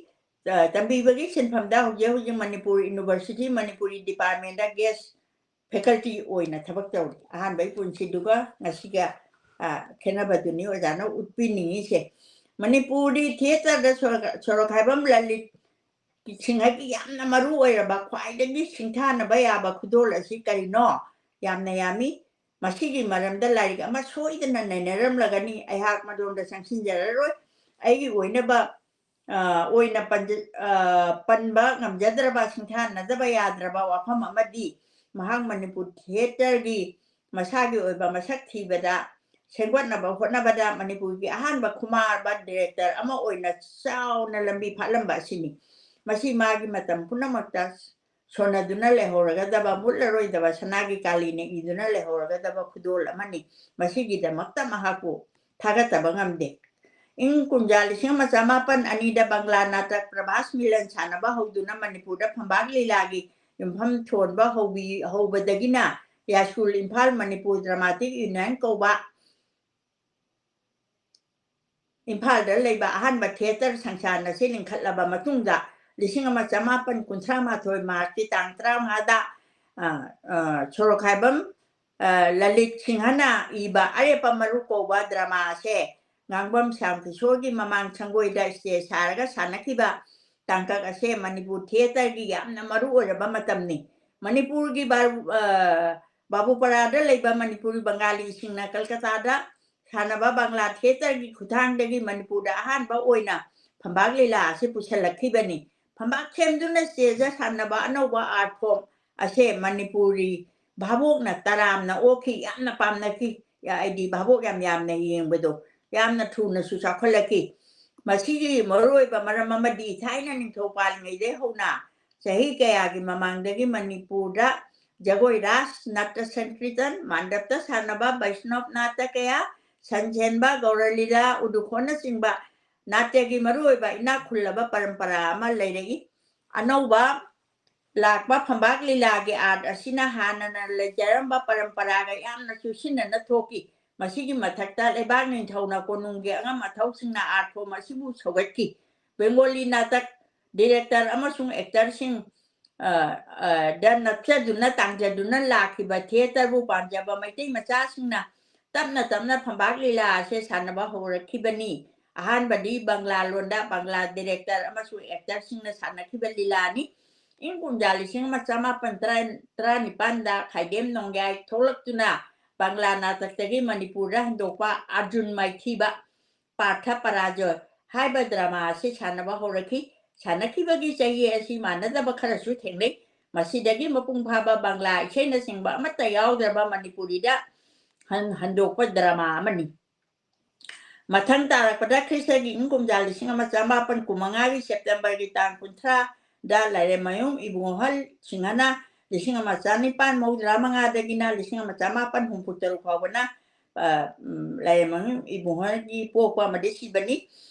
ꯑ, ꯇꯝꯕꯤꯕꯒꯤ ꯁꯤꯟꯐꯝꯗ ꯍꯧꯖꯤꯛ ꯍꯧꯖꯤꯛ ꯃꯅꯤꯄꯨꯔ ꯌꯨꯅꯤꯚꯔꯁꯤꯇꯤ, ꯃꯅꯤꯄꯨꯔꯤ ꯗꯤꯄꯥꯔꯠꯃꯦꯟꯗ ꯒꯦꯁ ꯐꯦꯀꯜꯇꯤ ꯑꯣꯏꯅ ꯊꯕꯛ ꯇꯧꯔꯤ꯫ ꯑꯍꯥꯟꯕꯒꯤ ꯄꯨꯟꯁꯤꯗꯨꯒ ꯉꯁꯤꯒ, ꯑ, ꯈꯦꯠꯅꯕꯗꯨꯅꯤ ꯑꯣꯖꯥꯅ ꯎꯠꯄꯤꯅꯤꯡꯉꯤꯁꯦ꯫ ꯃꯅꯤꯄꯨꯔꯗꯤ ꯊꯤꯌꯦꯇꯔꯗ ꯁꯣꯔꯣꯛ-, ꯁꯣꯔꯣꯛꯈꯥꯏꯕꯝ ꯂꯂꯤꯠ ꯁꯤꯡꯍꯒꯤ ꯌꯥꯝꯅ ꯃꯔꯨ ꯑꯣꯏꯔꯕ, ꯈ꯭ꯋꯥꯏꯗꯒꯤ ꯁꯤꯡꯊꯥꯅꯕ ꯌꯥꯕ ꯈꯨꯗꯣꯜ ꯑꯁꯤ ꯀꯔꯤꯅꯣ? ꯌꯥꯝꯅ ꯌꯥꯝꯃꯤ꯫ ꯃꯁꯤꯒꯤ ꯃꯔꯝꯗ ꯂꯥꯏꯔꯤꯛ ꯑꯃ ꯁꯣꯏꯗꯅ ꯅꯩꯅꯔꯝꯂꯒꯅꯤ꯫ ꯑꯩꯍꯥꯛ ꯃꯗꯣꯝꯗ ꯆꯪꯁꯤꯟꯖꯔꯔꯣꯏ꯫ ꯑꯩꯒꯤ ꯑꯣꯏꯅꯕ, ꯑ, ꯑꯣꯏꯅ ꯄꯟꯖ-, ꯑ, ꯄꯟꯕ ꯉꯝꯖꯗ꯭ꯔꯕ, ꯁꯤꯡꯊꯥꯅꯗꯕ ꯌꯥꯗ꯭ꯔꯕ ꯋꯥꯐꯝ ꯑꯃꯗꯤ ꯃꯍꯥꯛ ꯃꯅꯤꯄꯨꯔ ꯊꯤꯌꯦꯇꯔꯒꯤ ꯃꯁꯥꯒꯤ ꯑꯣꯏꯕ ꯃꯁꯛ ꯊꯤꯕꯗ ꯁꯦꯝꯒꯠꯅꯕ ꯍꯣꯠꯅꯕꯗ ꯃꯅꯤꯄꯨꯔꯒꯤ ꯑꯍꯥꯟꯕ ꯈꯨꯃꯥꯔꯕ ꯗꯤꯔꯦꯛꯇꯔ ꯑꯃ ꯑꯣꯏꯅ ꯆꯥꯎꯅ ꯂꯝꯕꯤ ꯐꯥꯠꯂꯝꯕ ꯑꯁꯤꯅꯤ꯫ ꯃꯁꯤ ꯃꯥꯒꯤ ꯃꯇꯝ ꯄꯨꯝꯅꯃꯛꯇ ꯁꯣꯟꯅꯗꯨꯅ ꯂꯩꯍꯧꯔꯒꯗꯕ, ꯃꯨꯠꯂꯔꯣꯏꯗꯕ ꯁꯅꯥꯒꯤ ꯀꯥꯂꯤꯅ ꯏꯗꯨꯅ ꯂꯩꯍꯧꯔꯒꯗꯕ ꯈꯨꯗꯣꯜ ꯑꯃꯅꯤ꯫ ꯃꯁꯤꯒꯤꯗꯃꯛꯇ ꯃꯍꯥꯛꯄꯨ ꯊꯥꯒꯠꯇꯕ ꯉꯝꯗꯦ꯫ ꯏꯪ ꯀꯨꯝꯖꯥ ꯂꯤꯁꯤꯡ ꯑꯃ ꯆꯃꯥꯄꯟ ꯑꯅꯤꯗ ꯕꯪꯒ꯭ꯂꯥ ꯅꯥꯇꯛ ꯄ꯭ꯔꯚꯥꯁ ꯃꯤꯂꯟ ꯁꯥꯟꯅꯕ ꯍꯧꯗꯨꯅ ꯃꯅꯤꯄꯨꯔꯗ ꯐꯝꯕꯥꯛ ꯂꯤꯂꯥꯒꯤ ꯌꯨꯝꯐꯝ ꯊꯣꯟꯕ ꯍꯧꯕꯤ-, ꯍꯧꯕꯗꯒꯤꯅ ꯌꯥꯏꯁ꯭ꯀꯨꯜ ꯏꯝꯐꯥꯜ ꯃꯅꯤꯄꯨꯔ ꯗ꯭ꯔꯃꯥꯇꯤꯛ ꯌꯨꯅꯤꯌꯟ ꯀꯧꯕ ꯏꯝꯐꯥꯜꯗ ꯂꯩꯕ ꯑꯍꯥꯟꯕ ꯊꯤꯌꯦꯇꯔ ꯁꯪꯁꯊꯥꯟ ꯑꯁꯤ ꯂꯤꯡꯈꯠꯂꯕ ꯃꯇꯨꯡꯗ, ꯂꯤꯁꯤꯡ ꯑꯃ ꯆꯃꯥꯄꯟ ꯀꯨꯟꯊ꯭ꯔꯥ ꯃꯥꯊꯣꯏ ꯃꯥꯔꯆꯀꯤ ꯇꯥꯡ ꯇꯔꯥꯃꯉꯥꯗ, ꯑ, ꯑ, ꯁꯣꯔꯣꯛꯈꯥꯏꯕꯝ, ꯑ, ꯂꯂꯤꯠ ꯁꯤꯡꯍꯅ ꯏꯕ ꯑꯔꯦꯞꯄ ꯃꯔꯨ ꯀꯧꯕ ꯗ꯭ꯔꯃꯥ ꯑꯁꯦ ꯉꯥꯡꯕꯝ ꯁ꯭ꯌꯥꯝ ꯀꯤꯁꯣꯔꯒꯤ ꯃꯃꯥꯡ ꯁꯪꯒꯣꯏꯗ ꯁ꯭ꯇꯦꯖ ꯁꯥꯔꯒ ꯁꯥꯟꯅꯈꯤꯕ ꯇꯥꯡꯀꯛ ꯑꯁꯦ ꯃꯅꯤꯄꯨꯔ ꯊꯤꯌꯦꯇꯔꯒꯤ ꯌꯥꯝꯅ ꯃꯔꯨ ꯑꯣꯏꯔꯕ ꯃꯇꯝꯅꯤ꯫ ꯃꯅꯤꯄꯨꯔꯒꯤ ꯕꯥ-, ꯑ, ꯕꯥꯕꯨꯄꯔꯥꯗ ꯂꯩꯕ ꯃꯅꯤꯄꯨꯔꯤ ꯕꯪꯒꯥꯂꯤꯁꯤꯡꯅ ꯀꯜꯀꯇꯥꯗ ꯁꯥꯟꯅꯕ ꯕꯪꯒ꯭ꯂꯥ ꯊꯤꯌꯦꯇꯔꯒꯤ ꯈꯨꯠꯊꯥꯡꯗꯒꯤ ꯃꯅꯤꯄꯨꯔꯗ ꯑꯍꯥꯟꯕ ꯑꯣꯏꯅ ꯐꯝꯕꯥꯛ ꯂꯤꯂꯥ ꯑꯁꯤ ꯄꯨꯁꯜꯂꯛꯈꯤꯕꯅꯤ꯫ ꯐꯝꯕꯥꯛ ꯁꯦꯝꯗꯨꯅ ꯁ꯭ꯇꯦꯖꯇ ꯁꯥꯟꯅꯕ ꯑꯅꯧꯕ ꯑꯥꯔꯠ ꯐꯣꯔꯝ ꯑꯁꯦ ꯃꯅꯤꯄꯨꯔꯤ ꯚꯥꯕꯣꯛꯅ ꯇꯔꯥꯝꯅ ꯑꯣꯛꯈꯤ, ꯌꯥꯝꯅ ꯄꯥꯝꯅꯈꯤ꯫ ꯌꯥ-, ꯑꯩꯗꯤ ꯚꯥꯕꯣꯛ ꯌꯥꯝ ꯌꯥꯝꯅ ꯌꯦꯡꯕꯗꯣ, ꯌꯥꯝꯅ ꯊꯨꯅꯁꯨ ꯆꯥꯎꯈꯠꯂꯛꯈꯤ꯫ ꯃꯁꯤꯒꯤ ꯃꯔꯨꯑꯣꯏꯕ ꯃꯔꯝ ꯑꯃꯗꯤ ꯊꯥꯏꯅ ꯅꯤꯡꯊꯧ ꯄꯥꯜꯂꯤꯉꯩꯗꯩ ꯍꯧꯅ ꯆꯍꯤ ꯀꯌꯥꯒꯤ ꯃꯃꯥꯡꯗꯒꯤ ꯃꯅꯤꯄꯨꯔꯗ ꯖꯒꯣꯏ ꯔꯥꯁ, ꯅꯥꯇ꯭ꯌ ꯁꯪꯀꯤꯔꯇꯟ, ꯃꯥꯟꯗꯞꯇ ꯁꯥꯟꯅꯕ ꯕꯩꯁꯅꯣꯞ ꯅꯥꯇ꯭ꯌ ꯀꯌꯥ, ꯁꯟ ꯁꯦꯟꯕ, ꯒꯧꯔ ꯂꯤꯂꯥ, ꯎꯗꯨꯈꯣꯟꯅꯆꯤꯡꯕ ꯅꯥꯇ꯭ꯌꯒꯤ ꯃꯔꯨꯑꯣꯏꯕ ꯏꯅꯥꯛ ꯈꯨꯜꯂꯕ ꯄꯔꯝꯄꯔꯥ ꯑꯃ ꯂꯩꯔꯛꯏ꯫ ꯑꯅꯧꯕ ꯂꯥꯛꯄ ꯐꯝꯕꯥꯛ ꯂꯤꯂꯥꯒꯤ ꯑꯥꯔꯠ ꯑꯁꯤꯅ ꯍꯥꯟꯅꯅ ꯂꯩꯖꯔꯝꯕ ꯄꯔꯝꯄꯔꯥꯒ ꯌꯥꯝꯅ ꯆꯨꯁꯤꯟꯅꯅ ꯊꯣꯛꯈꯤ꯫ ꯃꯁꯤꯒꯤ ꯃꯊꯛꯇ ꯂꯩꯕꯥꯛ ꯅꯤꯡꯊꯧꯅ ꯀꯣꯅꯨꯡꯒꯤ ꯑꯉꯝ ꯑꯊꯧꯁꯤꯡꯅ art form ꯑꯁꯤꯕꯨ ꯁꯧꯒꯠꯈꯤ꯫ ꯕꯦꯡꯒꯣꯂꯤ ꯅꯥꯇꯛ director ꯑꯃꯁꯨꯡ actorꯁꯤꯡ, ꯑ, ꯑ, ꯗ ꯅꯞꯆꯗꯨꯅ ꯇꯥꯡꯖꯗꯨꯅ ꯂꯥꯛꯈꯤꯕ theatreꯕꯨ ꯄꯥꯝꯖꯕ ꯃꯩꯇꯩ ꯃꯆꯥꯁꯤꯡꯅ ꯇꯞꯅ ꯇꯞꯅ ꯐꯝꯕꯥꯛ ꯂꯤꯂꯥ ꯑꯁꯦ ꯁꯥꯟꯅꯕ ꯍꯧꯔꯛꯈꯤꯕꯅꯤ꯫ ꯑꯍꯥꯟꯕꯗꯤ ꯕꯪꯒ꯭ꯂꯥ ꯂꯣꯟꯗ ꯕꯪꯒ꯭ꯂꯥ director ꯑꯃꯁꯨꯡ actorꯁꯤꯡꯅ ꯁꯥꯟꯅꯈꯤꯕ ꯂꯤꯂꯥꯅꯤ꯫ ꯏꯪ ꯀꯨꯝꯖꯥ ꯂꯤꯁꯤꯡ ꯑꯃ ꯆꯃꯥꯄꯟ ꯇꯔꯥ, ꯇꯔꯥꯅꯤꯄꯥꯟꯗ ꯈꯥꯏꯗꯦꯝ ꯅꯣꯡꯌꯥꯏ ꯊꯣꯛꯂꯛꯇꯨꯅ ꯕꯪꯒ꯭ꯂꯥ ꯅꯥꯇꯛꯇꯒꯤ ꯃꯅꯤꯄꯨꯔꯗ ꯍꯟꯗꯣꯛꯄ ꯑꯔꯖꯨꯟ ꯃꯥꯏꯊꯤꯕ, ꯄꯥꯔꯊ ꯄꯔꯥꯖꯣꯏ ꯍꯥꯏꯕ drama ꯑꯁꯤ ꯁꯥꯟꯅꯕ ꯍꯧꯔꯛꯈꯤ꯫ ꯁꯥꯟꯅꯈꯤꯕꯒꯤ ꯆꯍꯤ ꯑꯁꯤ ꯃꯥꯟꯅꯗꯕ ꯈꯔꯁꯨ ꯊꯦꯡꯅꯩ꯫ ꯃꯁꯤꯗꯒꯤ ꯃꯄꯨꯡ ꯐꯥꯕ ꯕꯪꯒ꯭ꯂꯥ ꯏꯁꯩꯅꯆꯤꯡꯕ ꯑꯃꯠꯇ ꯌꯥꯎꯗ꯭ꯔꯕ ꯃꯅꯤꯄꯨꯔꯤꯗ ꯍꯟ-, ꯍꯟꯗꯣꯛꯄ drama ꯑꯃꯅꯤ꯫ ꯃꯊꯪ ꯇꯥꯔꯛꯄꯗ ꯈ꯭ꯔꯤꯁꯇꯒꯤ ꯏꯪ ꯀꯨꯝꯖꯥ ꯂꯤꯁꯤꯡ ꯑꯃ ꯆꯃꯥꯄꯟ ꯀꯨꯟꯃꯉꯥꯒꯤ Septemberꯒꯤ ꯇꯥꯡ ꯀꯨꯟꯊ꯭ꯔꯥꯗ ꯂꯥꯏꯔꯦꯝꯃꯌꯨꯝ ꯏꯕꯨꯡꯉꯣꯍꯜ ꯁꯤꯡꯍꯅ ꯂꯤꯁꯤꯡ ꯑꯃ ꯆꯅꯤꯄꯥꯟ ꯃꯧꯗ꯭ꯔꯥ ꯃꯉꯥꯗꯒꯤꯅ ꯂꯤꯁꯤꯡ ꯑꯃ ꯆꯃꯥꯄꯟ ꯍꯨꯝꯐꯨ ꯇꯔꯨꯛ ꯐꯥꯎꯕꯅ, ꯑ, ꯎꯝ, ꯂꯥꯏꯔꯦꯝꯃꯌꯨꯝ ꯏꯕꯨꯡꯉꯣꯍꯜꯒꯤ ꯄꯣꯛꯄ ꯑꯃꯗꯤ ꯁꯤꯕꯅꯤ꯫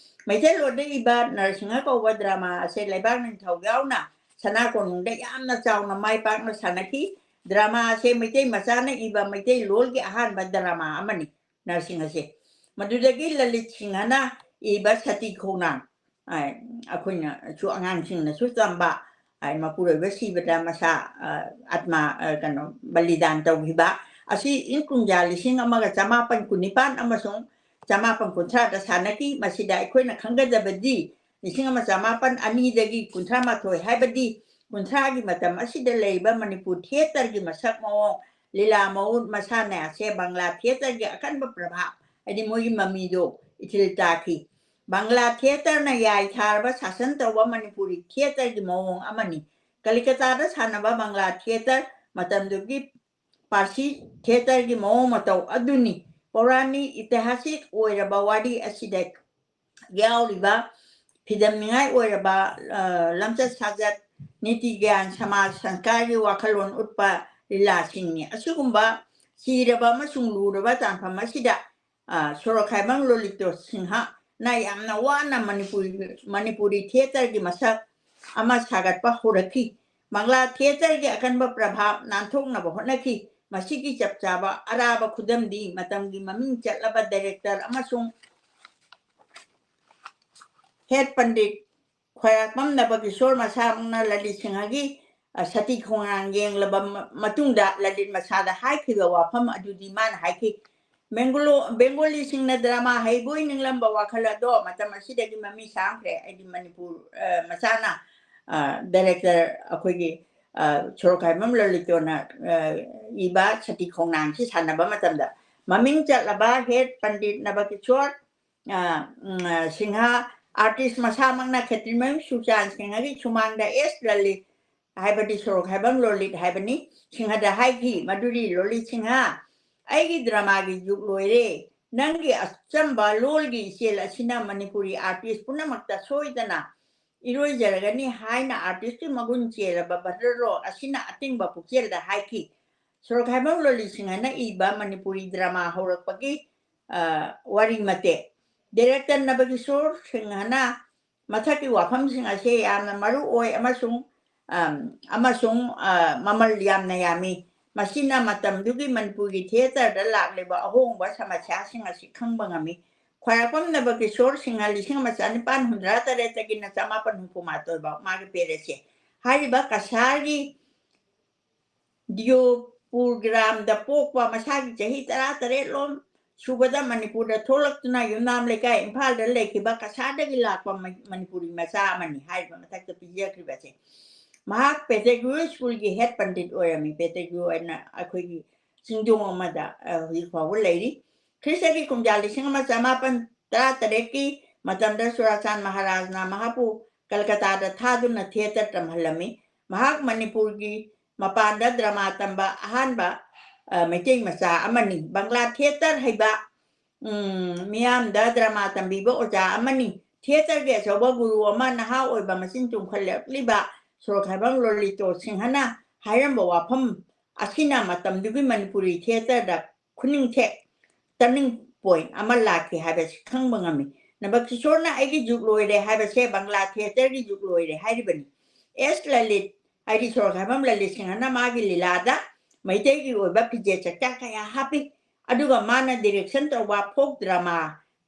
ꯃꯩꯇꯩꯂꯣꯟꯗ ꯏꯕ ꯅꯔꯁꯤꯡꯍ ꯀꯧꯕ drama ꯑꯁꯦ ꯂꯩꯕꯥꯛ ꯅꯤꯡꯊꯧ ꯌꯥꯎꯅ ꯁꯅꯥ ꯀꯣꯅꯨꯡꯗ ꯌꯥꯝꯅ ꯆꯥꯎꯅ ꯃꯥꯏ ꯄꯥꯛꯅ ꯁꯥꯟꯅꯈꯤ꯫ Drama ꯑꯁꯦ ꯃꯩꯇꯩ ꯃꯆꯥꯅ ꯏꯕ ꯃꯩꯇꯩꯂꯣꯟꯒꯤ ꯑꯍꯥꯟꯕ drama ꯑꯃꯅꯤ꯫ ꯅꯔꯁꯤꯡꯍꯁꯦ꯫ ꯃꯗꯨꯗꯒꯤ ꯂꯂꯤꯠ ꯁꯤꯡꯍꯅ ꯏꯕ ꯁꯇꯤ ꯈꯣꯡꯅꯥꯡ, ꯑ, ꯑꯩꯈꯣꯏꯅꯁꯨ, ꯑꯉꯥꯡꯁꯤꯡꯅꯁꯨ ꯇꯝꯕ, ꯑ, ꯃꯄꯨꯔꯣꯏꯕ ꯁꯤꯕꯗ ꯃꯁꯥ, ꯑ, ꯑꯥꯠꯃꯥ, ꯑ, ꯀꯩꯅꯣ, ꯕꯂꯤꯗꯥꯟ ꯇꯧꯈꯤꯕ ꯑꯁꯤ ꯏꯪ ꯀꯨꯝꯖꯥ ꯂꯤꯁꯤꯡ ꯑꯃꯒ ꯆꯃꯥꯄꯟ ꯀꯨꯟꯅꯤꯄꯥꯟ ꯑꯃꯁꯨꯡ ꯆꯃꯥꯄꯟ ꯀꯨꯟꯊ꯭ꯔꯥꯗ ꯁꯥꯟꯅꯈꯤ꯫ ꯃꯁꯤꯗ ꯑꯩꯈꯣꯏꯅ ꯈꯪꯒꯗꯕꯗꯤ ꯂꯤꯁꯤꯡ ꯑꯃ ꯆꯃꯥꯄꯟ ꯑꯅꯤꯗꯒꯤ ꯀꯨꯟꯊ꯭ꯔꯥ ꯃꯥꯊꯣꯏ, ꯍꯥꯏꯕꯗꯤ ꯀꯨꯟꯊ꯭ꯔꯥꯒꯤ ꯃꯇꯝ ꯑꯁꯤꯗ ꯂꯩꯔꯤꯕ ꯃꯅꯤꯄꯨꯔ theatreꯒꯤ ꯃꯁꯛ ꯃꯑꯣꯡ, ꯂꯤꯂꯥ ꯃꯑꯣꯡ ꯃꯁꯥꯟꯅ ꯑꯁꯦ ꯕꯪꯒ꯭ꯂꯥ theatreꯒꯤ ꯑꯀꯟꯕ ꯄ꯭ꯔꯚꯥꯕ, ꯍꯥꯏꯗꯤ ꯃꯣꯏꯒꯤ ꯃꯃꯤꯗꯣ ꯏꯊꯤꯜ ꯇꯥꯈꯤ꯫ ꯕꯪꯒ꯭ꯂꯥ theatreꯅ ꯌꯥꯏ ꯊꯥꯔꯕ ꯁꯥꯁꯟ ꯇꯧꯕ ꯃꯅꯤꯄꯨꯔꯤ theatreꯒꯤ ꯃꯑꯣꯡ ꯑꯃꯅꯤ꯫ ꯀꯂꯤꯀꯇꯥꯗ ꯁꯥꯟꯅꯕ ꯕꯪꯒ꯭ꯂꯥ theatre ꯃꯇꯝꯗꯨꯒꯤ ꯄꯥꯔꯁꯤ theatreꯒꯤ ꯃꯑꯣꯡ ꯃꯇꯧ ꯑꯗꯨꯅꯤ꯫ ꯄꯧꯔꯥꯅꯤꯛ ꯏꯇꯤꯍꯥꯁꯤꯛ ꯑꯣꯏꯔꯕ ꯋꯥꯔꯤ ꯑꯁꯤꯗ ꯌꯥꯎꯔꯤꯕ ꯐꯤꯗꯝꯅꯤꯡꯉꯥꯏ ꯑꯣꯏꯔꯕ, ꯑ, ꯂꯝꯆꯠ ꯁꯥꯖꯠ, ꯅꯤꯇꯤ ꯒ꯭ꯌꯥꯟ, ꯁꯃꯥꯖ ꯁꯪꯁꯀꯥꯔꯒꯤ ꯋꯥꯈꯜꯂꯣꯟ ꯎꯠꯄ ꯂꯤꯂꯥꯁꯤꯡꯅꯤ꯫ ꯑꯁꯤꯒꯨꯝꯕ ꯁꯤꯔꯕ ꯑꯃꯁꯨꯡ ꯂꯨꯔꯕ ꯇꯥꯟꯐꯝ ꯑꯁꯤꯗ, ꯑ, ꯁꯣꯔꯣꯛꯈꯥꯏꯕꯝ ꯂꯣꯂꯤꯇꯣ ꯁꯤꯡꯍꯅ ꯌꯥꯝꯅ ꯋꯥꯅ ꯃꯅꯤꯄꯨꯔꯤ, ꯃꯅꯤꯄꯨꯔꯤ theatreꯒꯤ ꯃꯁꯛ ꯑꯃ ꯁꯥꯒꯠꯄ ꯍꯧꯔꯛꯈꯤ꯫ ꯕꯪꯒ꯭ꯂꯥ theatreꯒꯤ ꯑꯀꯟꯕ ꯄ꯭ꯔꯚꯥꯕ ꯅꯥꯟꯊꯣꯛꯅꯕ ꯍꯣꯠꯅꯈꯤ꯫ ꯃꯁꯤꯒꯤ ꯆꯞ ꯆꯥꯕ ꯑꯔꯥꯕ ꯈꯨꯗꯝꯗꯤ ꯃꯇꯝꯒꯤ ꯃꯃꯤꯡ ꯆꯠꯂꯕ director ꯑꯃꯁꯨꯡ head ꯄꯟꯗꯤꯠ ꯈ꯭ꯋꯥꯏꯔꯥꯛꯄꯝ ꯅꯕꯀꯤꯁꯣꯔ ꯃꯁꯥꯃꯛꯅ ꯂꯂꯤꯠ ꯁꯤꯡꯍꯒꯤ, ꯑ, ꯁꯇꯤ ꯈꯣꯡꯅꯥꯡ ꯌꯦꯡꯂꯕ ꯃ-, ꯃꯇꯨꯡꯗ ꯂꯂꯤꯠ ꯃꯁꯥꯗ ꯍꯥꯏꯈꯤꯕ ꯋꯥꯐꯝ ꯑꯗꯨꯗꯤ ꯃꯥꯅ ꯍꯥꯏꯈꯤ, "ꯕꯦꯡꯒꯣꯂꯣ-, ꯕꯦꯡꯒꯣꯂꯤꯁꯤꯡꯅ drama ꯍꯩꯕꯣꯏ ꯅꯤꯡꯂꯝꯕ ꯋꯥꯈꯜ ꯑꯗꯣ ꯃꯇꯝ ꯑꯁꯤꯗꯒꯤ ꯃꯃꯤ ꯁꯥꯡꯈ꯭ꯔꯦ꯫ ꯑꯩꯗꯤ ꯃꯅꯤꯄꯨꯔ, ꯑ, ꯃꯆꯥꯅ, ꯑ, director ꯑꯩꯈꯣꯏꯒꯤ, ꯑ, ꯁꯣꯔꯣꯛꯈꯥꯏꯕꯝ ꯂꯂꯤꯇꯣꯅ, ꯑ, ꯏꯕ ꯁꯇꯤ ꯈꯣꯡꯅꯥꯡꯁꯤ ꯁꯥꯟꯅꯕ ꯃꯇꯝꯗ ꯃꯃꯤꯡ ꯆꯠꯂꯕ head ꯄꯟꯗꯤꯠ ꯅꯕꯀꯤꯁꯣꯔ, ꯑ, ꯎꯝ, ꯑ, ꯁꯤꯡꯍ, artist ꯃꯁꯥꯃꯛꯅ ꯈꯦꯇ꯭ꯔꯤꯃꯌꯨꯝ ꯁꯨꯔꯆꯥꯟ ꯁꯤꯡꯍꯒꯤ ꯁꯨꯃꯥꯡꯗ ꯑꯦꯁ ꯂꯂꯤꯠ ꯍꯥꯏꯕꯗꯤ ꯁꯣꯔꯣꯛꯈꯥꯏꯕꯝ ꯂꯣꯂꯤꯠ ꯍꯥꯏꯕꯅꯤ, ꯁꯤꯡꯍꯗ ꯍꯥꯏꯈꯤ ꯃꯗꯨꯗꯤ, "ꯂꯣꯂꯤꯠ ꯁꯤꯡꯍ, ꯑꯩꯒꯤ dramaꯒꯤ ꯖꯨꯛ ꯂꯣꯏꯔꯦ꯫ ꯅꯪꯒꯤ ꯑꯆꯝꯕ ꯂꯣꯜꯒꯤ ꯏꯆꯦꯜ ꯑꯁꯤꯅ ꯃꯅꯤꯄꯨꯔꯤ artist ꯄꯨꯝꯅꯃꯛꯇ ꯁꯣꯏꯗꯅ ꯏꯔꯣꯏꯖꯔꯒꯅꯤ" ꯍꯥꯏꯅ artistꯀꯤ ꯃꯒꯨꯟ ꯆꯦꯜꯂꯕ ꯚꯗ꯭ꯔꯂꯣꯛ ꯑꯁꯤꯅ ꯑꯇꯤꯡꯕ ꯄꯨꯛꯆꯦꯜꯗ ꯍꯥꯏꯈꯤ꯫ ꯁꯣꯔꯣꯛꯈꯥꯏꯕꯝ ꯂꯣꯂꯤꯠ ꯁꯤꯡꯍꯅ ꯏꯕ ꯃꯅꯤꯄꯨꯔꯤ drama ꯍꯧꯔꯛꯄꯒꯤ, ꯑ, ꯋꯥꯔꯤ ꯃꯇꯦꯛ꯫ Director ꯅꯕꯀꯤꯁꯣꯔ ꯁꯤꯡꯍꯅ ꯃꯊꯛꯀꯤ ꯋꯥꯐꯝꯁꯤꯡ ꯑꯁꯤ ꯌꯥꯝꯅ ꯃꯔꯨ ꯑꯣꯏ ꯑꯃꯁꯨꯡ, ꯑꯝ, ꯑꯃꯁꯨꯡ, ꯑ, ꯃꯃꯜ ꯌꯥꯝꯅ ꯌꯥꯝꯃꯤ꯫ ꯃꯁꯤꯅ ꯃꯇꯝꯗꯨꯒꯤ ꯃꯅꯤꯄꯨꯔꯒꯤ theatreꯗ ꯂꯥꯛꯂꯤꯕ ꯑꯍꯣꯡꯕ ꯁꯃꯁ꯭ꯌꯥꯁꯤꯡ ꯑꯁꯤ ꯈꯪꯕ ꯉꯝꯃꯤ꯫ ꯈ꯭ꯋꯥꯏꯔꯥꯛꯄꯝ ꯅꯕꯀꯤꯁꯣꯔ ꯁꯤꯡꯍ ꯂꯤꯁꯤꯡ ꯑꯃ ꯆꯥꯅꯤꯄꯥꯟ ꯍꯨꯝꯗ꯭ꯔꯥ ꯇꯔꯦꯠꯇꯒꯤꯅ ꯆꯃꯥꯄꯟ ꯍꯨꯝꯐꯨ ꯃꯥꯊꯣꯏ ꯐꯥꯎ ꯃꯥꯒꯤ periodꯁꯦ꯫ ꯍꯥꯏꯔꯤꯕ ꯀꯁꯥꯔꯒꯤ ꯗꯤꯌꯣꯄꯨꯔ ꯒ꯭ꯔꯥꯝꯗ ꯄꯣꯛꯄ, ꯃꯁꯥꯒꯤ ꯆꯍꯤ ꯇꯔꯥꯇꯔꯦꯠ ꯂꯣꯝ ꯁꯨꯕꯗ ꯃꯅꯤꯄꯨꯔꯗ ꯊꯣꯛꯂꯛꯇꯨꯅ ꯌꯨꯝꯅꯥꯝ ꯂꯩꯀꯥꯏ ꯏꯝꯐꯥꯜꯗ ꯂꯩꯈꯤꯕ ꯀꯁꯥꯔꯗꯒꯤ ꯂꯥꯛꯄ ꯃ-, ꯃꯅꯤꯄꯨꯔꯤ ꯃꯆꯥ ꯑꯃꯅꯤ꯫ ꯍꯥꯏꯔꯤꯕ ꯃꯊꯛꯇ ꯄꯤꯖꯈ꯭ꯔꯤꯕꯁꯦ꯫ ꯃꯍꯥꯛ ꯄꯦꯇꯦꯒ꯭ꯔꯨ ꯁ꯭ꯀꯨꯜꯒꯤ head ꯄꯟꯗꯤꯠ ꯑꯣꯏꯔꯝꯃꯤ꯫ ꯄꯦꯇꯦꯒ꯭ꯔꯨ ꯍꯥꯏꯅ ꯑꯩꯈꯣꯏꯒꯤ ꯆꯤꯡꯗꯣꯡ ꯑꯃꯗ, ꯑ, ꯍꯧꯖꯤꯛ ꯐꯥꯎꯕ ꯂꯩꯔꯤ꯫ ꯈ꯭ꯔꯤꯁꯇꯒꯤ ꯀꯨꯝꯖꯥ ꯂꯤꯁꯤꯡ ꯑꯃ ꯆꯃꯥꯄꯟ ꯇꯔꯥꯇꯔꯦꯠꯀꯤ ꯃꯇꯝꯗ ꯆꯨꯔꯥꯆꯥꯟ ꯃꯍꯥꯔꯥꯖꯅ ꯃꯍꯥꯛꯄꯨ ꯀꯜꯀꯇꯥꯗ ꯊꯥꯗꯨꯅ theatre ꯇꯝꯍꯜꯂꯝꯃꯤ꯫ ꯃꯍꯥꯛ ꯃꯅꯤꯄꯨꯔꯒꯤ ꯃꯄꯥꯟꯗ drama ꯇꯝꯕ ꯑꯍꯥꯟꯕ, ꯑ, ꯃꯩꯇꯩ ꯃꯆꯥ ꯑꯃꯅꯤ꯫ ꯕꯪꯒ꯭ꯂꯥ theatre ꯍꯩꯕ, ꯎꯝ, ꯃꯤꯌꯥꯝꯗ drama ꯇꯝꯕꯤꯕ ꯑꯣꯖꯥ ꯑꯃꯅꯤ꯫ Theatreꯒꯤ ꯑꯆꯧꯕ ꯒꯨꯔꯨ ꯑꯃ, ꯅꯍꯥ ꯑꯣꯏꯕ ꯃꯆꯤꯟ ꯆꯨꯝꯈꯠꯂꯛꯂꯤꯕ ꯁꯣꯔꯣꯛꯈꯥꯏꯕꯝ ꯂꯣꯂꯤꯇꯣ ꯁꯤꯡꯍꯅ ꯍꯥꯏꯔꯝꯕ ꯋꯥꯐꯝ ꯑꯁꯤꯅ ꯃꯇꯝꯗꯨꯒꯤ ꯃꯅꯤꯄꯨꯔꯤ theatreꯗ ꯈꯨꯅꯤꯡꯊꯦꯛ turning point ꯑꯃ ꯂꯥꯛꯈꯤ ꯍꯥꯏꯕꯁꯤ ꯈꯪꯕ ꯉꯝꯃꯤ꯫ ꯅꯕꯀꯤꯁꯣꯔꯅ "ꯑꯩꯒꯤ ꯖꯨꯛ ꯂꯣꯏꯔꯦ" ꯍꯥꯏꯕꯁꯦ ꯕꯪꯒ꯭ꯂꯥ theatreꯒꯤ ꯖꯨꯛ ꯂꯣꯏꯔꯦ ꯍꯥꯏꯔꯤꯕꯅꯤ꯫ ꯑꯦꯁ ꯂꯂꯤꯠ, ꯍꯥꯏꯗꯤ ꯁꯣꯔꯣꯛꯈꯥꯏꯕꯝ ꯂꯂꯤꯠ ꯁꯤꯡꯍꯅ ꯃꯥꯒꯤ ꯂꯤꯂꯥꯗ ꯃꯩꯇꯩꯒꯤ ꯑꯣꯏꯕ ꯐꯤꯖꯦꯠ ꯆꯛꯆꯥ ꯀꯌꯥ ꯍꯥꯞꯄꯤ꯫ ꯑꯗꯨꯒ ꯃꯥꯅ direction ꯇꯧꯕ folk drama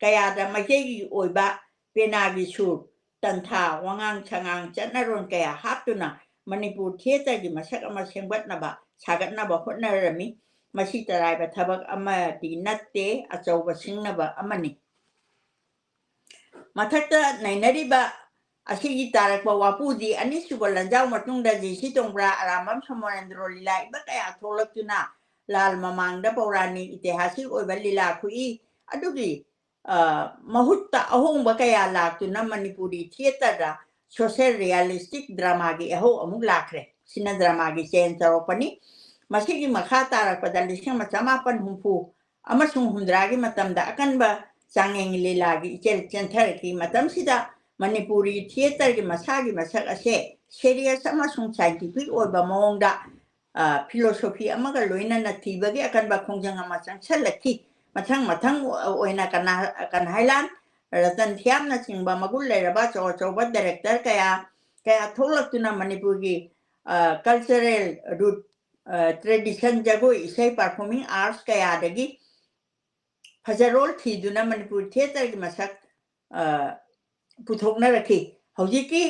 ꯀꯌꯥꯗ ꯃꯩꯇꯩꯒꯤ ꯑꯣꯏꯕ ꯄꯦꯅꯥꯒꯤ ꯁꯨꯔ, ꯇꯟꯊꯥ, ꯋꯥꯉꯥꯡ ꯁꯉꯥꯡ, ꯆꯠꯅꯔꯣꯟ ꯀꯌꯥ ꯍꯥꯞꯇꯨꯅ ꯃꯅꯤꯄꯨꯔ theatreꯒꯤ ꯃꯁꯛ ꯑꯃ ꯁꯦꯝꯒꯠꯅꯕ, ꯁꯥꯒꯠꯅꯕ ꯍꯣꯠꯅꯔꯝꯃꯤ꯫ ꯃꯁꯤ ꯇꯔꯥꯏꯕ ꯊꯕꯛ ꯑꯃꯗꯤ ꯅꯠꯇꯦ, ꯑꯆꯧꯕ ꯁꯤꯡꯅꯕ ꯑꯃꯅꯤ꯫ ꯃꯊꯛꯇ ꯅꯩꯅꯔꯤꯕ ꯑꯁꯤꯒꯤ ꯇꯥꯔꯛꯄ ꯋꯥꯄꯨꯗꯤ ꯑꯅꯤꯁꯨꯕ ꯂꯥꯟꯖꯥꯎ ꯃꯇꯨꯡꯗ ꯖꯤ ꯁꯤ ꯇꯣꯡꯕ꯭ꯔꯥ, ꯑꯔꯥꯝꯕꯝ ꯁꯣꯃꯣꯔꯦꯟꯗ꯭ꯔꯣ ꯂꯤꯂꯥ ꯏꯕ ꯀꯌꯥ ꯊꯣꯛꯂꯛꯇꯨꯅ ꯂꯥꯜ ꯃꯃꯥꯡꯗ ꯄꯧꯔꯥꯅꯤꯛ ꯏꯇꯤꯍꯥꯁꯤꯛ ꯑꯣꯏꯕ ꯂꯤꯂꯥ ꯈꯨꯏ ꯑꯗꯨꯒꯤ, ꯑ, ꯃꯍꯨꯠꯇ ꯑꯍꯣꯡꯕ ꯀꯌꯥ ꯂꯥꯛꯇꯨꯅ ꯃꯅꯤꯄꯨꯔꯤ theatreꯗ social realistic dramaꯒꯤ ꯏꯍꯧ ꯑꯃꯨꯛ ꯂꯥꯛꯈ꯭ꯔꯦ꯫ ꯁꯤꯅ dramaꯒꯤ change ꯇꯧꯔꯛꯄꯅꯤ꯫ ꯃꯁꯤꯒꯤ ꯃꯈꯥ ꯇꯥꯔꯛꯄꯗ ꯂꯤꯁꯤꯡ ꯑꯃ ꯆꯃꯥꯄꯟ ꯍꯨꯝꯐꯨ ꯑꯃꯁꯨꯡ ꯍꯨꯝꯗ꯭ꯔꯥꯒꯤ ꯃꯇꯝꯗ ꯑꯀꯟꯕ ꯆꯥꯡꯌꯦꯡ ꯂꯤꯂꯥꯒꯤ ꯏꯆꯦꯜ ꯆꯦꯟꯊꯔꯛꯈꯤ꯫ ꯃꯇꯝꯁꯤꯗ ꯃꯅꯤꯄꯨꯔꯤ theatreꯒꯤ ꯃꯁꯥꯒꯤ ꯃꯁꯛ ꯑꯁꯦ serious ꯑꯃꯁꯨꯡ scientific ꯑꯣꯏꯕ ꯃꯑꯣꯡꯗ, ꯑ, philosophy ꯑꯃꯒ ꯂꯣꯏꯅꯅ ꯊꯤꯕꯒꯤ ꯑꯀꯟꯕ ꯈꯣꯡꯖꯪ ꯑꯃ ꯆꯪꯁꯜꯂꯛꯈꯤ꯫ ꯃꯊꯪ ꯃꯊꯪ ꯑꯣꯏꯅ ꯀꯅꯥ-, ꯀꯟꯍꯥꯏꯂꯥꯟ, ꯔꯇꯟ ꯊꯤꯌꯥꯝꯅꯆꯤꯡꯕ ꯃꯒꯨꯟ ꯂꯩꯔꯕ ꯑꯆꯧ ꯑꯆꯧꯕ director ꯀꯌꯥ, ꯀꯌꯥ ꯊꯣꯛꯂꯛꯇꯨꯅ ꯃꯅꯤꯄꯨꯔꯒꯤ, ꯑ, cultural root, ꯑ, tradition, ꯖꯒꯣꯏ, ꯏꯁꯩ, performing arts ꯀꯌꯥꯗꯒꯤ ꯐꯖꯔꯣꯜ ꯊꯤꯗꯨꯅ ꯃꯅꯤꯄꯨꯔ theatreꯒꯤ ꯃꯁꯛ, ꯑ, ꯄꯨꯊꯣꯛꯅꯔꯛꯈꯤ꯫ ꯍꯧꯖꯤꯛꯀꯤ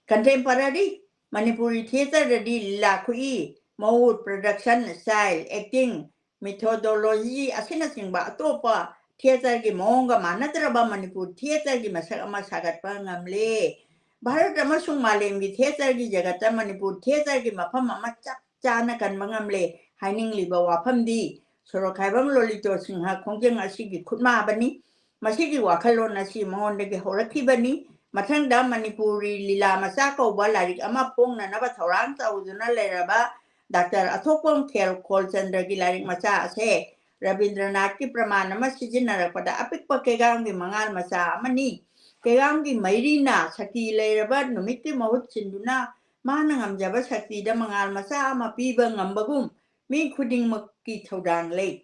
contemporary ꯃꯅꯤꯄꯨꯔꯤ theatreꯗꯗꯤ ꯂꯤꯂꯥ ꯈꯨꯏ, ꯃꯑꯣꯡ, production style, acting, methodology ꯑꯁꯤꯅꯆꯤꯡꯕ ꯑꯇꯣꯞꯄ theatreꯒꯤ ꯃꯑꯣꯡꯒ ꯃꯥꯟꯅꯗ꯭ꯔꯕ ꯃꯅꯤꯄꯨꯔ theatreꯒꯤ ꯃꯁꯛ ꯑꯃ ꯁꯥꯒꯠꯄ ꯉꯝꯂꯦ꯫ ꯚꯥꯔꯠ ꯑꯃꯁꯨꯡ ꯃꯥꯂꯦꯝꯒꯤ theatreꯒꯤ ꯖꯒꯠꯇ ꯃꯅꯤꯄꯨꯔ theatreꯒꯤ ꯃꯐꯝ ꯑꯃ ꯆꯞ ꯆꯥꯅ ꯀꯟꯕ ꯉꯝꯂꯦ꯫ ꯍꯥꯏꯅꯤꯡꯂꯤꯕ ꯋꯥꯐꯝꯗꯤ ꯁꯣꯔꯣꯛꯈꯥꯏꯕꯝ ꯂꯣꯂꯤꯇꯣ ꯁꯤꯡꯍ ꯈꯣꯡꯖꯪ ꯑꯁꯤꯒꯤ ꯈꯨꯠꯃꯥꯕꯅꯤ꯫ ꯃꯁꯤꯒꯤ ꯋꯥꯈꯜꯂꯣꯟ ꯑꯁꯤ ꯃꯉꯣꯟꯗꯒꯤ ꯍꯧꯔꯛꯈꯤꯕꯅꯤ꯫ ꯃꯊꯪꯗ ꯃꯅꯤꯄꯨꯔꯤ ꯂꯤꯂꯥ ꯃꯆꯥ ꯀꯧꯕ ꯂꯥꯏꯔꯤꯛ ꯑꯃ ꯐꯣꯡꯅꯅꯕ ꯊꯧꯔꯥꯡ ꯇꯧꯗꯨꯅ ꯂꯩꯔꯕ ꯗꯥꯛꯇꯔ ꯑꯊꯣꯛꯄꯝ ꯈꯦꯜ ꯈꯣꯜꯆꯟꯗ꯭ꯔꯒꯤ ꯂꯥꯏꯔꯤꯛ ꯃꯆꯥ ꯑꯁꯦ ꯔꯕꯤꯟꯗ꯭ꯔꯅꯥꯊꯀꯤ ꯄ꯭ꯔꯃꯥꯟ ꯑꯃ ꯁꯤꯖꯤꯟꯅꯔꯛꯄꯗ ꯑꯄꯤꯛꯄ ꯀꯦꯒꯥꯝꯒꯤ ꯃꯉꯥꯜ ꯃꯆꯥ ꯑꯃꯅꯤ꯫ ꯀꯦꯒꯥꯝꯒꯤ ꯃꯩꯔꯤꯅ ꯁꯛꯇꯤ ꯂꯩꯔꯕ ꯅꯨꯃꯤꯠꯀꯤ ꯃꯍꯨꯠ ꯁꯤꯟꯗꯨꯅ ꯃꯥꯅ ꯉꯝꯖꯕ ꯁꯛꯇꯤꯗ ꯃꯉꯥꯜ ꯃꯆꯥ ꯑꯃ ꯄꯤꯕ ꯉꯝꯕꯒꯨꯝ ꯃꯤ ꯈꯨꯗꯤꯡꯃꯛꯀꯤ ꯊꯧꯗꯥꯡ ꯂꯩ꯫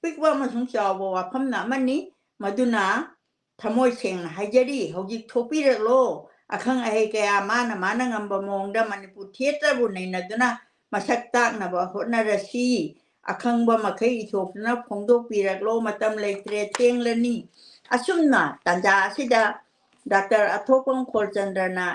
ꯄꯤꯛꯄ ꯑꯃꯁꯨꯡ ꯆꯥꯎꯕ ꯋꯥꯐꯝꯅ ꯑꯃꯅꯤ, ꯃꯗꯨꯅ ꯊꯃꯣꯏ ꯁꯦꯡꯅ ꯍꯥꯏꯖꯔꯤ, ꯍꯧꯖꯤꯛ ꯊꯣꯛꯄꯤꯔꯛꯂꯣ꯫ ꯑꯈꯪ ꯑꯍꯩ ꯀꯌꯥ ꯃꯥꯅ ꯃꯥꯅ ꯉꯝꯕ ꯃꯑꯣꯡꯗ ꯃꯅꯤꯄꯨꯔ theatreꯕꯨ ꯅꯩꯅꯗꯨꯅ ꯃꯁꯛ ꯇꯥꯛꯅꯕ ꯍꯣꯠꯅꯔꯁꯤ꯫ ꯑꯈꯪꯕ ꯃꯈꯩ ꯏꯊꯣꯛꯇꯨꯅ ꯐꯣꯡꯗꯣꯛꯄꯤꯔꯛꯂꯣ, ꯃꯇꯝ ꯂꯩꯇ꯭ꯔꯦ, ꯊꯦꯡꯂꯅꯤ꯫ ꯑꯁꯨꯝꯅ ꯇꯥꯟꯖꯥ ꯑꯁꯤꯗ ꯗꯥꯛꯇꯔ ꯑꯊꯣꯛꯄꯝ ꯈꯣꯜꯆꯟꯗ꯭ꯔꯅ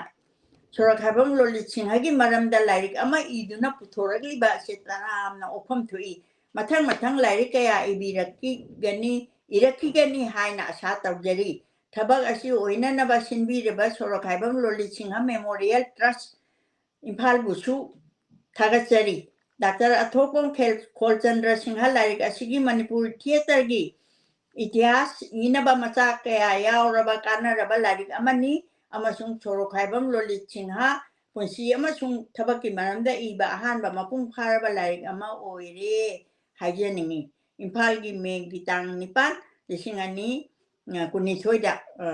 ꯁꯣꯔꯣꯛꯈꯥꯏꯕꯝ ꯂꯣꯂꯤꯠ ꯁꯤꯡꯍꯒꯤ ꯃꯔꯝꯗ ꯂꯥꯏꯔꯤꯛ ꯑꯃ ꯏꯗꯨꯅ ꯄꯨꯊꯣꯔꯛꯂꯤꯕ ꯑꯁꯤ ꯇꯔꯥꯝꯅ ꯑꯣꯛꯐꯝ ꯊꯣꯛꯏ꯫ ꯃꯊꯪ ꯃꯊꯪ ꯂꯥꯏꯔꯤꯛ ꯀꯌꯥ ꯏꯕꯤꯔꯛꯈꯤꯒꯅꯤ, ꯏꯔꯛꯈꯤꯒꯅꯤ ꯍꯥꯏꯅ ꯑꯁꯥ ꯇꯧꯖꯔꯤ꯫ ꯊꯕꯛ ꯑꯁꯤ ꯑꯣꯏꯅꯅꯕ ꯁꯤꯟꯕꯤꯔꯤꯕ ꯁꯣꯔꯣꯛꯈꯥꯏꯕꯝ ꯂꯣꯂꯤꯠ ꯁꯤꯡꯍ ꯃꯦꯃꯣꯔꯤꯌꯦꯜ ꯇ꯭ꯔꯁ ꯏꯝꯐꯥꯜꯕꯨꯁꯨ ꯊꯥꯒꯠꯆꯔꯤ꯫ ꯗꯥꯛꯇꯔ ꯑꯊꯣꯛꯄꯝ ꯈꯦꯜ-, ꯈꯣꯜꯆꯟꯗ꯭ꯔ ꯁꯤꯡꯍ ꯂꯥꯏꯔꯤꯛ ꯑꯁꯤꯒꯤ ꯃꯅꯤꯄꯨꯔ ꯊꯤꯌꯦꯇꯔꯒꯤ ꯏꯇꯤꯍꯥꯁ ꯏꯅꯕ ꯃꯆꯥꯛ ꯀꯌꯥ ꯌꯥꯎꯔꯕ ꯀꯥꯟꯅꯔꯕ ꯂꯥꯏꯔꯤꯛ ꯑꯃꯅꯤ ꯑꯃꯁꯨꯡ ꯁꯣꯔꯣꯛꯈꯥꯏꯕꯝ ꯂꯣꯂꯤꯠ ꯁꯤꯡꯍ ꯄꯨꯟꯁꯤ ꯑꯃꯁꯨꯡ ꯊꯕꯛꯀꯤ ꯃꯔꯝꯗ ꯏꯕ ꯑꯍꯥꯟꯕ ꯃꯄꯨꯡ ꯐꯥꯔꯕ ꯂꯥꯏꯔꯤꯛ ꯑꯃ ꯑꯣꯏꯔꯦ ꯍꯥꯏꯖꯅꯤꯡꯏ꯫ ꯏꯝꯐꯥꯜꯒꯤ ꯃꯦꯒꯤ ꯇꯥꯡ ꯅꯤꯄꯥꯟ, ꯂꯤꯁꯤꯡ ꯑꯅꯤ, ꯑ, ꯀꯨꯟꯅꯤꯊꯣꯏꯗ, ꯑ,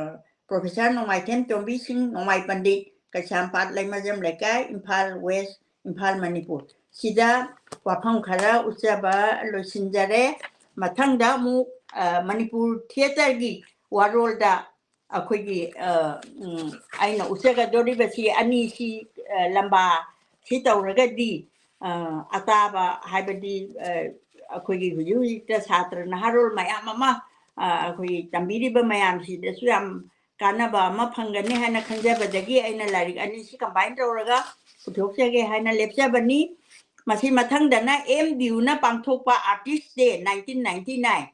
ꯄ꯭ꯔꯣꯐꯦꯁꯔ ꯅꯣꯡꯃꯥꯏꯊꯦꯝ ꯇꯣꯝꯕꯤ ꯁꯤꯡ, ꯅꯣꯡꯃꯥꯏ ꯄꯟꯗꯤꯠ, ꯀꯩꯁꯥꯝꯄꯥꯠ ꯂꯩꯃꯖꯝ ꯂꯩꯀꯥꯏ, ꯏꯝꯐꯥꯜ ꯋꯦꯁ, ꯏꯝꯐꯥꯜ, ꯃꯅꯤꯄꯨꯔ꯫ ꯁꯤꯗ ꯋꯥꯐꯝ ꯈꯔ ꯎꯠꯆꯕ ꯂꯣꯏꯁꯤꯟꯖꯔꯦ꯫ ꯃꯊꯪꯗ ꯑꯃꯨꯛ, ꯑ, ꯃꯅꯤꯄꯨꯔ ꯊꯤꯌꯦꯇꯔꯒꯤ ꯋꯥꯔꯣꯜꯗ ꯑꯩꯈꯣꯏꯒꯤ, ꯑ, ꯎꯝ, ꯑꯩꯅ ꯎꯠꯆꯒꯗꯧꯔꯤꯕꯁꯤ ꯑꯅꯤꯁꯤ, ꯑ, ꯂꯝꯕꯥ ꯁꯤ ꯇꯧꯔꯒꯗꯤ, ꯑ, ꯑꯇꯥꯕ ꯍꯥꯏꯕꯗꯤ, ꯑ, ꯑꯩꯈꯣꯏꯒꯤ ꯍꯧꯖꯤꯛ ꯍꯧꯖꯤꯛꯇ ꯁꯥꯇ꯭ꯔ ꯅꯍꯥꯔꯣꯜ ꯃꯌꯥꯝ ꯑꯃ, ꯑ, ꯑꯩꯈꯣꯏꯒꯤ ꯇꯝꯕꯤꯔꯤꯕ ꯃꯌꯥꯝꯁꯤꯗꯁꯨ ꯌꯥꯝ ꯀꯥꯟꯅꯕ ꯑꯃ ꯐꯪꯒꯅꯤ ꯍꯥꯏꯅ ꯈꯟꯖꯕꯗꯒꯤ ꯑꯩꯅ ꯂꯥꯏꯔꯤꯛ ꯑꯅꯤꯁꯤ combine ꯇꯧꯔꯒ ꯄꯨꯊꯣꯛꯆꯒꯦ ꯍꯥꯏꯅ ꯂꯦꯞꯆꯕꯅꯤ꯫ ꯃꯁꯤ ꯃꯊꯪꯗꯅ ꯑꯦꯝ ꯗꯤ ꯌꯨꯅ ꯄꯥꯡꯊꯣꯛꯄ Artist Day nineteen ninety nine꯫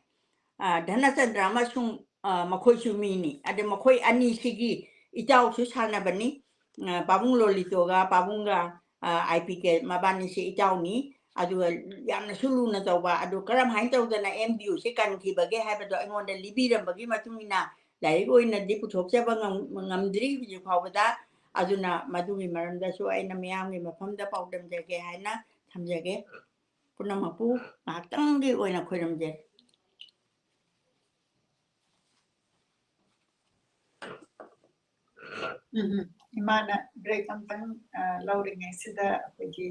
ꯑ, ꯙꯅꯆꯟꯗ꯭ꯔ ꯑꯃꯁꯨꯡ, ꯑ, ꯃꯈꯣꯏꯁꯨ ꯃꯤꯅꯤ꯫ ꯑꯗ ꯃꯈꯣꯏ ꯑꯅꯤꯁꯤꯒꯤ ꯏꯇꯥꯎꯁꯨ ꯁꯥꯟꯅꯕꯅꯤ꯫ ꯑ, ꯄꯥꯕꯨꯡ ꯂꯣꯂꯤꯇꯣꯒ ꯄꯥꯕꯨꯡꯒ, ꯑ, ꯑꯥꯏ ꯄꯤ ꯀꯦ ꯃꯕꯥꯅꯤꯁꯤ ꯏꯇꯥꯎꯅꯤ꯫ ꯑꯗꯨꯒ ꯌꯥꯝꯅꯁꯨ ꯂꯨꯅ ꯇꯧꯕ꯫ ꯑꯗꯨ ꯀꯔꯝꯍꯥꯏꯅ ꯇꯧꯗꯅ ꯑꯦꯝ ꯗꯤ ꯌꯨꯁꯤ ꯀꯟꯈꯤꯕꯒꯦ ꯍꯥꯏꯕꯗꯣ ꯑꯩꯉꯣꯟꯗ ꯂꯤꯕꯤꯔꯝꯕꯒꯤ ꯃꯇꯨꯡ ꯏꯟꯅ ꯂꯥꯏꯔꯤꯛ ꯑꯣꯏꯅꯗꯤ ꯄꯨꯊꯣꯛꯆꯕ ꯉꯝ-, ꯉꯝꯗ꯭ꯔꯤ ꯍꯧꯖꯤꯛ ꯐꯥꯎꯕꯗ꯫ ꯑꯗꯨꯅ ꯃꯗꯨꯒꯤ ꯃꯔꯝꯗꯁꯨ ꯑꯩꯅ ꯃꯤꯌꯥꯝꯒꯤ ꯃꯐꯝꯗ ꯄꯥꯎꯗꯝꯖꯒꯦ ꯍꯥꯏꯅ ꯊꯝꯖꯒꯦ꯫ ꯄꯨꯝꯅꯃꯛꯄꯨ ꯉꯥꯏꯍꯥꯛꯇꯪꯒꯤ ꯑꯣꯏꯅ ꯈꯣꯏꯔꯝꯖꯔꯤ꯫ ꯎꯝ, ꯎꯝ꯫ ꯏꯃꯥꯅ break ꯑꯝꯇꯪ, ꯑ, ꯂꯧꯔꯤꯉꯩꯁꯤꯗ ꯑꯩꯈꯣꯏꯒꯤ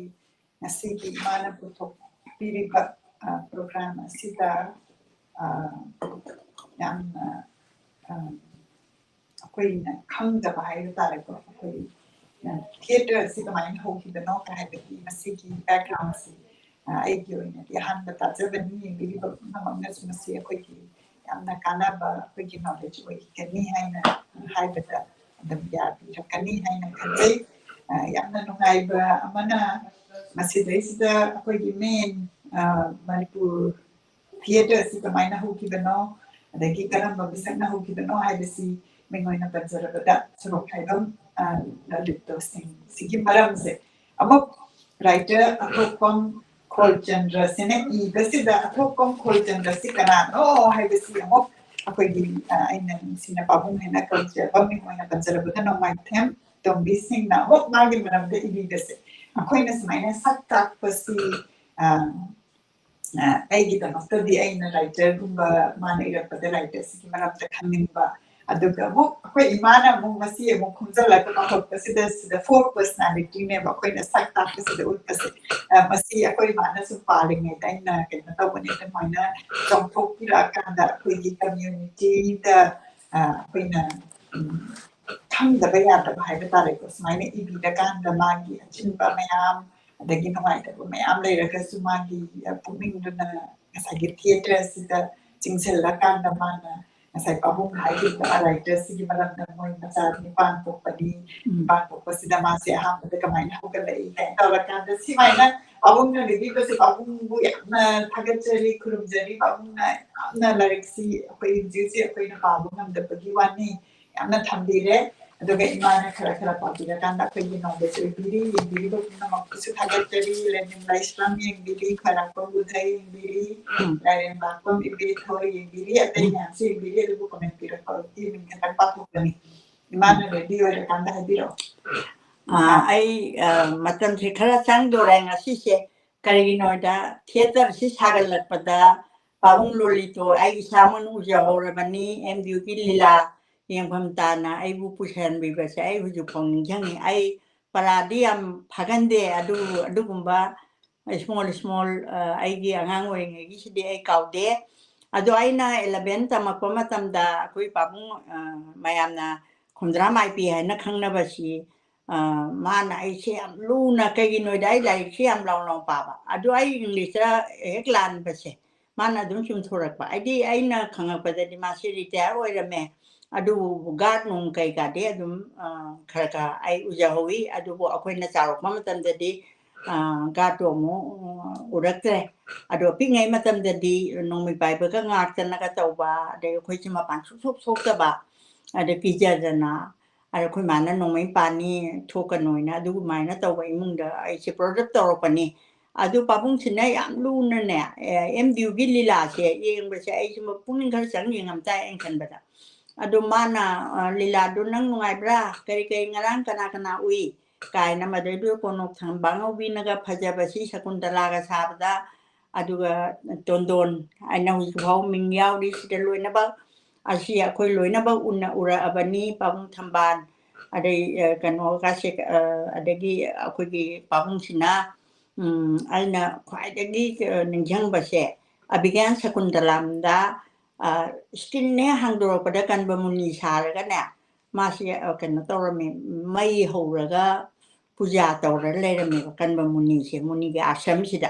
ꯉꯁꯤꯒꯤ ꯏꯃꯥꯅ ꯄꯨꯊꯣꯛꯄꯤꯔꯤꯕ, ꯑ, program ꯑꯁꯤꯗ, ꯑ, ꯌꯥꯝꯅ, ꯑ, ꯑꯩꯈꯣꯏꯅ ꯈꯪꯗꯕ ꯍꯥꯏꯕ ꯇꯥꯔꯦꯀꯣ, ꯑꯩꯈꯣꯏ ꯊꯤꯌꯦꯇꯔ ꯑꯁꯤ ꯀꯃꯥꯏꯅ ꯍꯧꯈꯤꯕꯅꯣ ꯍꯥꯏꯕꯒꯤ ꯃꯁꯤꯒꯤ ꯕꯦꯛꯒ꯭ꯔꯥꯎꯟ ꯑꯁꯤ ꯑꯩꯒꯤ ꯑꯣꯏꯅꯗꯤ ꯑꯍꯥꯟꯕ ꯇꯥꯖꯕꯅꯤ꯫ ꯌꯦꯡꯕꯤꯔꯤꯕ ꯄꯨꯝꯅꯃꯛꯅꯁꯨ ꯃꯁꯤ ꯑꯩꯈꯣꯏꯒꯤ ꯌꯥꯝꯅ ꯀꯥꯟꯅꯕ ꯑꯩꯈꯣꯏꯒꯤ ꯅꯣꯂꯦꯖ ꯑꯣꯏꯒꯅꯤ ꯍꯥꯏꯅ ꯍꯥꯏꯕꯗ ꯑꯗꯨꯝ ꯌꯥꯕꯤꯔꯛꯀꯅꯤ ꯍꯥꯏꯅ ꯈꯟꯖꯩ꯫ ꯌꯥꯝꯅ ꯅꯨꯡꯉꯥꯏꯕ ꯑꯃꯅ ꯃꯁꯤꯗꯩꯁꯤꯗ ꯑꯩꯈꯣꯏꯒꯤ ꯃꯦꯟ ꯃꯅꯤꯄꯨꯔ ꯊꯤꯌꯦꯇꯔ ꯑꯁꯤ ꯀꯃꯥꯏꯅ ꯍꯧꯈꯤꯕꯅꯣ, ꯑꯗꯒꯤ ꯀꯔꯝꯕ ꯃꯤꯁꯛꯅ ꯍꯧꯈꯤꯕꯅꯣ ꯍꯥꯏꯕꯁꯤ ꯃꯤꯡ ꯑꯣꯏꯅ ꯄꯟꯖꯔꯕꯗ ꯁꯣꯔꯣꯛ ꯈꯥꯏꯕꯝ ꯂꯂꯤꯠꯇꯣ ꯁꯤꯡ ꯁꯤꯒꯤ ꯃꯔꯝꯁꯦ ꯑꯃꯨꯛ ꯔꯥꯏꯇꯔ ꯑꯊꯣꯛꯄꯝ ꯈꯣꯜꯆꯟꯗ꯭ꯔꯁꯤꯅ ꯏꯕꯁꯤꯗ ꯑꯊꯣꯛꯄꯝ ꯈꯣꯜꯆꯟꯗ꯭ꯔꯁꯤ ꯀꯅꯥꯅꯣ ꯍꯥꯏꯕꯁꯤ ꯑꯃꯨꯛ ꯑꯩꯈꯣꯏꯒꯤ ꯑꯩꯅ ꯅꯨꯡꯁꯤꯅ ꯄꯥꯕꯨꯡ ꯍꯥꯏꯅ ꯀꯧꯖꯕ ꯃꯤꯡ ꯑꯣꯏꯅ ꯄꯟꯖꯔꯕꯗ ꯅꯣꯡꯃꯥꯏꯊꯦꯝ ꯇꯣꯝꯕꯤ ꯁꯤꯡꯅ ꯑꯃꯨꯛ ꯃꯥꯒꯤ ꯃꯔꯝꯗ ꯏꯕꯤꯕꯁꯦ ꯑꯩꯈꯣꯏꯅ ꯁꯨꯃꯥꯏꯅ ꯁꯛ ꯇꯥꯛꯄꯁꯤ ꯑꯩꯒꯤꯗꯃꯛꯇꯗꯤ ꯑꯩꯅ ꯔꯥꯏꯇꯔꯒꯨꯝꯕ ꯃꯥꯅ ꯏꯔꯛꯄꯗ ꯔꯥꯏꯇꯔꯁꯤꯒꯤ ꯃꯔꯝꯗ ꯈꯪꯅꯤꯡꯕ, ꯑꯗꯨꯒ ꯑꯃꯨꯛ ꯑꯩꯈꯣꯏ ꯏꯃꯥꯅ ꯑꯃꯨꯛ ꯃꯁꯤ ꯑꯃꯨꯛ ꯈꯣꯝꯖꯤꯜꯂꯒ ꯄꯥꯊꯣꯛꯄꯁꯤꯗ ꯁꯤꯗ ꯐꯣꯔ ꯄꯔꯁꯅꯥꯂꯤꯇꯤꯅꯦꯕ ꯑꯩꯈꯣꯏꯅ ꯁꯛ ꯇꯥꯛꯄꯁꯤꯗ ꯎꯠꯄꯁꯦ꯫ ꯃꯁꯤ ꯑꯩꯈꯣꯏ ꯏꯃꯥꯅ ꯁꯨꯝ ꯄꯥꯔꯤꯉꯩꯗ ꯑꯩꯅ ꯀꯩꯅꯣ ꯇꯧꯕꯅꯦ, ꯑꯗꯨꯃꯥꯏꯅ ꯆꯥꯎꯊꯣꯛꯄꯤꯔꯛꯑꯀꯥꯟꯗ ꯑꯩꯈꯣꯏꯒꯤ ꯀꯝꯃ꯭ꯌꯨꯅꯤꯇꯤꯗ ꯑꯩꯈꯣꯏꯅ ꯈꯪꯗꯕ ꯌꯥꯗꯕ ꯍꯥꯏꯕ ꯇꯥꯔꯦꯀꯣ, ꯁꯨꯃꯥꯏꯅ ꯏꯕꯤꯔꯀꯥꯟꯗ ꯃꯥꯒꯤ ꯑꯆꯤꯟꯕ ꯃꯌꯥꯝ ꯑꯗꯒꯤ ꯅꯨꯡꯉꯥꯏꯇꯕ ꯃꯌꯥꯝ ꯂꯩꯔꯒꯁꯨ ꯃꯥꯒꯤ ꯄꯨꯛꯅꯤꯡꯗꯨꯅ ꯉꯁꯥꯏꯒꯤ ꯊꯤꯌꯦꯇꯔ ꯑꯁꯤꯗ ꯆꯤꯡꯁꯤꯜꯂꯀꯥꯟꯗ ꯃꯥꯅ ꯉꯁꯥꯏ ꯄꯥꯕꯨꯡ ꯍꯥꯏꯈꯤꯕ ꯔꯥꯏꯇꯔꯁꯤꯒꯤ ꯃꯔꯝꯗ ꯃꯣꯏ ꯃꯆꯥ ꯅꯤꯄꯥꯟ ꯄꯣꯛꯄꯅꯤ, ꯎꯝ꯫ ꯅꯤꯄꯥꯟ ꯄꯣꯛꯄꯁꯤꯗ ꯃꯥꯁꯦ ꯑꯍꯥꯟꯕꯗ ꯀꯃꯥꯏꯅ ꯍꯧꯒꯠꯂꯛꯏ ꯀꯥꯏꯅ ꯇꯧꯔꯀꯥꯟꯗ ꯁꯤꯃꯥꯏꯅ ꯄꯥꯕꯨꯡꯅ ꯂꯤꯕꯤꯕꯁꯦ ꯄꯥꯕꯨꯡꯕꯨ ꯌꯥꯝꯅ ꯊꯥꯒꯠꯆꯔꯤ, ꯈꯨꯔꯨꯝꯖꯔꯤ꯫ ꯄꯥꯕꯨꯡꯅ ꯌꯥꯝꯅ ꯂꯥꯏꯔꯤꯛꯁꯤ ꯑꯩꯈꯣꯏ ꯍꯧꯖꯤꯛ ꯍꯧꯖꯤꯛ ꯑꯩꯈꯣꯏꯅ ꯄꯥꯕ ꯉꯝꯗꯕꯒꯤ ꯋꯥꯅꯤ꯫ ꯌꯥꯝꯅ ꯊꯝꯕꯤꯔꯦ꯫ ꯑꯗꯨꯒ ꯏꯃꯥꯅ ꯈꯔ ꯈꯔ ꯄꯥꯕꯤꯔꯀꯥꯟꯗ ꯑꯩꯈꯣꯏꯒꯤ ꯅꯣꯂꯦꯖ ꯑꯣꯏꯕꯤꯔꯤ꯫ ꯌꯦꯡꯕꯤꯔꯤꯕ ꯄꯨꯝꯅꯃꯛꯄꯨꯁꯨ ꯊꯥꯒꯠꯆꯔꯤ꯫ ꯂꯦꯅꯤꯟ ꯂꯥꯏꯁ꯭ꯔꯝ ꯌꯦꯡꯕꯤꯔꯤ, ꯈ꯭ꯋꯥꯏꯔꯥꯛꯄꯝ ꯎꯙꯩ ꯌꯦꯡꯕꯤꯔꯤ, ꯎꯝ꯫ ꯂꯥꯏꯔꯦꯝꯕꯥꯛꯄꯝ ꯏꯕꯦꯊꯣꯏ ꯌꯦꯡꯕꯤꯔꯤ, ꯑꯇꯩ ꯎꯝ꯫ ꯃꯌꯥꯝꯁꯨ ꯌꯦꯡꯕꯤꯔꯤ꯫ ꯑꯗꯨꯕꯨ ꯀꯃꯦꯟ ꯄꯤꯔꯛꯄꯒꯤ ꯃꯤꯡ ꯈꯛꯇꯪ ꯄꯥꯊꯣꯛꯄꯅꯤ꯫ ꯏꯃꯥꯅ ꯎꯝ꯫ ꯔꯦꯗꯤ ꯑꯣꯏꯔꯀꯥꯟꯗ ꯍꯥꯏꯕꯤꯔꯛꯑꯣ꯫ ꯑꯥ, ꯑꯩ, ꯑ, ꯃꯇꯝꯁꯦ ꯈꯔ ꯆꯪꯗꯣꯔꯦ ꯉꯁꯤꯁꯦ꯫ ꯀꯔꯤꯒꯤꯅꯣꯗ ꯊꯤꯌꯦꯇꯔꯁꯤ ꯁꯥꯒꯠꯂꯛꯄꯗ ꯄꯥꯕꯨꯡ ꯂꯣꯂꯤꯇꯣ ꯑꯩ ꯏꯁꯥꯃꯛꯅ ꯎꯖꯍꯧꯔꯕꯅꯤ꯫ ꯑꯦꯝ ꯗꯤ ꯌꯨꯒꯤ ꯂꯤꯂꯥ ꯌꯦꯡꯐꯝ ꯇꯥꯅ ꯑꯩꯕꯨ ꯄꯨꯁꯤꯟꯕꯤꯕꯁꯦ ꯑꯩ ꯍꯧꯖꯤꯛꯐꯥꯎ ꯅꯤꯡꯁꯤꯡꯉꯤ꯫ ꯑꯩ ꯄꯔꯥꯗꯤ ꯌꯥꯝ ꯐꯥꯒꯟꯗꯦ, ꯑꯗꯨ, ꯑꯗꯨꯒꯨꯝꯕ small, small, ꯑ, ꯑꯩꯒꯤ ꯑꯉꯥꯡ ꯑꯣꯏꯔꯤꯉꯩꯒꯤꯁꯤꯗꯤ ꯑꯩ ꯀꯥꯎꯗꯦ꯫ ꯑꯗꯣ ꯑꯩꯅ eleven ꯇꯝꯃꯛꯄ ꯃꯇꯝꯗ ꯑꯩꯈꯣꯏ ꯄꯥꯕꯨꯡ, ꯑ, ꯃꯌꯥꯝꯅ ꯈꯣꯝꯗ꯭ꯔꯥ ꯃꯥꯏꯄꯤ ꯍꯥꯏꯅ ꯈꯪꯅꯕꯁꯤ, ꯑ, ꯃꯥꯅ ꯑꯩꯁꯦ ꯌꯥꯝ ꯂꯨꯅ, ꯀꯩꯒꯤꯅꯣꯗ ꯑꯩ ꯂꯥꯏꯔꯤꯛꯁꯦ ꯌꯥꯝ ꯂꯥꯎ ꯂꯥꯎ ꯄꯥꯕ꯫ ꯑꯗꯨ ꯑꯩ ꯏꯪꯂꯤꯁꯇ ꯍꯦꯛ ꯂꯥꯟꯕꯁꯦ, ꯃꯥꯅ ꯑꯗꯨꯝ ꯆꯨꯝꯊꯣꯔꯛꯄ꯫ ꯍꯥꯏꯗꯤ ꯑꯩꯅ ꯈꯪꯉꯛꯄꯗꯗꯤ ꯃꯥꯁꯦ ꯔꯤꯇꯥꯌꯔ ꯑꯣꯏꯔꯝꯃꯦ꯫ ꯑꯗꯨꯕꯨ ꯒꯥꯔꯗ ꯅꯨꯡ ꯀꯩꯀꯥꯗꯤ ꯑꯗꯨꯝ, ꯑ, ꯈꯔ ꯈꯔ ꯑꯩ ꯎꯖꯍꯧꯋꯤ꯫ ꯑꯗꯨꯕꯨ ꯑꯩꯈꯣꯏꯅ ꯆꯥꯎꯔꯛꯄ ꯃꯇꯝꯗꯗꯤ, ꯑ, ꯒꯥꯔꯗꯇꯣ ꯑꯃꯨꯛ, ꯑ, ꯎꯔꯛꯇ꯭ꯔꯦ꯫ ꯑꯗꯣ ꯄꯤꯛꯉꯩ ꯃꯇꯝꯗꯗꯤ ꯅꯣꯡꯃꯩ ꯄꯥꯏꯕꯒ ꯉꯥꯛꯇꯅꯒ ꯇꯧꯕ, ꯑꯗꯩ ꯑꯩꯈꯣꯏꯁꯦ ꯃꯄꯥꯟ ꯁꯨꯛꯊꯣꯛ ꯊꯣꯛꯇꯕ, ꯑꯗꯩ ꯀꯤꯖꯗꯅ, ꯑꯗ ꯑꯩꯈꯣꯏ ꯃꯥꯅ ꯅꯣꯡꯃꯩ ꯄꯥꯅꯤ, ꯊꯣꯛꯀꯅꯣꯅ ꯑꯗꯨꯃꯥꯏꯅ ꯇꯧꯕ ꯏꯃꯨꯡꯗ ꯑꯩꯁꯦ ꯕ꯭ꯔꯣꯠ ꯑꯞ ꯇꯧꯔꯛꯄꯅꯤ꯫ ꯑꯗꯨ ꯄꯥꯕꯨꯡꯁꯤꯅ ꯌꯥꯝ ꯂꯨꯅꯅꯦ, ꯑꯦ, ꯑꯦꯝ ꯗꯤ ꯌꯨꯒꯤ ꯂꯤꯂꯥꯁꯦ ꯌꯦꯡꯕꯁꯦ ꯑꯩꯁꯨ ꯄꯨꯛꯅꯤꯡ ꯈꯔ ꯆꯪ ꯌꯦꯡꯉꯝ ꯇꯥꯏ ꯑꯩꯅ ꯈꯟꯕꯗ꯫ ꯑꯗꯨ ꯃꯥꯅ, ꯑ, "ꯂꯤꯂꯥꯗꯨ ꯅꯪ ꯅꯨꯡꯉꯥꯏꯕ꯭ꯔꯥ? ꯀꯔꯤ ꯀꯔꯤ ꯉꯔꯥꯡ ꯀꯅꯥ ꯀꯅꯥ ꯎꯏ?" ꯀꯥꯏꯅ, ꯃꯗꯩꯗꯨꯗ ꯀꯣꯅꯣꯛ ꯊꯪꯕ ꯉꯧꯕꯤꯅꯒ ꯐꯖꯕꯁꯤ ꯁꯀꯨꯟꯇꯂꯥꯒ ꯁꯥꯕꯗ, ꯑꯗꯨꯒ ꯇꯣꯟꯗꯣꯟ ꯍꯥꯏꯅ ꯍꯧꯖꯤꯛ ꯐꯥꯎ ꯃꯤꯡ ꯌꯥꯎꯔꯤ ꯁꯤꯗ ꯂꯣꯏꯅꯃꯛ꯫ ꯑꯁꯤ ꯑꯩꯈꯣꯏ ꯂꯣꯏꯅꯃꯛ ꯎꯅ ꯎꯔꯛꯑꯕꯅꯤ, ꯄꯥꯕꯨꯡ ꯊꯝꯕꯥꯜ, ꯑꯗꯩ, ꯑ, ꯀꯩꯅꯣꯒꯁꯦ, ꯑ, ꯑꯗꯒꯤ ꯑꯩꯈꯣꯏꯒꯤ ꯄꯥꯕꯨꯡꯁꯤꯅ, ꯎꯝ, ꯑꯩꯅ ꯈ꯭ꯋꯥꯏꯗꯒꯤ, ꯑ, ꯅꯤꯡꯁꯤꯡꯕꯁꯦ ꯑꯕꯤꯒ꯭ꯌꯥꯟ ꯁꯀꯨꯟꯇꯂꯥꯝꯗ, ꯑ, ꯁ꯭ꯀꯤꯟ ꯍꯦꯛ ꯍꯥꯡꯗꯣꯔꯛꯄꯗ ꯀꯟꯕ ꯃꯨꯅꯤ ꯁꯥꯔꯒꯅꯦ, ꯃꯥꯁꯦ, ꯑ, ꯀꯩꯅꯣ ꯇꯧꯔꯝꯃꯦ, ꯃꯩ ꯍꯧꯔꯒ ꯄꯨꯖꯥ ꯇꯧꯔ ꯂꯩꯔꯝꯃꯦꯕ ꯀꯟꯕ ꯃꯨꯅꯤꯁꯦ, ꯃꯨꯅꯤꯒꯤ ꯑꯥꯁ꯭ꯔꯝꯁꯤꯗ꯫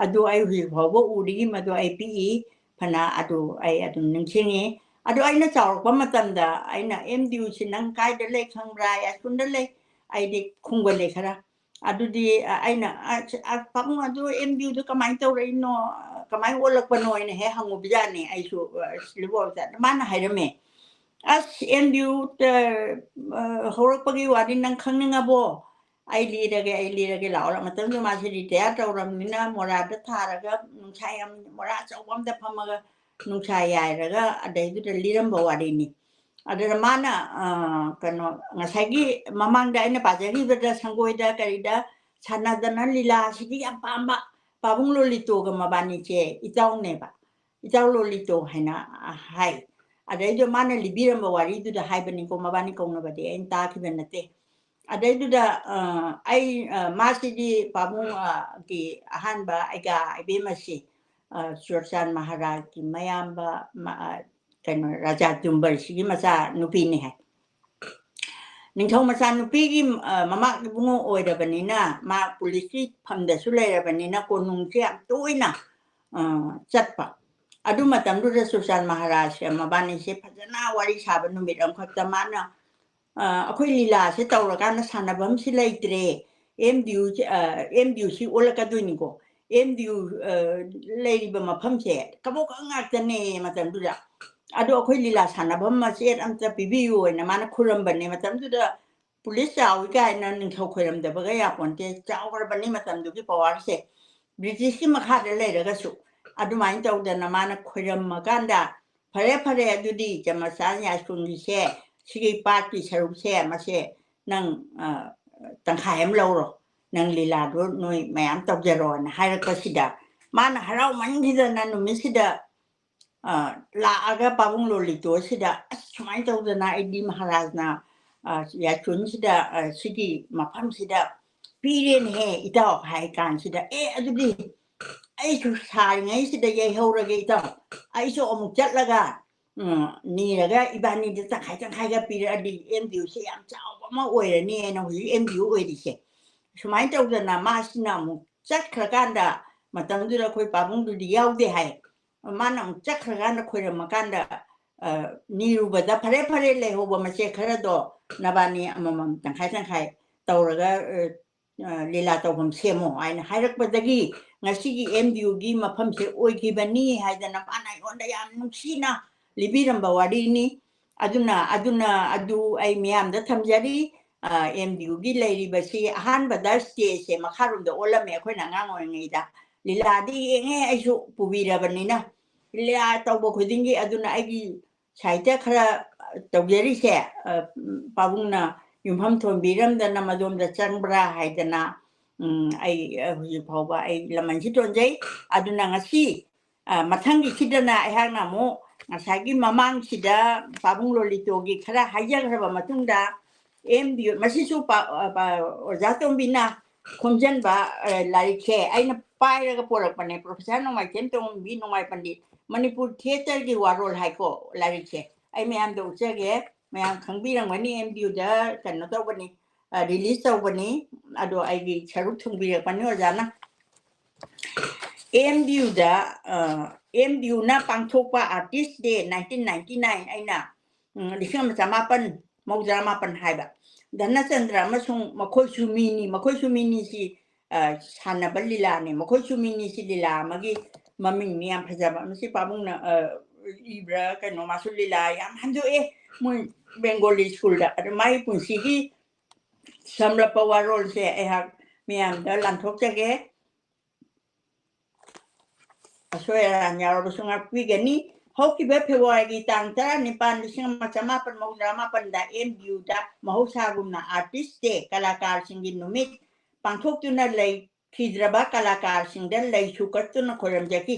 ꯑꯗꯨ ꯑꯩ ꯍꯧꯖꯤꯛ ꯐꯥꯎꯕ ꯎꯔꯤ, ꯃꯗꯨ ꯑꯩ ꯄꯤꯛꯏ ꯐꯅ, ꯑꯗꯨ ꯑꯩ ꯑꯗꯨꯝ ꯅꯤꯡꯁꯤꯡꯉꯤ꯫ ꯑꯗꯨ ꯑꯩꯅ ꯆꯥꯎꯔꯛꯄ ꯃꯇꯝꯗ ꯑꯩꯅ, "ꯑꯦꯝ ꯗꯤ ꯌꯨꯁꯤ ꯅꯪ ꯀꯥꯏꯗ ꯂꯩ ꯈꯪꯕ꯭ꯔꯥ?" "ꯌꯥꯏꯁ꯭ꯀꯨꯜꯗ ꯂꯩ"꯫ ꯑꯩꯗꯤ ꯈꯨꯝꯒꯜꯂꯦ ꯈꯔ꯫ ꯑꯗꯨꯗꯤ, ꯑ, ꯑꯩꯅ, "ꯑ, ꯑ, ꯄꯥꯕꯨꯡ, ꯑꯗꯨ ꯑꯦꯝ ꯗꯤ ꯌꯨꯗꯨ ꯀꯃꯥꯏꯅ ꯇꯧꯔꯛꯏꯅꯣ? ꯀꯃꯥꯏꯅ ꯑꯣꯜꯂꯛꯄꯅꯣ?" ꯍꯥꯏꯅ ꯍꯦꯛ ꯍꯪꯉꯨꯕꯖꯥꯠꯅꯤ ꯑꯩꯁꯨ, ꯑ, ꯁꯤꯂꯤꯕꯣꯜꯗ꯫ ꯃꯥꯅ ꯍꯥꯏꯔꯝꯃꯦ, "ꯑꯁ, ꯑꯦꯝ ꯗꯤ ꯌꯨꯗ, ꯑ, ꯍꯧꯔꯛꯄꯒꯤ ꯋꯥꯗꯤ ꯅꯪ ꯈꯪꯅꯤꯡꯉꯕꯣ? ꯑꯩ ꯂꯤꯔꯒꯦ, ꯑꯩ ꯂꯤꯔꯒꯦ, ꯂꯥꯛꯑꯣ, ꯂꯥꯛꯑꯣ"꯫ ꯃꯇꯝꯗꯨꯗ ꯃꯥꯁꯦ ꯔꯤꯇꯥꯌꯔ ꯇꯧꯔꯕꯅꯤꯅ ꯃꯣꯔꯥꯗ ꯊꯥꯔꯒ ꯅꯨꯡꯁꯥ ꯌꯥꯝ, ꯃꯣꯔꯥ ꯑꯆꯧꯕ ꯑꯝꯗ ꯐꯝꯃꯒ ꯅꯨꯡꯁꯥ ꯌꯥꯏꯔꯒ ꯑꯗꯩꯗꯨꯗ ꯂꯤꯔꯝꯕ ꯋꯥꯔꯤꯅꯤ꯫ ꯑꯗꯨꯗ ꯃꯥꯅ, ꯑ, ꯀꯩꯅꯣ, ꯉꯁꯥꯏꯒꯤ ꯃꯃꯥꯡꯗ ꯑꯩꯅ ꯄꯥꯖꯈꯤꯕꯗ ꯁꯪꯒꯣꯏꯗ ꯀꯔꯤꯗ ꯁꯥꯟꯅꯗꯅ ꯂꯤꯂꯥꯁꯤꯗꯤ ꯌꯥꯝ ꯄꯥꯝꯕ ꯄꯥꯕꯨꯡ ꯂꯣꯂꯤꯇꯣꯒ ꯃꯕꯥꯅꯤꯁꯦ ꯏꯇꯥꯎꯅꯦꯕ꯫ ꯏꯇꯥꯎ ꯂꯣꯂꯤꯇꯣ ꯍꯥꯏꯅ, ꯑ, ꯍꯥꯏ꯫ ꯑꯗꯩꯗ ꯃꯥꯅ ꯂꯤꯕꯤꯔꯝꯕ ꯋꯥꯔꯤꯗꯨꯗ ꯍꯥꯏꯕꯅꯤꯀꯣ, ꯃꯕꯥꯅꯤ ꯀꯧꯅꯕꯗꯤ ꯑꯩꯅ ꯇꯥꯈꯤꯕ ꯅꯠꯇꯦ꯫ ꯑꯗꯩꯗꯨꯗ, ꯑ, ꯑꯩ, ꯑ, ꯃꯥꯁꯤꯗꯤ ꯄꯥꯕꯨꯡ, ꯑ, ꯒꯤ ꯑꯍꯥꯟꯕ ꯑꯩꯒꯥ ꯏꯕꯦꯝꯃꯁꯤ, ꯑ, ꯆꯨꯔꯆꯥꯟ ꯃꯍꯥꯔꯥꯖꯀꯤ ꯃꯌꯥꯝꯕ, ꯃ-, ꯑ, ꯀꯩꯅꯣ, ꯔꯥꯖꯥ ꯖꯨꯝꯕꯔꯁꯤꯒꯤ ꯃꯆꯥ ꯅꯨꯄꯤꯅꯤ ꯍꯥꯏ꯫ ꯅꯤꯡꯊꯧ ꯃꯆꯥꯅꯨꯄꯤꯒꯤ, ꯑ, ꯃꯃꯥ ꯏꯕꯨꯡꯉꯣ ꯑꯣꯏꯔꯕꯅꯤꯅ, ꯃꯥ ꯄꯨꯂꯤꯁꯀꯤ ꯐꯝꯗꯁꯨ ꯂꯩꯔꯕꯅꯤꯅ, ꯀꯣꯅꯨꯡꯁꯦ ꯌꯥꯝ ꯇꯣꯏꯅ, ꯑ, ꯆꯠꯄ꯫ ꯑꯗꯨ ꯃꯇꯝꯗꯨꯗ ꯆꯨꯔꯆꯥꯟ ꯃꯍꯥꯔꯥꯖꯁꯦ ꯃꯕꯥꯅꯤꯁꯦ ꯐꯖꯅ ꯋꯥꯔꯤ ꯁꯥꯕ ꯅꯨꯃꯤꯠ ꯑꯃꯈꯛꯇ ꯃꯥꯅ, ꯑ, "ꯑꯩꯈꯣꯏ ꯂꯤꯂꯥꯁꯦ ꯇꯧꯔꯀꯥꯟꯗ ꯁꯥꯟꯅꯐꯝꯁꯤ ꯂꯩꯇ꯭ꯔꯦ, ꯑꯦꯝ ꯗꯤ ꯌꯨ, ꯑ, ꯑꯦꯝ ꯗꯤ ꯌꯨ ꯁꯤ ꯑꯣꯜꯂꯛꯀꯗꯣꯏꯅꯤꯀꯣ, ꯑꯦꯝ ꯗꯤ ꯌꯨ, ꯑ, ꯂꯩꯔꯤꯕ ꯃꯐꯝꯁꯦ ꯀꯕꯣꯛꯀꯪ ꯉꯥꯛꯇꯅꯦ" ꯃꯇꯝꯗꯨꯗ꯫ "ꯑꯗꯣ ꯑꯩꯈꯣꯏ ꯂꯤꯂꯥ ꯁꯥꯟꯅꯐꯝ ꯃꯆꯦꯠ ꯑꯝꯇ ꯄꯤꯕꯤꯌꯨ" ꯍꯥꯏꯅ ꯃꯥꯅ ꯈꯨꯔꯝꯕꯅꯦ꯫ ꯃꯇꯝꯗꯨꯗ ꯄꯨꯂꯤꯁ ꯆꯥꯎꯏ ꯀꯥꯏꯅ ꯅꯤꯡꯊꯧ ꯈꯣꯏꯔꯝꯗꯕꯒ ꯌꯥꯄꯣꯟꯇꯦ, ꯆꯥꯎꯈ꯭ꯔꯕꯅꯤ ꯃꯇꯝꯗꯨꯒꯤ ꯄꯋꯥꯔꯁꯦ, ꯕ꯭ꯔꯤꯇꯤꯁꯀꯤ ꯃꯈꯥꯗ ꯂꯩꯔꯒꯁꯨ꯫ ꯑꯗꯨꯃꯥꯏꯅ ꯇꯧꯗꯅ ꯃꯥꯅ ꯈꯣꯏꯔꯝꯃꯀꯥꯟꯗ, "ꯐꯔꯦ, ꯐꯔꯦ, ꯑꯗꯨꯗꯤ ꯆꯃꯆꯥꯟ ꯌꯥꯏꯁ꯭ꯀꯨꯜꯒꯤꯁꯦ, ꯁꯤꯒꯤ ꯄꯥꯠꯀꯤ ꯁꯔꯨꯛꯁꯦ, ꯃꯁꯦ ꯅꯪ, ꯑ, ꯇꯪꯈꯥꯏ ꯑꯃ ꯂꯧꯔꯣ, ꯅꯪ ꯂꯤꯂꯥꯗꯣ ꯅꯣꯏ ꯃꯌꯥꯝ ꯇꯧꯖꯔꯣꯅ" ꯍꯥꯏꯔꯛꯄꯁꯤꯗ, ꯃꯥꯅ ꯍꯔꯥꯎꯃꯟꯈꯤꯗꯅ ꯅꯨꯃꯤꯠꯁꯤꯗ, ꯑ, ꯂꯥꯛꯑꯒ ꯄꯥꯕꯨꯡ ꯂꯣꯂꯤꯇꯣꯁꯤꯗ, "ꯑꯁ, ꯁꯨꯃꯥꯏꯅ ꯇꯧꯗꯅ ꯑꯩꯗꯤ ꯃꯍꯥꯔꯥꯖꯅ, ꯑ, ꯌꯥꯏꯁ꯭ꯀꯨꯜꯁꯤꯗ, ꯑ, ꯁꯤꯒꯤ ꯃꯐꯝꯁꯤꯗ ꯄꯤꯔꯦꯅꯦꯍꯦ ꯏꯇꯥꯎ" ꯍꯥꯏ ꯀꯥꯟꯁꯤꯗ, "ꯑꯦ, ꯑꯗꯨꯗꯤ ꯑꯩꯁꯨ ꯁꯥꯔꯤꯉꯩꯁꯤꯗ ꯌꯩꯍꯧꯔꯒꯦ ꯏꯇꯥꯎ, ꯑꯩꯁꯨ ꯑꯃꯨꯛ ꯆꯠꯂꯒ, ꯎꯝ, ꯅꯤꯔꯒ ꯏꯕꯥꯅꯤꯗ ꯇꯪꯈꯥꯏ ꯇꯪꯈꯥꯏꯒ ꯄꯤꯔꯛꯑꯗꯤ ꯑꯦꯝ ꯗꯤ ꯌꯨꯁꯦ ꯌꯥꯝ ꯆꯥꯎꯕ ꯑꯃ ꯑꯣꯏꯔꯅꯤ" ꯍꯥꯏꯅ ꯍꯧꯖꯤꯛ ꯑꯦꯝ ꯗꯤ ꯌꯨ ꯑꯣꯏꯔꯤꯁꯦ꯫ ꯁꯨꯃꯥꯏꯅ ꯇꯧꯗꯅ ꯃꯥꯁꯤꯅ ꯑꯃꯨꯛ ꯆꯠꯈ꯭ꯔꯀꯥꯟꯗ, ꯃꯇꯝꯗꯨꯗ ꯑꯩꯈꯣꯏ ꯄꯥꯕꯨꯡꯗꯨꯗꯤ ꯌꯥꯎꯗꯦ ꯍꯥꯏ, ꯃꯥꯅ ꯑꯃꯨꯛ ꯆꯠꯈ꯭ꯔꯀꯥꯟꯗ ꯈꯣꯏꯔꯝꯃꯀꯥꯟꯗ, ꯑ, ꯅꯤꯔꯨꯕꯗ, "ꯐꯔꯦ, ꯐꯔꯦ, ꯂꯩꯍꯧꯕ ꯃꯆꯦꯠ ꯈꯔꯗꯣ ꯅꯕꯥꯅꯤ ꯑꯃꯃꯝ ꯇꯪꯈꯥꯏ ꯇꯪꯈꯥꯏ ꯇꯧꯔꯒ, ꯑ, ꯑ, ꯂꯤꯂꯥ ꯇꯧꯐꯝ ꯁꯦꯝꯃꯣ" ꯍꯥꯏꯅ ꯍꯥꯏꯔꯛꯄꯗꯒꯤ ꯉꯁꯤꯒꯤ ꯑꯦꯝ ꯗꯤ ꯌꯨꯒꯤ ꯃꯐꯝꯁꯦ ꯑꯣꯏꯈꯤꯕꯅꯤ ꯍꯥꯏꯗꯅ ꯃꯥꯅ ꯑꯩꯉꯣꯟꯗ ꯌꯥꯝ ꯅꯨꯡꯁꯤꯅ ꯂꯤꯕꯤꯔꯝꯕ ꯋꯥꯔꯤꯅꯤ꯫ ꯑꯗꯨꯅ, ꯑꯗꯨꯅ ꯑꯗꯨ ꯑꯩ ꯃꯤꯌꯥꯝꯗ ꯊꯝꯖꯔꯤ꯫ ꯑ, ꯑꯦꯝ ꯗꯤ ꯌꯨꯒꯤ ꯂꯩꯔꯤꯕꯁꯤ ꯑꯍꯥꯟꯕꯗ ꯁ꯭ꯇꯦꯖꯁꯦ ꯃꯈꯥꯔꯣꯝꯗ ꯑꯣꯜꯂꯝꯃꯦ, ꯑꯩꯈꯣꯏꯅ ꯑꯉꯥꯡ ꯑꯣꯏꯔꯤꯉꯩꯗ꯫ ꯂꯤꯂꯥꯗꯤ ꯌꯦꯡꯉꯦ ꯑꯩꯁꯨ, ꯄꯨꯕꯤꯔꯕꯅꯤꯅ꯫ ꯂꯤꯂꯥ ꯇꯧꯕ ꯈꯨꯗꯤꯡꯒꯤ ꯑꯗꯨꯅ ꯑꯩꯒꯤ ꯁꯥꯍꯤꯇ꯭ꯌ ꯈꯔ ꯇꯧꯖꯔꯤꯁꯦ, ꯑ, ꯄꯥꯕꯨꯡꯅ ꯌꯨꯝꯐꯝ ꯊꯣꯟꯕꯤꯔꯝꯗꯅ ꯃꯗꯣꯝꯗ ꯆꯪꯕ꯭ꯔꯥ ꯍꯥꯏꯗꯅ, ꯎꯝ, ꯑꯩ, ꯑ, ꯍꯧꯖꯤꯛ ꯐꯥꯎꯕ ꯑꯩ ꯂꯃꯟꯁꯤ ꯇꯣꯟꯖꯩ꯫ ꯑꯗꯨꯅ ꯉꯁꯤ, ꯑ, ꯃꯊꯪꯒꯤꯁꯤꯗꯅ ꯑꯩꯍꯥꯛꯅ ꯑꯃꯨꯛ ꯉꯁꯥꯏꯒꯤ ꯃꯃꯥꯡꯁꯤꯗ ꯄꯥꯕꯨꯡ ꯂꯣꯂꯤꯇꯣꯒꯤ ꯈꯔ ꯍꯥꯏꯖꯈ꯭ꯔꯕ ꯃꯇꯨꯡꯗ, ꯑꯦꯝ ꯗꯤ ꯌꯨ, ꯃꯁꯤꯁꯨ ꯄꯥ-, ꯑ, ꯄꯥ-, ꯑꯣꯖꯥ ꯇꯣꯝꯕꯤꯅ ꯈꯣꯝꯖꯟꯕ, ꯑ, ꯂꯥꯏꯔꯤꯛꯁꯦ ꯑꯩꯅ ꯄꯥꯏꯔꯒ ꯄꯣꯔꯛꯄꯅꯦ꯫ ꯄ꯭ꯔꯣꯐꯦꯁꯔ ꯅꯣꯡꯃꯥꯏꯊꯦꯝ ꯇꯣꯝꯕꯤ, ꯅꯣꯡꯃꯥꯏ ꯄꯟꯗꯤꯠ, ꯃꯅꯤꯄꯨꯔ ꯊꯤꯌꯦꯇꯔꯒꯤ ꯋꯥꯔꯣꯜ ꯍꯥꯏꯀꯣ ꯂꯥꯏꯔꯤꯛꯁꯦ꯫ ꯑꯩ ꯃꯌꯥꯝꯗ ꯎꯠꯆꯒꯦ꯫ ꯃꯌꯥꯝ ꯈꯪꯕꯤꯔꯝꯒꯅꯤ, ꯑꯦꯝ ꯗꯤ ꯌꯨꯗ ꯀꯩꯅꯣ ꯇꯧꯕꯅꯤ, ꯔꯤꯂꯤꯁ ꯇꯧꯕꯅꯤ꯫ ꯑꯗꯣ ꯑꯩꯒꯤ ꯁꯔꯨꯛ ꯊꯨꯡꯕꯤꯔꯛꯄꯅꯤ ꯑꯣꯖꯥꯅ꯫ ꯑꯦꯝ ꯗꯤ ꯌꯨꯗ, ꯑꯦꯝ ꯗꯤ ꯌꯨꯅ ꯄꯥꯡꯊꯣꯛꯄ ꯑꯥꯔꯇꯤꯁ ꯗꯦ ꯅꯥꯏꯟꯇꯤꯟ ꯅꯥꯏꯟꯇꯤ ꯅꯥꯏꯟ, ꯑꯩꯅ ꯎꯝ, ꯂꯤꯁꯤꯡ ꯑꯃ ꯆꯃꯥꯄꯟ ꯃꯧꯗ꯭ꯔꯥ ꯃꯥꯄꯟ ꯍꯥꯏꯕ, ꯙꯅꯆꯟꯗ꯭ꯔ ꯑꯃꯁꯨꯡ ꯃꯈꯣꯏꯁꯨ ꯃꯤꯅꯤ, ꯃꯈꯣꯏꯁꯨ ꯃꯤꯅꯤꯁꯤ, ꯑ, ꯁꯥꯟꯅꯕ ꯂꯤꯂꯥꯅꯤ꯫ ꯃꯈꯣꯏꯁꯨ ꯃꯤꯅꯤꯁꯤ ꯂꯤꯂꯥ ꯑꯃꯒꯤ ꯃꯃꯤꯡꯅꯤ, ꯌꯥꯝ ꯐꯖꯕ꯫ ꯃꯁꯤ ꯄꯥꯕꯨꯡꯅ, ꯑ, ꯏꯕ꯭ꯔꯥ ꯀꯩꯅꯣ, ꯃꯥꯁꯨ ꯂꯤꯂꯥ ꯌꯥꯝ ꯍꯟꯗꯣꯛꯑꯦ ꯃꯣꯏ ꯕꯦꯡꯒꯣꯂꯤ ꯁ꯭ꯀꯨꯜꯗ꯫ ꯑꯗꯨ ꯃꯥꯒꯤ ꯄꯨꯟꯁꯤꯒꯤ ꯁꯝꯂꯞꯄ ꯋꯥꯔꯣꯜꯁꯦ ꯑꯩꯍꯥꯛ ꯃꯌꯥꯝꯗ ꯂꯥꯟꯊꯣꯛꯆꯒꯦ꯫ ꯑꯁꯣꯏ ꯑꯔꯥꯟ ꯌꯥꯎꯔꯕꯁꯨ ꯉꯥꯛꯄꯤꯒꯅꯤ꯫ ꯍꯧꯈꯤꯕ ꯐꯦꯕ꯭ꯔꯨꯋꯥꯔꯤꯒꯤ ꯇꯥꯡ ꯇꯔꯥꯅꯤꯄꯥꯟ, ꯂꯤꯁꯤꯡ ꯑꯃ ꯆꯃꯥꯄꯟ ꯃꯧꯗ꯭ꯔꯥ ꯃꯥꯄꯟꯗ ꯑꯦꯝ ꯗꯤ ꯌꯨꯗ ꯃꯍꯧꯁꯥꯒꯨꯝꯅ ꯑꯥꯔꯇꯤꯁ ꯗꯦ, ꯀꯂꯥꯀꯥꯔꯁꯤꯡꯒꯤ ꯅꯨꯃꯤꯠ ꯄꯥꯡꯊꯣꯛꯇꯨꯅ ꯂꯩꯈꯤꯗ꯭ꯔꯕ ꯀꯂꯥꯀꯥꯔꯁꯤꯡꯗ ꯂꯩꯁꯨ ꯀꯠꯇꯨꯅ ꯈꯣꯏꯔꯝꯖꯈꯤ꯫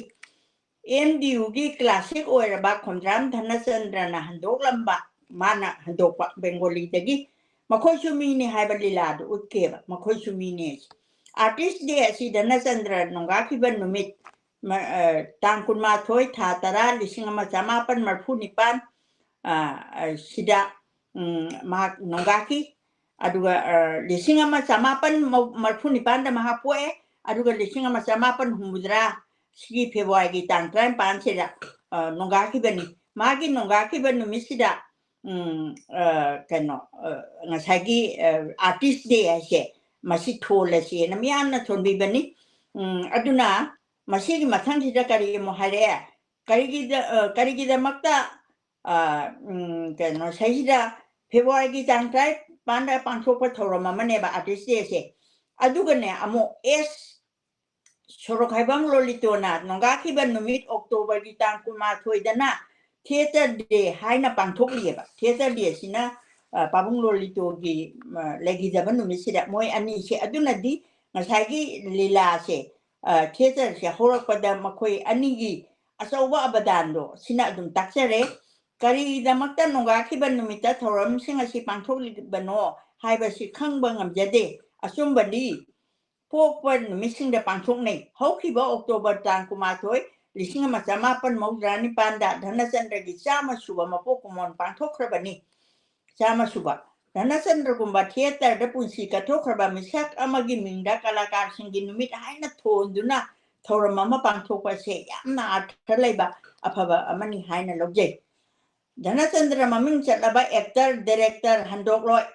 ꯑꯦꯝ ꯗꯤ ꯌꯨꯒꯤ ꯀ꯭ꯂꯥꯁꯤꯛ ꯑꯣꯏꯔꯕ ꯈꯣꯝꯗ꯭ꯔꯥꯝ ꯙꯅꯆꯟꯗ꯭ꯔꯅ ꯍꯟꯗꯣꯛꯂꯝꯕ, ꯃꯥꯅ ꯍꯟꯗꯣꯛꯄ ꯕꯦꯡꯒꯣꯂꯤꯗꯒꯤ ꯃꯈꯣꯏꯁꯨ ꯃꯤꯅꯤ ꯍꯥꯏꯕ ꯂꯤꯂꯥꯗꯨ ꯎꯠꯈꯤꯕ, ꯃꯈꯣꯏꯁꯨ ꯃꯤꯅꯤ꯫ ꯑꯥꯔꯇꯤꯁ ꯗꯦ ꯑꯁꯤ ꯙꯅꯆꯟꯗ꯭ꯔ ꯅꯣꯡꯒꯥꯈꯤꯕ ꯅꯨꯃꯤꯠ, ꯃ-, ꯑ, ꯇꯥꯡ ꯀꯨꯟꯃꯥꯊꯣꯏ, ꯊꯥ ꯇꯔꯥ, ꯂꯤꯁꯤꯡ ꯑꯃ ꯆꯃꯥꯄꯟ ꯃꯔꯐꯨ ꯅꯤꯄꯥꯟ, ꯑ, ꯑ, ꯁꯤꯗ, ꯎꯝ, ꯃꯍꯥꯛ ꯅꯣꯡꯒꯥꯈꯤ꯫ ꯑꯗꯨꯒ, ꯑ, ꯂꯤꯁꯤꯡ ꯑꯃ ꯆꯃꯥꯄꯟ ꯃꯔꯐꯨ ꯅꯤꯄꯥꯟꯗ ꯃꯍꯥꯛ ꯄꯣꯛꯑꯦ꯫ ꯑꯗꯨꯒ ꯂꯤꯁꯤꯡ ꯑꯃ ꯆꯃꯥꯄꯟ ꯍꯨꯝꯐꯨꯇꯔꯥ ꯁꯤꯒꯤ ꯐꯦꯕ꯭ꯔꯨꯋꯥꯔꯤꯒꯤ ꯇꯥꯡ ꯇꯔꯥꯅꯤꯄꯥꯟꯁꯤꯗ, ꯑ, ꯅꯣꯡꯒꯥꯈꯤꯕꯅꯤ꯫ ꯃꯥꯒꯤ ꯅꯣꯡꯒꯥꯈꯤꯕ ꯅꯨꯃꯤꯠꯁꯤꯗ, ꯎꯝ, ꯑ, ꯀꯩꯅꯣ, ꯑ, ꯉꯁꯥꯏꯒꯤ, ꯑ, ꯑꯥꯔꯇꯤꯁ ꯗꯦ ꯍꯥꯏꯁꯦ, ꯃꯁꯤ ꯊꯣꯜꯂꯁꯦꯅ ꯃꯤꯌꯥꯝꯅ ꯊꯣꯟꯕꯤꯕꯅꯤ꯫ ꯎꯝ, ꯑꯗꯨꯅ ꯃꯁꯤꯒꯤ ꯃꯊꯪꯁꯤꯗ ꯀꯔꯤ ꯑꯃꯨꯛ ꯍꯥꯏꯔꯛꯑꯦ? ꯀꯔꯤꯒꯤꯗ-, ꯑ, ꯀꯔꯤꯒꯤꯗꯃꯛꯇ, ꯑ, ꯎꯝ, ꯀꯩꯅꯣ, ꯁꯤꯗꯩꯁꯤꯗ ꯐꯦꯕ꯭ꯔꯨꯋꯥꯔꯤꯒꯤ ꯇꯥꯡ ꯇꯔꯥꯅꯤꯄꯥꯟꯗ ꯄꯥꯡꯊꯣꯛꯄ ꯊꯧꯔꯝ ꯑꯃꯅꯦꯕ ꯑꯥꯔꯇꯤꯁ ꯗꯦꯁꯦ꯫ ꯑꯗꯨꯒꯅꯦ, ꯑꯃꯨꯛ ꯑꯦꯁ ꯁꯣꯔꯣꯛꯈꯥꯏꯕꯝ ꯂꯣꯂꯤꯇꯣꯅ ꯅꯣꯡꯒꯥꯈꯤꯕ ꯅꯨꯃꯤꯠ ꯑꯣꯛꯇꯣꯕꯔꯒꯤ ꯇꯥꯡ ꯀꯨꯟꯃꯥꯊꯣꯏꯗꯅ ꯊꯤꯌꯦꯇꯔ ꯗꯦ ꯍꯥꯏꯅ ꯄꯥꯡꯊꯣꯛꯂꯤꯑꯕ꯫ ꯊꯤꯌꯦꯇꯔ ꯗꯦꯁꯤꯅ, ꯑ, ꯄꯥꯕꯨꯡ ꯂꯣꯂꯤꯇꯣꯒꯤ, ꯑ, ꯂꯩꯈꯤꯗꯕ ꯅꯨꯃꯤꯠꯁꯤꯗ ꯃꯣꯏ ꯑꯅꯤꯁꯦ꯫ ꯑꯗꯨꯅꯗꯤ ꯉꯁꯥꯏꯒꯤ ꯂꯤꯂꯥꯁꯦ, ꯑ, ꯊꯤꯌꯦꯇꯔꯁꯦ ꯍꯧꯔꯛꯄꯗ ꯃꯈꯣꯏ ꯑꯅꯤꯒꯤ ꯑꯆꯧꯕ ꯑꯕꯗꯥꯟꯗꯣ ꯁꯤꯅ ꯑꯗꯨꯝ ꯇꯥꯛꯆꯔꯦ꯫ ꯀꯔꯤꯒꯤꯗꯃꯛꯇ ꯅꯣꯡꯒꯥꯈꯤꯕ ꯅꯨꯃꯤꯠꯇ ꯊꯧꯔꯝꯁꯤꯡ ꯑꯁꯤ ꯄꯥꯡꯊꯣꯛꯂꯤꯕꯅꯣ ꯍꯥꯏꯕꯁꯤ ꯈꯪꯕ ꯉꯝꯖꯗꯦ꯫ ꯑꯆꯨꯝꯕꯗꯤ ꯄꯣꯛꯄ ꯅꯨꯃꯤꯠꯁꯤꯡꯗ ꯄꯥꯡꯊꯣꯛꯅꯩ꯫ ꯍꯧꯈꯤꯕ ꯑꯣꯛꯇꯣꯕꯔ ꯇꯥꯡ ꯀꯨꯟꯃꯥꯊꯣꯏ, ꯂꯤꯁꯤꯡ ꯑꯃ ꯆꯃꯥꯄꯟ ꯃꯧꯗ꯭ꯔꯥ ꯅꯤꯄꯥꯟꯗ ꯙꯅꯆꯟꯗ꯭ꯔꯒꯤ ꯆꯥꯝꯃ ꯁꯨꯕ ꯃꯄꯣꯛ ꯀꯨꯝꯑꯣꯟ ꯄꯥꯡꯊꯣꯛꯈ꯭ꯔꯕꯅꯤ꯫ ꯆꯥꯝꯃ ꯁꯨꯕ꯫ ꯙꯅꯆꯟꯗ꯭ꯔꯒꯨꯝꯕ theatreꯗ ꯄꯨꯟꯁꯤ ꯀꯠꯊꯣꯛꯈ꯭ꯔꯕ ꯃꯤꯁꯛ ꯑꯃꯒꯤ ꯃꯤꯡꯗ ꯀꯂꯥꯀꯥꯔꯁꯤꯡꯒꯤ ꯅꯨꯃꯤꯠ ꯍꯥꯏꯅ ꯊꯣꯟꯗꯨꯅ ꯊꯧꯔꯝ ꯑꯃ ꯄꯥꯡꯊꯣꯛꯄ ꯑꯁꯦ ꯌꯥꯝꯅ ꯑꯔꯊ ꯂꯩꯕ ꯑꯐꯕ ꯑꯃꯅꯤ ꯍꯥꯏꯅ ꯂꯧꯖꯩ꯫ ꯙꯅꯆꯟꯗ꯭ꯔ ꯃꯃꯤꯡ ꯆꯠꯂꯕ actor, director ꯍꯟꯗꯣꯛꯂꯣꯏ꯫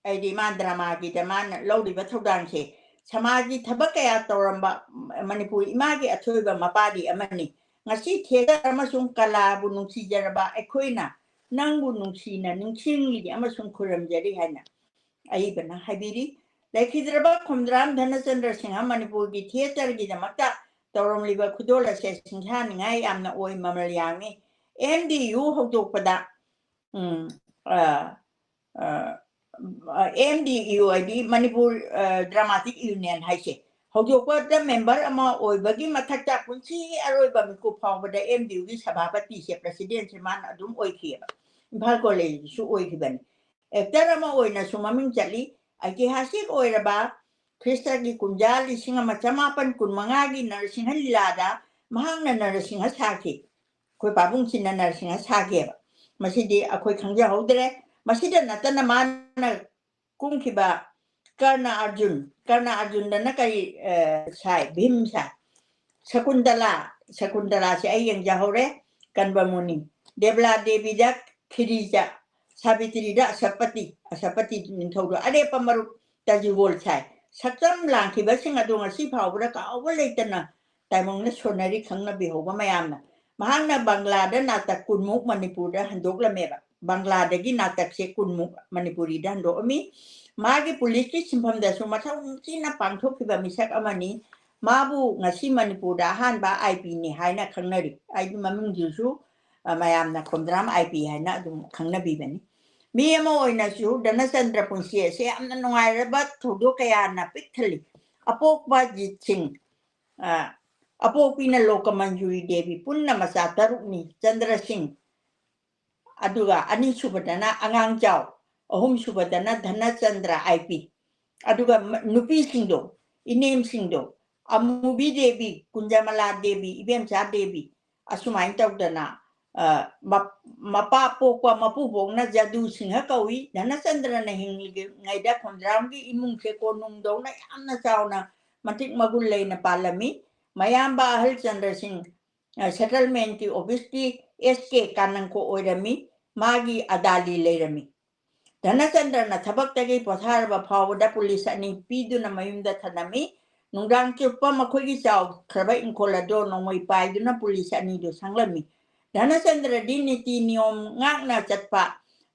ꯑꯩꯗꯤ ꯃꯥ dramaꯒꯤꯗ ꯃꯥꯅ ꯂꯧꯔꯤꯕ ꯊꯧꯗꯥꯡꯁꯦ ꯁꯃꯥꯖꯒꯤ ꯊꯕꯛ ꯀꯌꯥ ꯇꯧꯔꯝꯕ ꯃꯅꯤꯄꯨꯔ ꯏꯃꯥꯒꯤ ꯑꯊꯣꯏꯕ ꯃꯄꯥꯗꯤ ꯑꯃꯅꯤ꯫ ꯉꯁꯤ theatre ꯑꯃꯁꯨꯡ ꯀꯂꯥꯕꯨ ꯅꯨꯡꯁꯤꯖꯔꯕ ꯑꯩꯈꯣꯏꯅ ꯅꯪꯕꯨ ꯅꯨꯡꯁꯤꯅ ꯅꯤꯡꯁꯤꯡꯂꯤ ꯑꯃꯁꯨꯡ ꯈꯨꯔꯨꯝꯖꯔꯤ ꯍꯥꯏꯅ ꯑꯏꯕꯅ ꯍꯥꯏꯕꯤꯔꯤ꯫ ꯂꯩꯈꯤꯗ꯭ꯔꯕ ꯈꯣꯝꯗ꯭ꯔꯥꯝ ꯙꯅꯆꯟꯗ꯭ꯔ ꯁꯤꯡꯍ ꯃꯅꯤꯄꯨꯔꯒꯤ theatreꯒꯤꯗꯃꯛꯇ ꯇꯧꯔꯝꯂꯤꯕ ꯈꯨꯗꯣꯜ ꯑꯁꯦ ꯁꯤꯡꯊꯥꯅꯤꯡꯉꯥꯏ ꯌꯥꯝꯅ ꯑꯣꯏ, ꯃꯃꯜ ꯌꯥꯝꯃꯤ꯫ MDU ꯍꯧꯗꯣꯛꯄꯗ, ꯎꯝ, ꯑ, ꯑ, MDU ꯍꯥꯏꯗꯤ ꯃꯅꯤꯄꯨꯔ, ꯑ, Dramatic Union ꯍꯥꯏꯁꯦ ꯍꯧꯗꯣꯛꯄꯗ member ꯑꯃ ꯑꯣꯏꯕꯒꯤ ꯃꯊꯛꯇ ꯄꯨꯟꯁꯤ ꯑꯔꯣꯏꯕ ꯃꯤꯀꯨꯞ ꯐꯥꯎꯕꯗ MDUꯒꯤ ꯁꯚꯥꯄꯇꯤꯁꯦ, presidentꯁꯦ ꯃꯥꯅ ꯑꯗꯨꯝ ꯑꯣꯏꯈꯤꯑꯕ꯫ ꯏꯝꯐꯥꯜ collegeꯁꯨ ꯑꯣꯏꯈꯤꯕꯅꯤ꯫ Actor ꯑꯃ ꯑꯣꯏꯅꯁꯨ ꯃꯃꯤꯡ ꯆꯠꯂꯤ꯫ ꯑꯩꯇꯤꯍꯥꯁꯤꯛ ꯑꯣꯏꯔꯕ ꯈ꯭ꯔꯤꯁꯇꯒꯤ ꯀꯨꯝꯖꯥ ꯂꯤꯁꯤꯡ ꯑꯃ ꯆꯃꯥꯄꯟ ꯀꯨꯟꯃꯉꯥꯒꯤ ꯅꯔꯁꯤꯡꯍ ꯂꯤꯂꯥꯗ ꯃꯍꯥꯛꯅ ꯅꯔꯁꯤꯡꯍ ꯁꯥꯈꯤ꯫ ꯑꯩꯈꯣꯏ ꯄꯥꯕꯨꯡꯁꯤꯅ ꯅꯔꯁꯤꯡꯍ ꯁꯥꯈꯤꯑꯕ꯫ ꯃꯁꯤꯗꯤ ꯑꯩꯈꯣꯏ ꯈꯪꯖꯍꯧꯗ꯭ꯔꯦ꯫ ꯃꯁꯤꯗ ꯅꯠꯇꯅ ꯃꯥꯅ ꯀꯨꯝꯈꯤꯕ ꯀꯔꯅ ꯑꯔꯖꯨꯟ, ꯀꯔꯅ ꯑꯔꯖꯨꯟꯗꯅ ꯀꯔꯤ, ꯑ, ꯁꯥꯏ? ꯚꯤꯝ ꯁꯥꯏ꯫ ꯁꯀꯨꯟꯇꯂꯥ, ꯁꯀꯨꯟꯇꯂꯥꯁꯦ ꯑꯩ ꯌꯦꯡꯖꯍꯧꯔꯦ, ꯀꯟꯕꯃꯨꯅꯤ꯫ ꯗꯦꯕꯂꯥ ꯗꯦꯕꯤꯗ ꯈꯤꯔꯤꯖ, ꯁꯥꯕꯤꯇ꯭ꯔꯤꯗ ꯑꯁꯞꯄꯇꯤ, ꯑꯁꯞꯄꯇꯤ ꯅꯤꯡꯊꯧꯗꯣ ꯑꯔꯦꯞꯄ ꯃꯔꯨꯞ ꯇꯖꯨꯒꯣꯜ ꯁꯥꯏ꯫ ꯁꯛꯇꯝ ꯂꯥꯡꯈꯤꯕꯁꯤꯡ ꯑꯗꯣ ꯉꯁꯤ ꯐꯥꯎꯕꯗ ꯀꯥꯎꯕ ꯂꯩꯇꯅ ꯇꯥꯏꯕꯪꯅ ꯁꯣꯟꯅꯔꯤ, ꯈꯪꯅꯕꯤꯍꯧꯕ ꯃꯌꯥꯝꯅ꯫ ꯃꯍꯥꯛꯅ ꯕꯪꯒ꯭ꯂꯥꯗ ꯅꯥꯇꯛ ꯀꯨꯟꯃꯨꯛ ꯃꯅꯤꯄꯨꯔꯗ ꯍꯟꯗꯣꯛꯂꯝꯃꯦꯕ꯫ ꯕꯪꯒ꯭ꯂꯥꯗꯒꯤ ꯅꯥꯇꯛꯁꯦ ꯀꯨꯟꯃꯨꯛ ꯃꯅꯤꯄꯨꯔꯤꯗ ꯍꯟꯗꯣꯛꯑꯝꯃꯤ꯫ ꯃꯥꯒꯤ ꯄꯨꯂꯤꯁꯀꯤ ꯁꯤꯟꯐꯝꯗꯁꯨ ꯃꯊꯧ ꯅꯤꯡꯊꯤꯅ ꯄꯥꯡꯊꯣꯛꯈꯤꯕ ꯃꯤꯁꯛ ꯑꯃꯅꯤ꯫ ꯃꯥꯕꯨ ꯉꯁꯤ ꯃꯅꯤꯄꯨꯔꯗ ꯑꯍꯥꯟꯕ IPꯅꯤ ꯍꯥꯏꯅ ꯈꯪꯅꯔꯤ꯫ ꯍꯥꯏꯗꯤ ꯃꯃꯤꯡꯗꯨꯁꯨ, ꯑ, ꯃꯌꯥꯝꯅ ꯈꯣꯝꯗ꯭ꯔꯥꯝ IP ꯍꯥꯏꯅ ꯑꯗꯨꯝ ꯈꯪꯅꯕꯤꯕꯅꯤ꯫ ꯃꯤ ꯑꯃ ꯑꯣꯏꯅꯁꯨ ꯙꯅꯆꯟꯗ꯭ꯔ ꯄꯨꯟꯁꯤ ꯑꯁꯤ ꯌꯥꯝꯅ ꯅꯨꯡꯉꯥꯏꯔꯕ ꯊꯧꯗꯣꯛ ꯀꯌꯥꯅ ꯄꯤꯛ ꯊꯜꯂꯤ꯫ ꯑꯄꯣꯛꯄ ꯖꯤꯠ ꯁꯤꯡ, ꯑ, ꯑꯄꯣꯛꯄꯤꯅ ꯂꯣꯀꯃꯟꯖꯨꯔꯤ ꯗꯦꯕꯤ, ꯄꯨꯟꯅ ꯃꯆꯥ ꯇꯔꯨꯛꯅꯤ꯫ ꯆꯟꯗ꯭ꯔ ꯁꯤꯡ, ꯑꯗꯨꯒ ꯑꯅꯤꯁꯨꯕꯗꯅ ꯑꯉꯥꯡ ꯆꯥꯎ, ꯑꯍꯨꯝꯁꯨꯕꯗꯅ ꯙꯅꯆꯟꯗ꯭ꯔ IP꯫ ꯑꯗꯨꯒ ꯃ-, ꯅꯨꯄꯤꯁꯤꯡꯗꯣ, ꯏꯅꯦꯝꯁꯤꯡꯗꯣ, ꯑꯃꯨꯕꯤ ꯗꯦꯕꯤ, ꯀꯨꯟꯖꯃꯂꯥ ꯗꯦꯕꯤ, ꯏꯕꯦꯝꯆꯥ ꯗꯦꯕꯤ, ꯑꯁꯨꯃꯥꯏꯅ ꯇꯧꯗꯅ ꯑ, ꯃꯞ-, ꯃꯄꯥ ꯄꯣꯛꯄ ꯃꯄꯨꯕꯣꯛꯅ ꯖꯗꯨ ꯁꯤꯡꯍ ꯀꯧꯏ꯫ ꯙꯅꯆꯟꯗ꯭ꯔꯅ ꯍꯤꯡꯂꯤꯉꯩꯗ ꯈꯣꯝꯗ꯭ꯔꯥꯝꯒꯤ ꯏꯃꯨꯡꯁꯦ ꯀꯣꯅꯨꯡꯗꯧꯅ ꯌꯥꯝꯅ ꯆꯥꯎꯅ ꯃꯇꯤꯛ ꯃꯒꯨꯟ ꯂꯩꯅ ꯄꯥꯜꯂꯝꯃꯤ꯫ ꯃꯌꯥꯝꯕ ꯑꯍꯜ ꯆꯟꯗ꯭ꯔ ꯁꯤꯡ, ꯑ, settlement ꯀꯤ office ꯀꯤ S K ꯀꯥꯅꯪꯀꯣ ꯑꯣꯏꯔꯝꯃꯤ꯫ ꯃꯥꯒꯤ ꯑꯗꯥꯂꯤ ꯂꯩꯔꯝꯃꯤ꯫ ꯙꯅꯆꯟꯗ꯭ꯔꯅ ꯊꯕꯛꯇꯒꯤ ꯄꯣꯊꯥꯔꯕ ꯐꯥꯎꯕꯗ ꯄꯨꯂꯤꯁ ꯑꯅꯤ ꯄꯤꯗꯨꯅ ꯃꯌꯨꯝꯗ ꯊꯅꯝꯃꯤ꯫ ꯅꯨꯡꯗꯥꯡ ꯆꯨꯞꯄ ꯃꯈꯣꯏꯒꯤ ꯆꯥꯎꯈ꯭ꯔꯕ ꯏꯪꯈꯣꯜ ꯑꯗꯨ ꯅꯣꯡꯃꯩ ꯄꯥꯏꯗꯨꯅ ꯄꯨꯂꯤꯁ ꯑꯅꯤꯗꯨ ꯁꯪꯂꯝꯃꯤ꯫ ꯙꯅꯆꯟꯗ꯭ꯔꯗꯤ ꯅꯤꯇꯤ ꯅꯤꯌꯣꯝ ꯉꯥꯛꯅ ꯆꯠꯄ,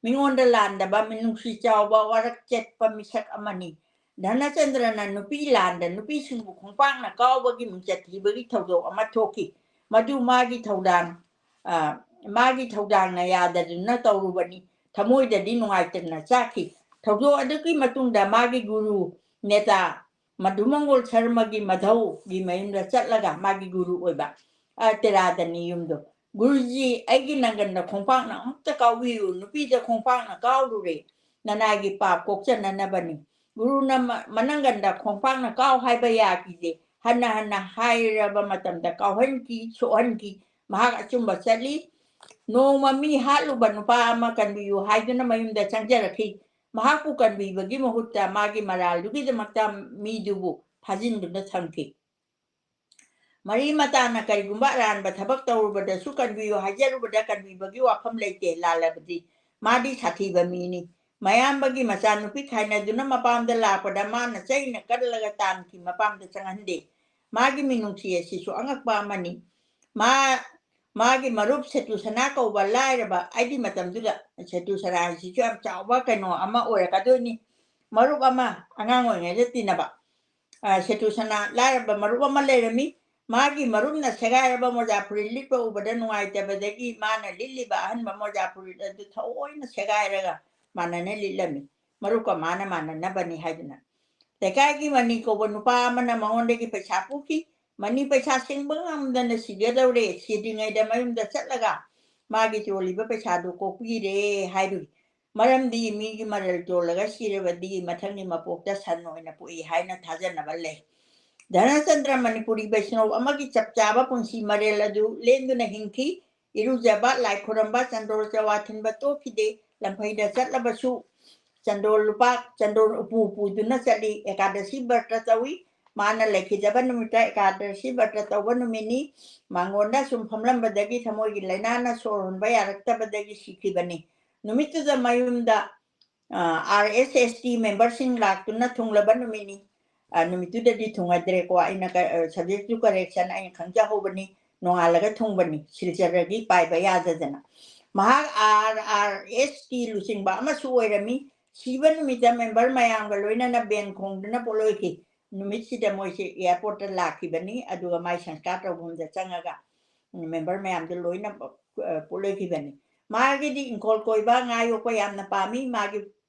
ꯃꯤꯉꯣꯟꯗ ꯂꯥꯟꯗꯕ, ꯃꯤꯅꯨꯡꯁꯤ ꯆꯥꯎꯕ, ꯋꯥꯔꯛ ꯆꯠꯄ ꯃꯤꯁꯛ ꯑꯃꯅꯤ꯫ ꯙꯅꯆꯟꯗ꯭ꯔꯅ ꯅꯨꯄꯤ ꯂꯥꯟꯗ ꯅꯨꯄꯤꯁꯤꯡꯕꯨ ꯈꯣꯡꯄꯥꯛꯅ ꯀꯥꯎꯕꯒꯤ ꯃꯤꯡꯆꯠ ꯊꯤꯕꯒꯤ ꯊꯧꯗꯣꯛ ꯑꯃ ꯊꯣꯛꯈꯤ꯫ ꯃꯗꯨ ꯃꯥꯒꯤ ꯊꯧꯗꯥꯡ, ꯑ, ꯃꯥꯒꯤ ꯊꯧꯗꯥꯡꯅ ꯌꯥꯗꯗꯨꯅ ꯇꯧꯔꯨꯕꯅꯤ꯫ ꯊꯃꯣꯏꯗꯗꯤ ꯅꯨꯡꯉꯥꯏꯇꯅ ꯆꯥꯈꯤ꯫ ꯊꯧꯗꯣꯛ ꯑꯗꯨꯒꯤ ꯃꯇꯨꯡꯗ ꯃꯥꯒꯤ ꯒꯨꯔꯨ ꯅꯦꯇꯥ ꯃꯙꯨꯃꯪꯒꯣꯜ ꯁꯔꯃꯒꯤ ꯃꯙꯧꯒꯤ ꯃꯌꯨꯝꯗ ꯆꯠꯂꯒ ꯃꯥꯒꯤ ꯒꯨꯔꯨ ꯑꯣꯏꯕ, ꯑ, ꯇꯦꯔꯥꯗꯅꯤ ꯌꯨꯝꯗꯣ꯫ "ꯒꯨꯔꯨꯖꯤ, ꯑꯩꯒꯤ ꯅꯪꯒꯟꯗ ꯈꯣꯡꯄꯥꯛꯅ ꯑꯃꯨꯛꯇ ꯀꯥꯎꯕꯤꯌꯨ, ꯅꯨꯄꯤꯗ ꯈꯣꯡꯄꯥꯛꯅ ꯀꯥꯎꯔꯨꯔꯦ, ꯅꯅꯥꯏꯒꯤ ꯄꯥꯞ ꯀꯣꯛꯆꯅꯅꯕꯅꯤ꯫" ꯒꯨꯔꯨꯅ ꯃ-, ꯃꯅꯪꯒꯟꯗ ꯈꯣꯡꯄꯥꯛꯅ ꯀꯥꯎ ꯍꯥꯏꯕ ꯌꯥꯈꯤꯗꯦ꯫ ꯍꯟꯅ ꯍꯟꯅ ꯍꯥꯏꯔꯕ ꯃꯇꯝꯗ ꯀꯥꯎꯍꯟꯈꯤ, ꯁꯣꯛꯍꯟꯈꯤ꯫ ꯃꯍꯥꯛ ꯑꯆꯨꯝꯕ ꯆꯠꯂꯤ꯫ ꯅꯣꯡꯃ ꯃꯤ ꯍꯥꯠꯂꯨꯕ ꯅꯨꯄꯥ ꯑꯃ ꯀꯟꯕꯤꯌꯨ ꯍꯥꯏꯗꯨꯅ ꯃꯌꯨꯝꯗ ꯆꯪꯖꯔꯛꯈꯤ꯫ ꯃꯍꯥꯛꯄꯨ ꯀꯟꯕꯤꯕꯒꯤ ꯃꯍꯨꯠꯇ ꯃꯥꯒꯤ ꯃꯔꯥꯜꯗꯨꯒꯤꯗꯃꯛꯇ ꯃꯤꯗꯨꯕꯨ ꯐꯥꯖꯤꯟꯗꯨꯅ ꯊꯝꯈꯤ꯫ ꯃꯔꯤ ꯃꯇꯥꯅ ꯀꯔꯤꯒꯨꯝꯕ ꯑꯔꯥꯟꯕ ꯊꯕꯛ ꯇꯧꯔꯨꯕꯗꯁꯨ ꯀꯟꯕꯤꯌꯨ ꯍꯥꯏꯖꯔꯨꯕꯗ ꯀꯟꯕꯤꯕꯒꯤ ꯋꯥꯐꯝ ꯂꯩꯇꯦ꯫ ꯂꯥꯜꯂꯕꯗꯤ ꯃꯥꯗꯤ ꯁꯥꯊꯤꯕ ꯃꯤꯅꯤ꯫ ꯃꯌꯥꯝꯕꯒꯤ ꯃꯆꯥꯅꯨꯄꯤ ꯈꯥꯏꯅꯗꯨꯅ ꯃꯄꯥꯝꯗ ꯂꯥꯛꯄꯗ ꯃꯥꯅ ꯆꯩꯅ ꯀꯜꯂꯒ ꯇꯥꯟꯈꯤ, ꯃꯄꯥꯝꯗ ꯆꯪꯍꯟꯗꯦ꯫ ꯃꯥꯒꯤ ꯃꯤꯅꯨꯡꯁꯤ ꯑꯁꯤꯁꯨ ꯑꯉꯛꯄ ꯑꯃꯅꯤ꯫ ꯃꯥ, ꯃꯥꯒꯤ ꯃꯔꯨꯞ ꯁꯦꯇꯨ ꯁꯅꯥ ꯀꯧꯕ ꯂꯥꯏꯔꯕ, ꯑꯩꯗꯤ ꯃꯇꯝꯗꯨꯗ ꯁꯦꯇꯨ ꯁꯅꯥ ꯍꯥꯏꯁꯤꯁꯨ ꯌꯥꯝ ꯆꯥꯎꯕ ꯀꯩꯅꯣ ꯑꯃ ꯑꯣꯏꯔꯛꯀꯗꯣꯏꯅꯤ꯫ ꯃꯔꯨꯞ ꯑꯃ ꯑꯉꯥꯡ ꯑꯣꯏꯔꯤꯉꯩꯗ ꯇꯤꯟꯅꯕ, ꯑ, ꯁꯦꯇꯨ ꯁꯅꯥ ꯂꯥꯏꯔꯕ ꯃꯔꯨꯞ ꯑꯃ ꯂꯩꯔꯝꯃꯤ꯫ ꯃꯥꯒꯤ ꯃꯔꯨꯞꯅ ꯁꯦꯒꯥꯏꯔꯕ ꯃꯣꯖꯥ ꯐꯨꯔꯤꯠ ꯂꯤꯠꯄ ꯎꯕꯗ ꯅꯨꯡꯉꯥꯏꯇꯕꯗꯒꯤ ꯃꯥꯅ ꯂꯤꯠꯂꯤꯕ ꯑꯍꯟꯕ ꯃꯣꯖꯥ ꯐꯨꯔꯤꯠ ꯑꯗꯨ ꯊꯑꯣꯏꯅ ꯁꯦꯒꯥꯏꯔꯒ ꯃꯥꯟꯅꯅ ꯂꯤꯠꯂꯝꯃꯤ꯫ ꯃꯔꯨꯞꯀ ꯃꯥꯅ ꯃꯥꯟꯅꯅꯕꯅꯤ ꯍꯥꯏꯗꯨꯅ꯫ ꯂꯩꯀꯥꯏꯒꯤ ꯃꯅꯤ ꯀꯧꯕ ꯅꯨꯄꯥ ꯑꯃꯅ ꯃꯉꯣꯟꯗꯒꯤ ꯄꯩꯁꯥ ꯄꯨꯈꯤ꯫ ꯃꯅꯤ ꯄꯩꯁꯥ ꯁꯤꯡꯕ ꯉꯝꯗꯅ ꯁꯤꯒꯗꯧꯔꯦ, ꯁꯤꯗ꯭ꯔꯤꯉꯩꯗ ꯃꯌꯨꯝꯗ ꯆꯠꯂꯒ ꯃꯥꯒꯤ ꯆꯣꯜꯂꯤꯕ ꯄꯩꯁꯥꯗꯨ ꯀꯣꯛꯄꯤꯔꯦ ꯍꯥꯏꯔꯨꯏ꯫ ꯃꯔꯝꯗꯤ ꯃꯤꯒꯤ ꯃꯔꯜ ꯇꯣꯜꯂꯒ ꯁꯤꯔꯕꯗꯤ ꯃꯊꯪꯒꯤ ꯃꯄꯣꯛꯇ ꯁꯟ ꯑꯣꯏꯅ ꯄꯣꯛꯏ ꯍꯥꯏꯅ ꯊꯥꯖꯅꯕ ꯂꯩ꯫ ꯙꯅꯆꯟꯗ꯭ꯔ ꯃꯅꯤꯄꯨꯔꯤ ꯕꯩꯁꯅꯧ ꯑꯃꯒꯤ ꯆꯞ ꯆꯥꯕ ꯄꯨꯟꯁꯤ ꯃꯔꯦꯜ ꯑꯗꯨ ꯂꯦꯟꯗꯨꯅ ꯍꯤꯡꯈꯤ꯫ ꯏꯔꯨꯖꯕ, ꯂꯥꯏ ꯈꯨꯔꯝꯕ, ꯆꯟꯗꯣꯜ ꯆꯋꯥ ꯊꯤꯟꯕ ꯇꯣꯛꯈꯤꯗꯦ꯫ ꯂꯝꯐꯩꯗ ꯆꯠꯂꯕꯁꯨ ꯆꯟꯗꯣꯜ ꯂꯨꯄꯥ, ꯆꯟꯗꯣꯜ ꯎꯄꯨ ꯄꯨꯗꯨꯅ ꯆꯠꯂꯤ꯫ ꯑꯦꯀꯥꯗꯁꯤ ꯕ꯭ꯔꯇ ꯇꯧꯏ꯫ ꯃꯥꯅ ꯂꯩꯈꯤꯗꯕ ꯅꯨꯃꯤꯠꯇ ꯑꯦꯀꯥꯗꯁꯤ ꯕ꯭ꯔꯇ ꯇꯧꯕ ꯅꯨꯃꯤꯠꯅꯤ꯫ ꯃꯥꯡꯒꯣꯟꯗ ꯁꯨꯝ ꯐꯝꯂꯝꯕꯗꯒꯤ ꯊꯃꯣꯏꯒꯤ ꯂꯥꯏꯅꯥꯅ ꯁꯣꯔ ꯍꯣꯟꯕ ꯌꯥꯔꯛꯇꯕꯗꯒꯤ ꯁꯤꯈꯤꯕꯅꯤ꯫ ꯅꯨꯃꯤꯠꯇꯨꯗ ꯃꯌꯨꯝꯗ, ꯑ, ꯑꯥꯔ ꯑꯦꯁ ꯑꯦꯁ ꯇꯤ ꯃꯦꯝꯕꯔꯁꯤꯡ ꯂꯥꯛꯇꯨꯅ ꯊꯨꯡꯂꯕ ꯅꯨꯃꯤꯠꯅꯤ꯫ ꯑ, ꯅꯨꯃꯤꯠꯇꯨꯗꯗꯤ ꯊꯨꯡꯉꯗ꯭ꯔꯦꯀꯣ, ꯑꯩꯅ ꯀ-, ꯑ, subject to correction ꯑꯩꯅ ꯈꯪꯖꯍꯧꯕꯅꯤ꯫ ꯅꯣꯡꯉꯥꯜꯂꯒ ꯊꯨꯡꯕꯅꯤ, ꯁꯤꯜꯆꯔꯗꯒꯤ ꯄꯥꯏꯕ ꯌꯥꯗꯗꯅ꯫ ꯃꯍꯥꯛ ꯑꯥꯔ ꯑꯥꯔ ꯑꯦꯁ ꯇꯤ ꯂꯨꯆꯤꯡꯕ ꯑꯃꯁꯨ ꯑꯣꯏꯔꯝꯃꯤ꯫ ꯁꯤꯕ ꯅꯨꯃꯤꯠꯇ ꯃꯦꯝꯕꯔ ꯃꯌꯥꯝꯒ ꯂꯣꯏꯅꯅ ꯕꯦꯟ ꯈꯣꯡꯗꯨꯅ ꯄꯣꯠꯂꯣꯏꯈꯤ꯫ ꯅꯨꯃꯤꯠꯁꯤꯗ ꯃꯣꯏꯁꯦ ꯑꯦꯌꯥꯔꯄꯣꯔꯠꯇ ꯂꯥꯛꯈꯤꯕꯅꯤ, ꯑꯗꯨꯒ ꯃꯥꯏ ꯁꯪꯁꯀꯥꯔ ꯇꯧꯐꯝꯗ ꯆꯪꯉꯒ ꯃꯦꯝꯕꯔ ꯃꯌꯥꯝꯗꯨ ꯂꯣꯏꯅ, ꯑ, ꯄꯣꯠꯂꯣꯏꯈꯤꯕꯅꯤ꯫ ꯃꯥꯒꯤꯗꯤ ꯏꯪꯈꯣꯜ ꯀꯣꯏꯕ, ꯉꯥ ꯌꯣꯛꯄ ꯌꯥꯝꯅ ꯄꯥꯝꯃꯤ꯫ ꯃꯥꯒꯤ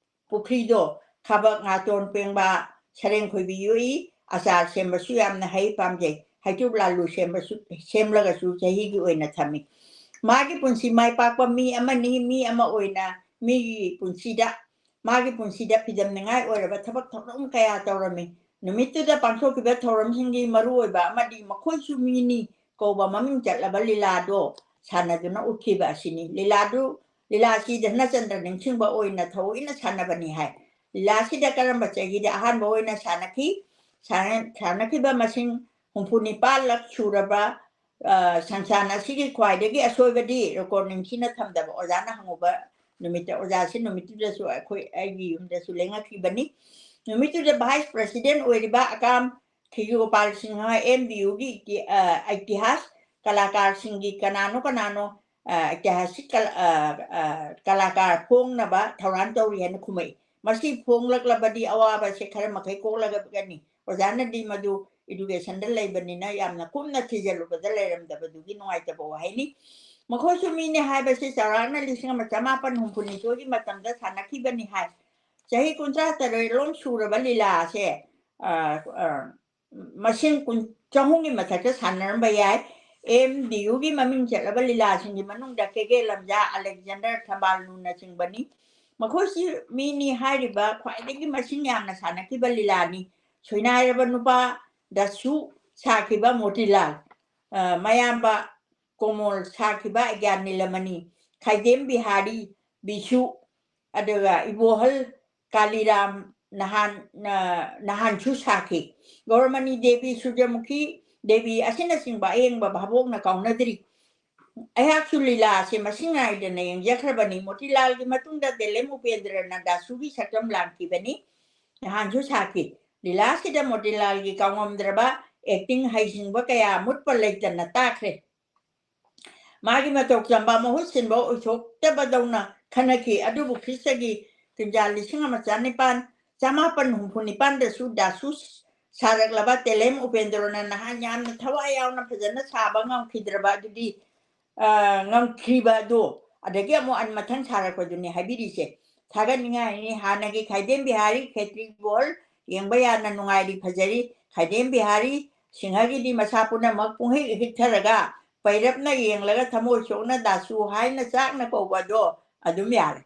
ꯄꯨꯈ꯭ꯔꯤꯗꯣ ꯈꯥꯕꯛ, ꯉꯥꯇꯣꯟ ꯄꯦꯡꯕ, ꯁꯔꯦꯡ ꯈꯣꯏꯕꯤ ꯌꯣꯛꯏ꯫ ꯑꯆꯥꯔ ꯁꯦꯝꯕꯁꯨ ꯌꯥꯝꯅ ꯍꯩ, ꯄꯥꯝꯖꯩ꯫ ꯍꯩꯇ꯭ꯔꯨꯛ ꯂꯥꯂꯨ ꯁꯦꯝꯕꯁꯨ, ꯁꯦꯝꯂꯒꯁꯨ ꯆꯍꯤꯒꯤ ꯑꯣꯏꯅ ꯊꯝꯃꯤ꯫ ꯃꯥꯒꯤ ꯄꯨꯟꯁꯤ ꯃꯥꯏ ꯄꯥꯛꯄ ꯃꯤ ꯑꯃꯅꯤ꯫ ꯃꯤ ꯑꯃ ꯑꯣꯏꯅ ꯃꯤꯒꯤ ꯄꯨꯟꯁꯤꯗ, ꯃꯥꯒꯤ ꯄꯨꯟꯁꯤꯗ ꯐꯤꯗꯝꯅꯤꯡꯉꯥꯏ ꯑꯣꯏꯔꯕ ꯊꯕꯛ ꯊꯧꯔꯝ ꯀꯌꯥ ꯇꯧꯔꯝꯃꯤ꯫ ꯅꯨꯃꯤꯠꯇꯨꯗ ꯄꯥꯡꯊꯣꯛꯈꯤꯕ ꯊꯧꯔꯝꯁꯤꯡꯒꯤ ꯃꯔꯨꯑꯣꯏꯕ ꯑꯃꯗꯤ "ꯃꯈꯣꯏꯁꯨ ꯃꯤꯅꯤ" ꯀꯧꯕ ꯃꯃꯤꯡ ꯆꯠꯂꯕ ꯂꯤꯂꯥꯗꯣ ꯁꯥꯟꯅꯗꯨꯅ ꯎꯠꯈꯤꯕ ꯑꯁꯤꯅꯤ꯫ ꯂꯤꯂꯥꯗꯨ, ꯂꯤꯂꯥ ꯑꯁꯤ ꯙꯅꯆꯟꯗ꯭ꯔ ꯅꯤꯡꯁꯤꯡꯕ ꯑꯣꯏꯅ ꯊꯑꯣꯏꯅ ꯁꯥꯟꯅꯕꯅꯤ ꯍꯥꯏ꯫ ꯂꯤꯂꯥ ꯑꯁꯤꯗ ꯀꯔꯝꯕ ꯆꯍꯤꯗ ꯑꯍꯥꯟꯕ ꯑꯣꯏꯅ ꯁꯥꯟꯅꯈꯤ? ꯁꯥꯟꯅ-, ꯁꯥꯟꯅꯈꯤꯕ ꯃꯁꯤꯡ ꯍꯨꯝꯐꯨ ꯅꯤꯄꯥꯜꯂꯛ ꯁꯨꯔꯕ, ꯑ, ꯁꯪꯁꯥꯟ ꯑꯁꯤꯒꯤ ꯈ꯭ꯋꯥꯏꯗꯒꯤ ꯑꯁꯣꯏꯕꯗꯤ ꯔꯦꯀꯣꯔꯗ ꯅꯤꯡꯊꯤꯅ ꯊꯝꯗꯕ꯫ ꯑꯣꯖꯥꯅ ꯍꯪꯉꯨꯕ ꯅꯨꯃꯤꯠꯇ, ꯑꯣꯖꯥꯁꯤ ꯅꯨꯃꯤꯠꯇꯨꯗꯁꯨ ꯑꯩꯈꯣꯏ, ꯑꯩꯒꯤ ꯌꯨꯝꯗꯁꯨ ꯂꯦꯡꯉꯛꯈꯤꯕꯅꯤ꯫ ꯅꯨꯃꯤꯠꯇꯨꯗ ꯚꯥꯏꯁ ꯄ꯭ꯔꯁꯤꯗꯦꯟ ꯑꯣꯏꯔꯤꯕ ꯑꯀꯥꯝ ꯈꯤꯒꯣꯄꯥꯜ ꯁꯤꯡꯍ ꯑꯦꯝ ꯗꯤ ꯌꯨꯒꯤ ꯏꯇꯤ-, ꯑ, ꯏꯇꯤꯍꯥꯁ ꯀꯂꯥꯀꯥꯔꯁꯤꯡꯒꯤ ꯀꯅꯥꯅꯣ ꯀꯅꯥꯅꯣ, ꯑ, ꯏꯇꯤꯍꯥꯁꯤꯛ ꯀꯂꯥ-, ꯑ, ꯑ, ꯀꯂꯥꯀꯥꯔ ꯐꯣꯡꯅꯕ ꯊꯧꯔꯥꯡ ꯇꯧꯔꯤ ꯍꯥꯏꯅ ꯈꯨꯝꯃꯛꯏ꯫ ꯃꯁꯤ ꯐꯣꯡꯂꯛꯂꯕꯗꯤ ꯑꯋꯥꯕꯁꯦ ꯈꯔ ꯃꯈꯩ ꯀꯣꯛꯂꯒꯅꯤ꯫ ꯑꯣꯖꯥꯅꯗꯤ ꯃꯗꯨ ꯏꯗꯨꯀꯦꯁꯟꯗ ꯂꯩꯕꯅꯤꯅ ꯌꯥꯝꯅ ꯀꯨꯞꯅ ꯊꯤꯖꯤꯜꯂꯨꯕꯗ ꯂꯩꯔꯝꯗꯕꯗꯨꯒꯤ ꯅꯨꯡꯉꯥꯏꯇꯕ ꯋꯥꯍꯩꯅꯤ꯫ "ꯃꯈꯣꯏꯁꯨ ꯃꯤꯅꯤ" ꯍꯥꯏꯕꯁꯤ ꯆꯥꯎꯔꯥꯛꯅ ꯂꯤꯁꯤꯡ ꯑꯃ ꯆꯃꯥꯄꯟ ꯍꯨꯝꯐꯨ ꯅꯤꯊꯣꯏꯒꯤ ꯃꯇꯝꯗ ꯁꯥꯟꯅꯈꯤꯕꯅꯤ ꯍꯥꯏ꯫ ꯆꯍꯤ ꯀꯨꯟꯊ꯭ꯔꯥ ꯇꯔꯦꯠ ꯂꯣꯝ ꯁꯨꯔꯕ ꯂꯤꯂꯥ ꯑꯁꯦ, ꯑ, ꯑ, ꯃꯁꯤꯡ ꯀꯨꯟ, ꯆꯍꯨꯝꯒꯤ ꯃꯊꯛꯇ ꯁꯥꯟꯅꯔꯝꯕ ꯌꯥꯏ꯫ ꯑꯦꯝ ꯗꯤ ꯌꯨꯒꯤ ꯃꯃꯤꯡ ꯆꯠꯂꯕ ꯂꯤꯂꯥꯁꯤꯡꯒꯤ ꯃꯅꯨꯡꯗ ꯀꯦꯒꯦ ꯂꯝꯖꯥ, ꯑꯂꯦꯛꯖꯦꯟꯗꯔ ꯊꯝꯕꯥꯜꯅꯨꯅꯆꯤꯡꯕꯅꯤ꯫ ꯃꯈꯣꯏꯁꯤ ꯃꯤꯅꯤ ꯍꯥꯏꯔꯤꯕ ꯈ꯭ꯋꯥꯏꯗꯒꯤ ꯃꯁꯤꯡ ꯌꯥꯝꯅ ꯁꯥꯟꯅꯈꯤꯕ ꯂꯤꯂꯥꯅꯤ꯫ ꯁꯣꯏꯅꯥꯏꯔꯕ ꯅꯨꯄꯥꯗꯁꯨ ꯁꯥꯈꯤꯕ ꯃꯣꯇꯤꯂꯥꯜ, ꯑ, ꯃꯌꯥꯝꯕ ꯀꯣꯃꯣꯜ ꯁꯥꯈꯤꯕ ꯑꯒ꯭ꯌꯥꯟ ꯅꯤꯂꯃꯅꯤ, ꯈꯥꯏꯗꯦꯝ ꯕꯤꯍꯥꯔꯤ, ꯕꯤꯁꯨ, ꯑꯗꯨꯒ ꯏꯕꯣꯍꯜ ꯀꯥꯂꯤꯔꯥꯝ ꯅꯍꯥꯟ, ꯅ-, ꯅꯍꯥꯟꯁꯨ ꯁꯥꯈꯤ꯫ ꯒꯧꯔꯃꯅꯤ ꯗꯦꯕꯤ, ꯁꯨꯔꯖꯃꯨꯈꯤ ꯗꯦꯕꯤ ꯑꯁꯤꯅꯆꯤꯡꯕ ꯑꯌꯦꯡꯕ ꯚꯥꯕꯣꯛꯅ ꯀꯥꯎꯅꯗ꯭ꯔꯤ꯫ ꯑꯩꯍꯥꯛꯁꯨ ꯂꯤꯂꯥ ꯑꯁꯤ ꯃꯁꯤꯡ ꯅꯥꯏꯗꯅ ꯌꯦꯡꯖꯈ꯭ꯔꯕꯅꯤ꯫ ꯃꯣꯇꯤꯂꯥꯜꯒꯤ ꯃꯇꯨꯡꯗ ꯇꯦꯂꯦꯝ ꯎꯄꯦꯟꯗ꯭ꯔꯅ ꯗꯥꯁꯨꯒꯤ ꯁꯛꯇꯝ ꯂꯥꯡꯈꯤꯕꯅꯤ꯫ ꯅꯍꯥꯟꯁꯨ ꯁꯥꯈꯤ꯫ ꯂꯤꯂꯥ ꯑꯁꯤꯗ ꯃꯣꯇꯤꯂꯥꯜꯒꯤ ꯀꯥꯎꯉꯝꯗ꯭ꯔꯕ acting ꯍꯩꯁꯤꯡꯕ ꯀꯌꯥ ꯃꯨꯠꯄ ꯂꯩꯇꯅ ꯇꯥꯈ꯭ꯔꯦ꯫ ꯃꯥꯒꯤ ꯃꯇꯧ ꯇꯝꯕ ꯃꯍꯨꯠ ꯁꯤꯟꯕ ꯑꯣꯏꯊꯣꯛꯇꯕꯗꯧꯅ ꯈꯟꯅꯈꯤ꯫ ꯑꯗꯨꯕꯨ ꯈ꯭ꯔꯤꯁꯇꯒꯤ ꯀꯨꯝꯖꯥ ꯂꯤꯁꯤꯡ ꯑꯃ ꯆꯅꯤꯄꯥꯟ, ꯆꯃꯥꯄꯟ ꯍꯨꯝꯐꯨ ꯅꯤꯄꯥꯟꯗꯁꯨ ꯗꯥꯁꯨ ꯁꯥꯔꯛꯂꯕ ꯇꯦꯂꯦꯝ ꯎꯄꯦꯟꯗ꯭ꯔꯣꯅ ꯅꯍꯥꯟ ꯌꯥꯝꯅ ꯊꯋꯥꯏ ꯌꯥꯎꯅ ꯐꯖꯅ ꯁꯥꯕ ꯉꯝꯈꯤꯗ꯭ꯔꯕ ꯑꯗꯨꯗꯤ, ꯑ, ꯉꯝꯈꯤꯕ ꯑꯗꯣ, ꯑꯗꯒꯤ ꯑꯃꯨꯛ ꯑꯟ-, ꯃꯊꯪ ꯁꯥꯔꯛꯄꯗꯨꯅꯤ ꯍꯥꯏꯕꯤꯔꯤꯁꯦ꯫ ꯊꯥꯒꯠꯅꯤꯡꯉꯥꯏꯅꯤ꯫ ꯍꯥꯟꯅꯒꯤ ꯈꯥꯏꯗꯦꯝ ꯕꯤꯍꯥꯔꯤ, ꯈꯦꯇ꯭ꯔꯤ ꯕꯣꯜ ꯌꯦꯡꯕ ꯌꯥꯅ ꯅꯨꯡꯉꯥꯏꯔꯤ, ꯐꯖꯔꯤ꯫ ꯈꯥꯏꯗꯦꯝ ꯕꯤꯍꯥꯔꯤ ꯁꯤꯡꯍꯒꯤꯗꯤ ꯃꯁꯥ ꯄꯨꯝꯅꯃꯛ ꯄꯨꯡꯍꯤꯛ ꯍꯤꯛꯊꯔꯒ ꯄꯩꯔꯞꯅ ꯌꯦꯡꯂꯒ ꯊꯃꯣꯏ ꯁꯣꯛꯅ ꯗꯥꯁꯨ ꯍꯥꯏꯅ ꯆꯥꯛꯅ ꯀꯧꯕ ꯑꯗꯣ ꯑꯗꯨꯝ ꯌꯥꯔꯦ꯫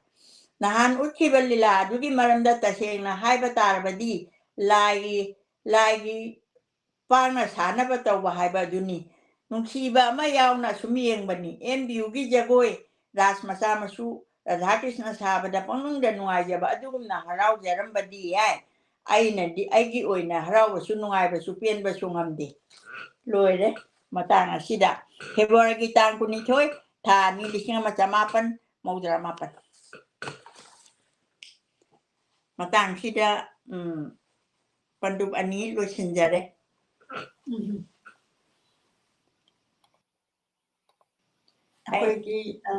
ꯅꯍꯥꯟ ꯎꯠꯈꯤꯕ ꯂꯤꯂꯥ ꯑꯗꯨꯒꯤ ꯃꯔꯝꯗ ꯇꯁꯦꯡꯅ ꯍꯥꯏꯕ ꯇꯥꯔꯕꯗꯤ ꯂꯥꯏꯒꯤ, ꯂꯥꯏꯒꯤ ꯄꯥꯛꯅ ꯁꯥꯅꯕ ꯇꯧꯕ ꯍꯥꯏꯕ ꯑꯗꯨꯅꯤ꯫ ꯅꯨꯡꯁꯤꯕ ꯑꯃ ꯌꯥꯎꯅ ꯑꯁꯨꯝ ꯌꯦꯡꯕꯅꯤ꯫ ꯑꯦꯝ ꯕꯤ ꯌꯨꯒꯤ ꯖꯒꯣꯏ ꯔꯥꯁ ꯃꯆꯥ ꯃꯁꯨ ꯔꯥꯙꯥꯀ꯭ꯔꯤꯁꯅ ꯁꯥꯕꯗ ꯄꯪꯅꯨꯡꯗ ꯅꯨꯡꯉꯥꯏꯖꯕ ꯑꯗꯨꯒꯨꯝꯅ ꯍꯔꯥꯎꯖꯔꯝꯕꯗꯤ ꯌꯥꯏ꯫ ꯑꯩꯅꯗꯤ, ꯑꯩꯒꯤ ꯑꯣꯏꯅ ꯍꯔꯥꯎꯕꯁꯨ ꯅꯨꯡꯉꯥꯏꯕꯁꯨ ꯄꯦꯟꯕꯁꯨ ꯉꯝꯗꯦ꯫ ꯂꯣꯏꯔꯦ꯫ ꯃꯇꯥꯡ ꯑꯁꯤꯗ ꯐꯦꯕ꯭ꯔꯨꯋꯥꯔꯤꯒꯤ ꯇꯥꯡ ꯀꯨꯟꯅꯤꯊꯣꯏ, ꯊꯥ ꯑꯅꯤ, ꯂꯤꯁꯤꯡ ꯑꯃ ꯆꯃꯥꯄꯟ ꯃꯧꯗ꯭ꯔꯥ ꯃꯥꯄꯟ꯫ ꯃꯇꯥꯡꯁꯤꯗ, ꯎꯝ, ꯄꯟꯗꯨꯞ ꯑꯅꯤ ꯂꯣꯏꯁꯤꯟꯖꯔꯦ꯫ ꯎꯝ꯫ ꯑꯩꯈꯣꯏꯒꯤ, ꯑ,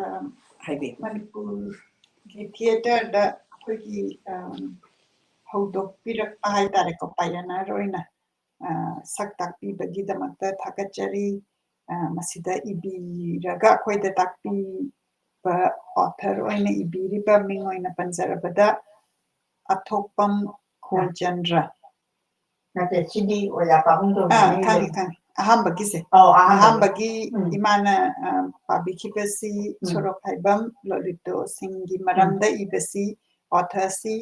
ꯍꯥꯏꯕꯤꯌꯨ꯫ ꯃꯅꯤꯄꯨꯔꯒꯤ ꯊꯤꯌꯦꯇꯔꯗ ꯑꯩꯈꯣꯏꯒꯤ, ꯑ, ꯍꯧꯗꯣꯛꯄꯤꯔꯛꯄ ꯍꯥꯏꯇꯥꯔꯦꯀꯣ, pioneer ꯑꯣꯏꯅ, ꯑ, ꯁꯛ ꯇꯥꯛꯄꯤꯕꯒꯤꯗꯃꯛꯇ ꯊꯥꯒꯠꯆꯔꯤ꯫ ꯑ, ꯃꯁꯤꯗ ꯏꯕꯤꯔꯒ ꯑꯩꯈꯣꯏꯗ ꯇꯥꯛꯄꯤꯕ, author ꯑꯣꯏꯅ ꯏꯕꯤꯔꯤꯕ ꯃꯤꯡ ꯑꯣꯏꯅ ꯄꯟꯖꯔꯕꯗ, ꯑꯊꯣꯛꯄꯝ ꯈꯣꯜꯆꯟꯗ꯭ꯔ꯫ ꯅꯠꯇꯦ, ꯁꯤꯗꯤ ꯑꯣꯖꯥ ꯄꯥꯕꯨꯡꯗꯣ ꯑꯥ, ꯃꯃꯤꯡ ꯈꯪꯉꯦ, ꯂꯩ꯫ ꯈꯪꯉꯦ꯫ ꯑꯍꯥꯟꯕꯒꯤꯁꯦ꯫ ꯑꯧ, ꯑꯍꯥꯟꯕꯒꯤ꯫ ꯑꯍꯥꯟꯕꯒꯤ ꯎꯝ꯫ ꯏꯃꯥꯅ, ꯑ, ꯄꯥꯕꯤꯈꯤꯕꯁꯤ ꯎꯝ꯫ ꯁꯣꯔꯣꯛꯈꯥꯏꯕꯝ ꯂꯣꯂꯤꯇꯣ ꯁꯤꯡꯒꯤ ꯃꯔꯝꯗ ꯎꯝ꯫ ꯏꯕꯁꯤ, authorꯁꯤ,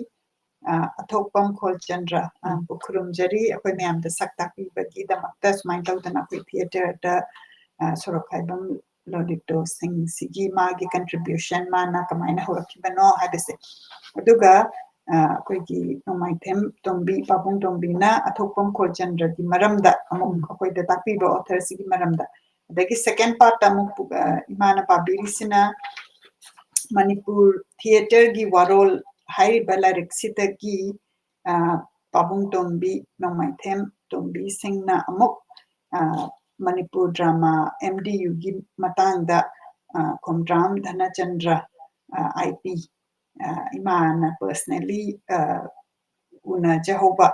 ꯑ, ꯑꯊꯣꯛꯄꯝ ꯈꯣꯜꯆꯟꯗ꯭ꯔ, ꯑ, ꯎꯝ꯫ ꯕꯨ ꯈꯨꯔꯨꯝꯖꯔꯤ꯫ ꯑꯩꯈꯣꯏ ꯃꯌꯥꯝꯗ ꯁꯛ ꯇꯥꯛꯄꯤꯕꯒꯤꯗꯃꯛꯇ ꯁꯨꯃꯥꯏꯅ ꯇꯧꯗꯅ ꯑꯩꯈꯣꯏ ꯊꯤꯌꯦꯇꯔꯗ, ꯑ, ꯁꯣꯔꯣꯛꯈꯥꯏꯕꯝ ꯂꯣꯂꯤꯇꯣ ꯁꯤꯡꯁꯤꯒꯤ ꯃꯥꯒꯤ contribution, ꯃꯥꯅ ꯀꯃꯥꯏꯅ ꯍꯧꯔꯛꯈꯤꯕꯅꯣ ꯍꯥꯏꯕꯁꯦ꯫ ꯑꯗꯨꯒ, ꯑ, ꯑꯩꯈꯣꯏꯒꯤ ꯅꯣꯡꯃꯥꯏꯊꯦꯝ ꯇꯣꯝꯕꯤ, ꯄꯥꯕꯨꯡ ꯇꯣꯝꯕꯤꯅ ꯑꯊꯣꯛꯄꯝ ꯈꯣꯏꯆꯟꯗ꯭ꯔꯒꯤ ꯃꯔꯝꯗ ꯑꯃꯨꯛ ꯎꯝ꯫ ꯑꯩꯈꯣꯏꯗ ꯇꯥꯛꯄꯤꯕ author ꯁꯤꯒꯤ ꯃꯔꯝꯗ꯫ ꯑꯗꯒꯤ second part ꯑꯃꯨꯛ, ꯑ, ꯏꯃꯥꯅ ꯄꯥꯕꯤꯔꯤꯁꯤꯅ ꯃꯅꯤꯄꯨꯔ theatre ꯒꯤ ꯋꯥꯔꯣꯜ ꯍꯥꯏꯔꯤꯕ ꯂꯥꯏꯔꯤꯛꯁꯤꯗꯒꯤ, ꯑ, ꯄꯥꯕꯨꯡ ꯇꯣꯝꯕꯤ, ꯅꯣꯡꯃꯥꯏꯊꯦꯝ ꯇꯣꯝꯕꯤꯁꯤꯡꯅ ꯑꯃꯨꯛ, ꯑ, Manipur drama, M D U ꯒꯤ ꯃꯇꯥꯡꯗ, ꯑ, ꯈꯣꯝꯗ꯭ꯔꯥꯝ ꯙꯅꯆꯟꯗ꯭ꯔ, ꯑ, I P, ꯑ, ꯏꯃꯥꯅ personally, ꯑ, ꯎꯅꯖꯍꯧꯕ,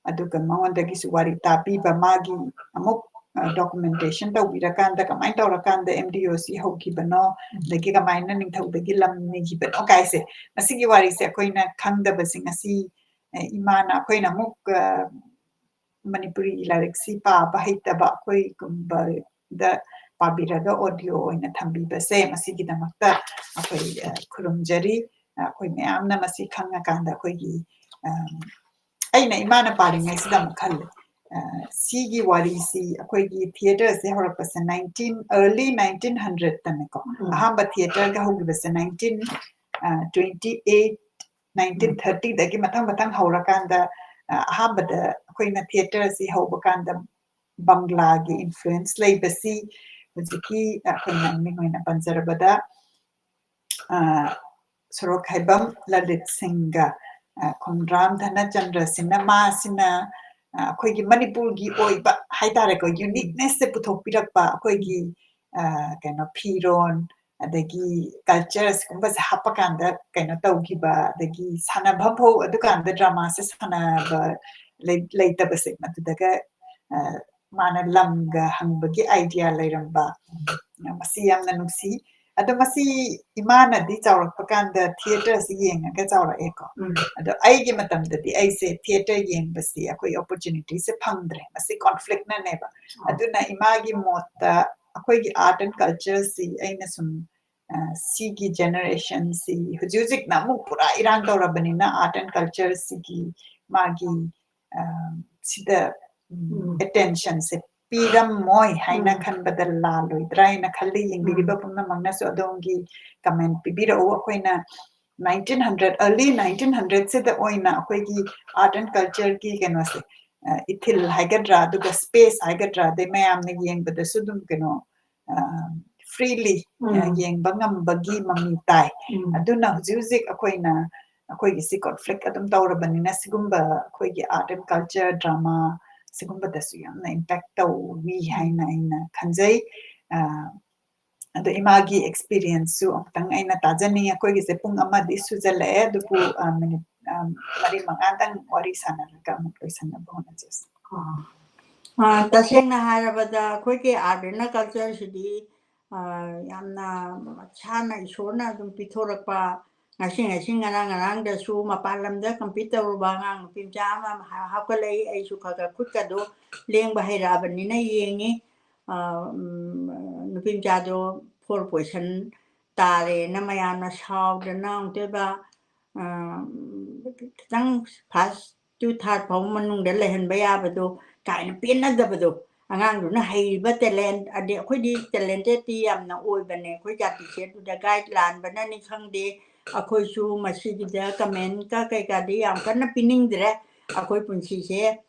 ꯑꯗꯨꯒ ꯃꯉꯣꯟꯗꯒꯤꯁꯨ ꯋꯥꯔꯤ ꯇꯥꯕꯤꯕ, ꯃꯥꯒꯤ ꯑꯃꯨꯛ, ꯑ, documentation ꯇꯧꯕꯤꯔꯀꯥꯟꯗ ꯀꯃꯥꯏꯅ ꯇꯧꯔꯀꯥꯟꯗ M D O ꯁꯤ ꯍꯧꯈꯤꯕꯅꯣ, ꯑꯗꯒꯤ ꯀꯃꯥꯏꯅ ꯅꯤꯡꯊꯧꯗꯒꯤ ꯂꯝ ꯅꯤꯈꯤꯕꯅꯣ ꯀꯥꯏꯁꯦ, ꯃꯁꯤꯒꯤ ꯋꯥꯔꯤꯁꯦ ꯑꯩꯈꯣꯏꯅ ꯈꯪꯗꯕꯁꯦ ꯉꯁꯤ, ꯑ, ꯏꯃꯥꯅ, ꯑꯩꯈꯣꯏꯅ ꯑꯃꯨꯛ, ꯑ, ꯃꯅꯤꯄꯨꯔꯤ ꯂꯥꯏꯔꯤꯛꯁꯤ ꯄꯥꯕ ꯍꯩꯇꯕ ꯑꯩꯈꯣꯏꯒꯨꯝꯕꯗ ꯄꯥꯕꯤꯔꯒ audio ꯑꯣꯏꯅ ꯊꯝꯕꯤꯕꯁꯦ, ꯃꯁꯤꯒꯤꯗꯃꯛꯇ ꯑꯩꯈꯣꯏ, ꯑ, ꯈꯨꯔꯨꯝꯖꯔꯤ꯫ ꯑ, ꯑꯩꯈꯣꯏ ꯃꯌꯥꯝꯅ ꯃꯁꯤ ꯈꯪꯉꯀꯥꯟꯗ ꯑꯩꯈꯣꯏꯒꯤ, ꯑ, ꯑꯩꯅ ꯏꯃꯥꯅ ꯄꯥꯔꯤꯉꯩꯁꯤꯗ ꯑꯃꯨꯛ ꯈꯜꯂꯦ, ꯑ, ꯁꯤꯒꯤ ꯋꯥꯔꯤꯁꯤ ꯑꯩꯈꯣꯏꯒꯤ theatre ꯁꯦ ꯍꯧꯔꯛꯄꯁꯦ nineteen, early nineteen hundred ꯇꯅꯦꯀꯣ꯫ ꯎꯝ꯫ ꯑꯍꯥꯟꯕ theatre ꯒ ꯍꯧꯈꯤꯕꯁꯦ nineteen, ꯑ, twenty eight, nineteen thirty ꯗꯒꯤ ꯃꯊꯪ ꯃꯊꯪ ꯍꯧꯔꯀꯥꯟꯗ, ꯑ, ꯑꯍꯥꯟꯕꯗ ꯑꯩꯈꯣꯏꯅ theatre ꯁꯤ ꯍꯧꯕ ꯀꯥꯟꯗ ꯕꯪꯂꯥꯒꯤ influence ꯂꯩꯕꯁꯤ ꯍꯧꯖꯤꯛꯀꯤ, ꯑ, ꯑꯩꯈꯣꯏ ꯃꯃꯤꯡ ꯑꯣꯏꯅ ꯄꯟꯖꯔꯕꯗ, ꯑ, ꯁꯣꯔꯣꯛꯈꯥꯏꯕꯝ ꯂꯂꯤꯠ ꯁꯤꯡꯒ, ꯑ, ꯈꯣꯡꯗ꯭ꯔꯥꯝ ꯙꯅꯆꯟꯗ꯭ꯔꯁꯤꯅ, ꯃꯥꯁꯤꯅ, ꯑ, ꯑꯩꯈꯣꯏꯒꯤ ꯃꯅꯤꯄꯨꯔꯒꯤ ꯑꯣꯏꯕ ꯍꯥꯏꯇꯥꯔꯦꯀꯣ, uniqueness ꯁꯦ ꯄꯨꯊꯣꯛꯄꯤꯔꯛꯄ, ꯑꯩꯈꯣꯏꯒꯤ, ꯑ, ꯀꯩꯅꯣ, ꯐꯤꯔꯣꯟ, ꯑꯗꯒꯤ culture ꯁꯤꯒꯨꯝꯕꯁꯦ ꯍꯥꯞꯄꯀꯥꯟꯗ ꯀꯩꯅꯣ ꯇꯧꯈꯤꯕ, ꯑꯗꯒꯤ ꯁꯥꯟꯅꯐꯝ ꯐꯥꯎ ꯑꯗꯨꯀꯥꯟꯗ drama ꯁꯦ ꯁꯥꯟꯅꯕ ꯂꯩ-, ꯂꯩꯇꯕꯁꯦ, ꯃꯗꯨꯗꯒ, ꯑ, ꯃꯥꯅ ꯂꯝꯒ ꯍꯪꯕꯒꯤ idea ꯂꯩꯔꯝꯕ, ꯃꯁꯤ ꯌꯥꯝꯅ ꯅꯨꯡꯁꯤ꯫ ꯑꯗꯣ ꯃꯁꯤ ꯏꯃꯥꯅꯗꯤ ꯆꯥꯎꯔꯛꯄ ꯀꯥꯟꯗ theatre ꯁꯤ ꯌꯦꯡꯉꯒ ꯆꯥꯎꯔꯛꯑꯦꯀꯣ꯫ ꯎꯝ꯫ ꯑꯗꯣ ꯑꯩꯒꯤ ꯃꯇꯝꯗꯗꯤ ꯑꯩꯁꯦ theatre ꯌꯦꯡꯕꯁꯤ ꯑꯩꯈꯣꯏ opportunity ꯁꯦ ꯐꯪꯗ꯭ꯔꯦ꯫ ꯃꯁꯤ conflict ꯅꯅꯦꯕ꯫ ꯑꯣ꯫ ꯑꯗꯨꯅ ꯏꯃꯥꯒꯤ ꯃꯣꯠꯇ ꯑꯩꯈꯣꯏꯒꯤ art and culture ꯁꯤ ꯑꯩꯅ ꯁꯨꯝ, ꯑ, ꯁꯤꯒꯤ generation ꯁꯤ ꯍꯧꯖꯤꯛ ꯍꯧꯖꯤꯛꯅ ꯑꯃꯨꯛ ꯄꯨꯔꯥ ꯏꯔꯥꯡ ꯇꯧꯔꯕꯅꯤꯅ art and culture ꯁꯤꯒꯤ ꯃꯥꯒꯤ, ꯑ, ꯁꯤꯗ, ꯎꯝ, ꯎꯝ꯫ attention ꯁꯦ ꯄꯤꯔꯝꯃꯣꯏ ꯍꯥꯏꯅ ꯎꯝ꯫ ꯈꯟꯕꯗ ꯂꯥꯜꯂꯣꯏꯗ꯭ꯔꯥ ꯍꯥꯏꯅ ꯈꯜꯂꯤ꯫ ꯌꯦꯡꯕꯤꯔꯤꯕ ꯎꯝ꯫ ꯄꯨꯝꯅꯃꯛꯅꯁꯨ ꯑꯗꯣꯝꯒꯤ comment ꯄꯤꯕꯤꯔꯛꯎ꯫ ꯑꯩꯈꯣꯏꯅ nineteen hundred, early nineteen hundred ꯁꯤꯗ ꯑꯣꯏꯅ ꯑꯩꯈꯣꯏꯒꯤ art and culture ꯒꯤ ꯀꯩꯅꯣꯁꯦ, ꯑ, ꯏꯊꯤꯜ ꯍꯥꯏꯒꯗ꯭ꯔꯥ, ꯑꯗꯨꯒ space ꯍꯥꯏꯒꯗ꯭ꯔꯥ, ꯑꯗꯩ ꯃꯌꯥꯝꯅ ꯌꯦꯡꯕꯗꯁꯨ ꯑꯗꯨꯝ ꯀꯩꯅꯣ, ꯑ, freely, ꯑ, ꯎꯝ꯫ ꯌꯦꯡꯕ ꯉꯝꯕꯒꯤ ꯃꯃꯤ ꯇꯥꯏ꯫ ꯎꯝ꯫ ꯑꯗꯨꯅ ꯍꯧꯖꯤꯛ ꯍꯧꯖꯤꯛ ꯑꯩꯈꯣꯏꯅ, ꯑꯩꯈꯣꯏꯒꯤ ꯁꯤ conflict ꯑꯗꯨꯝ ꯇꯧꯔꯕꯅꯤꯅ, ꯁꯤꯒꯨꯝꯕ ꯑꯩꯈꯣꯏꯒꯤ art and culture, drama ꯁꯤꯒꯨꯝꯕꯗꯁꯨ ꯌꯥꯝꯅ impact ꯇꯧꯏ ꯎꯝ꯫ ꯍꯥꯏꯅ ꯑꯩꯅ ꯈꯟꯖꯩ꯫ ꯑ, ꯑꯗꯣ ꯏꯃꯥꯒꯤ experience ꯁꯨ ꯑꯃꯨꯛꯇꯪ ꯑꯩꯅ ꯇꯥꯖꯅꯤꯡꯉꯤ꯫ ꯑꯩꯈꯣꯏꯒꯤꯁꯦ ꯄꯨꯡ ꯑꯃꯗꯤ ꯁꯨꯖꯜꯂꯛꯑꯦ, ꯑꯗꯨꯕꯨ, ꯑ, minute, ꯑ, ꯃꯔꯤ ꯃꯉꯥꯗꯪ ꯋꯥꯔꯤ ꯁꯥꯟꯅꯔꯒ ꯑꯃꯨꯛ ꯂꯣꯏꯁꯟꯅꯕ ꯍꯣꯠꯅꯖꯁꯤ꯫ ꯑ, ꯑ, ꯇꯁꯦꯡꯅ ꯍꯥꯏꯔꯕꯗ ꯑꯩꯈꯣꯏꯒꯤ art and culture ꯁꯤꯗꯤ, ꯑ, ꯌꯥꯝꯅ ꯃꯁꯥꯅ ꯏꯁꯣꯔꯅ ꯑꯗꯨꯝ ꯄꯤꯊꯣꯔꯛꯄ, ꯉꯁꯤ ꯉꯁꯤ ꯉꯔꯥꯡ ꯉꯔꯥꯡꯗꯁꯨ ꯃꯄꯥꯟ ꯂꯝꯗ compete ꯇꯧꯔꯨꯕ ꯑꯉꯥꯡ ꯅꯨꯄꯤ ꯃꯆꯥ ꯑꯃ ꯍꯥ-, ꯍꯥꯞꯀꯠꯂꯛꯏ꯫ ꯑꯩꯁꯨ ꯈꯔ ꯈꯔ ꯈꯨꯠꯀꯗꯣ ꯂꯦꯡꯕ ꯍꯩꯔꯛꯑꯕꯅꯤꯅ ꯌꯦꯡꯉꯤ꯫ ꯑ, ꯎꯝ, ꯅꯨꯄꯤ ꯃꯆꯥꯗꯣ four position ꯇꯥꯔꯦꯅ ꯃꯌꯥꯝꯅ ꯁꯥꯎꯗꯅ ꯑꯃꯨꯛꯇꯣꯏꯕ, ꯑ, ꯈꯤꯇꯪ first to third ꯐꯥꯎ ꯃꯅꯨꯡꯗ ꯂꯩꯍꯟꯕ ꯌꯥꯕꯗꯣ ꯀꯥꯏꯅ ꯄꯦꯟꯅꯗꯕꯗꯣ꯫ ꯑꯉꯥꯡꯗꯨꯅ ꯍꯩꯔꯤꯕ talent, ꯑꯗꯩ ꯑꯩꯈꯣꯏꯗꯤ talented ꯇꯤ ꯌꯥꯝꯅ ꯑꯣꯏꯕꯅꯦ ꯑꯩꯈꯣꯏ ꯖꯥꯇꯤꯁꯦ꯫ ꯑꯗꯨꯗ guide ꯂꯥꯟꯕꯅꯅꯤ ꯈꯪꯗꯦ, ꯑꯩꯈꯣꯏꯁꯨ ꯃꯁꯤꯒꯤꯗ comment ꯀ ꯀꯩꯀꯥꯗꯤ ꯌꯥꯝ ꯀꯟꯅ ꯄꯤꯅꯤꯡꯗ꯭ꯔꯦ꯫ ꯑꯩꯈꯣꯏ ꯄꯨꯟꯁꯤꯁꯦ,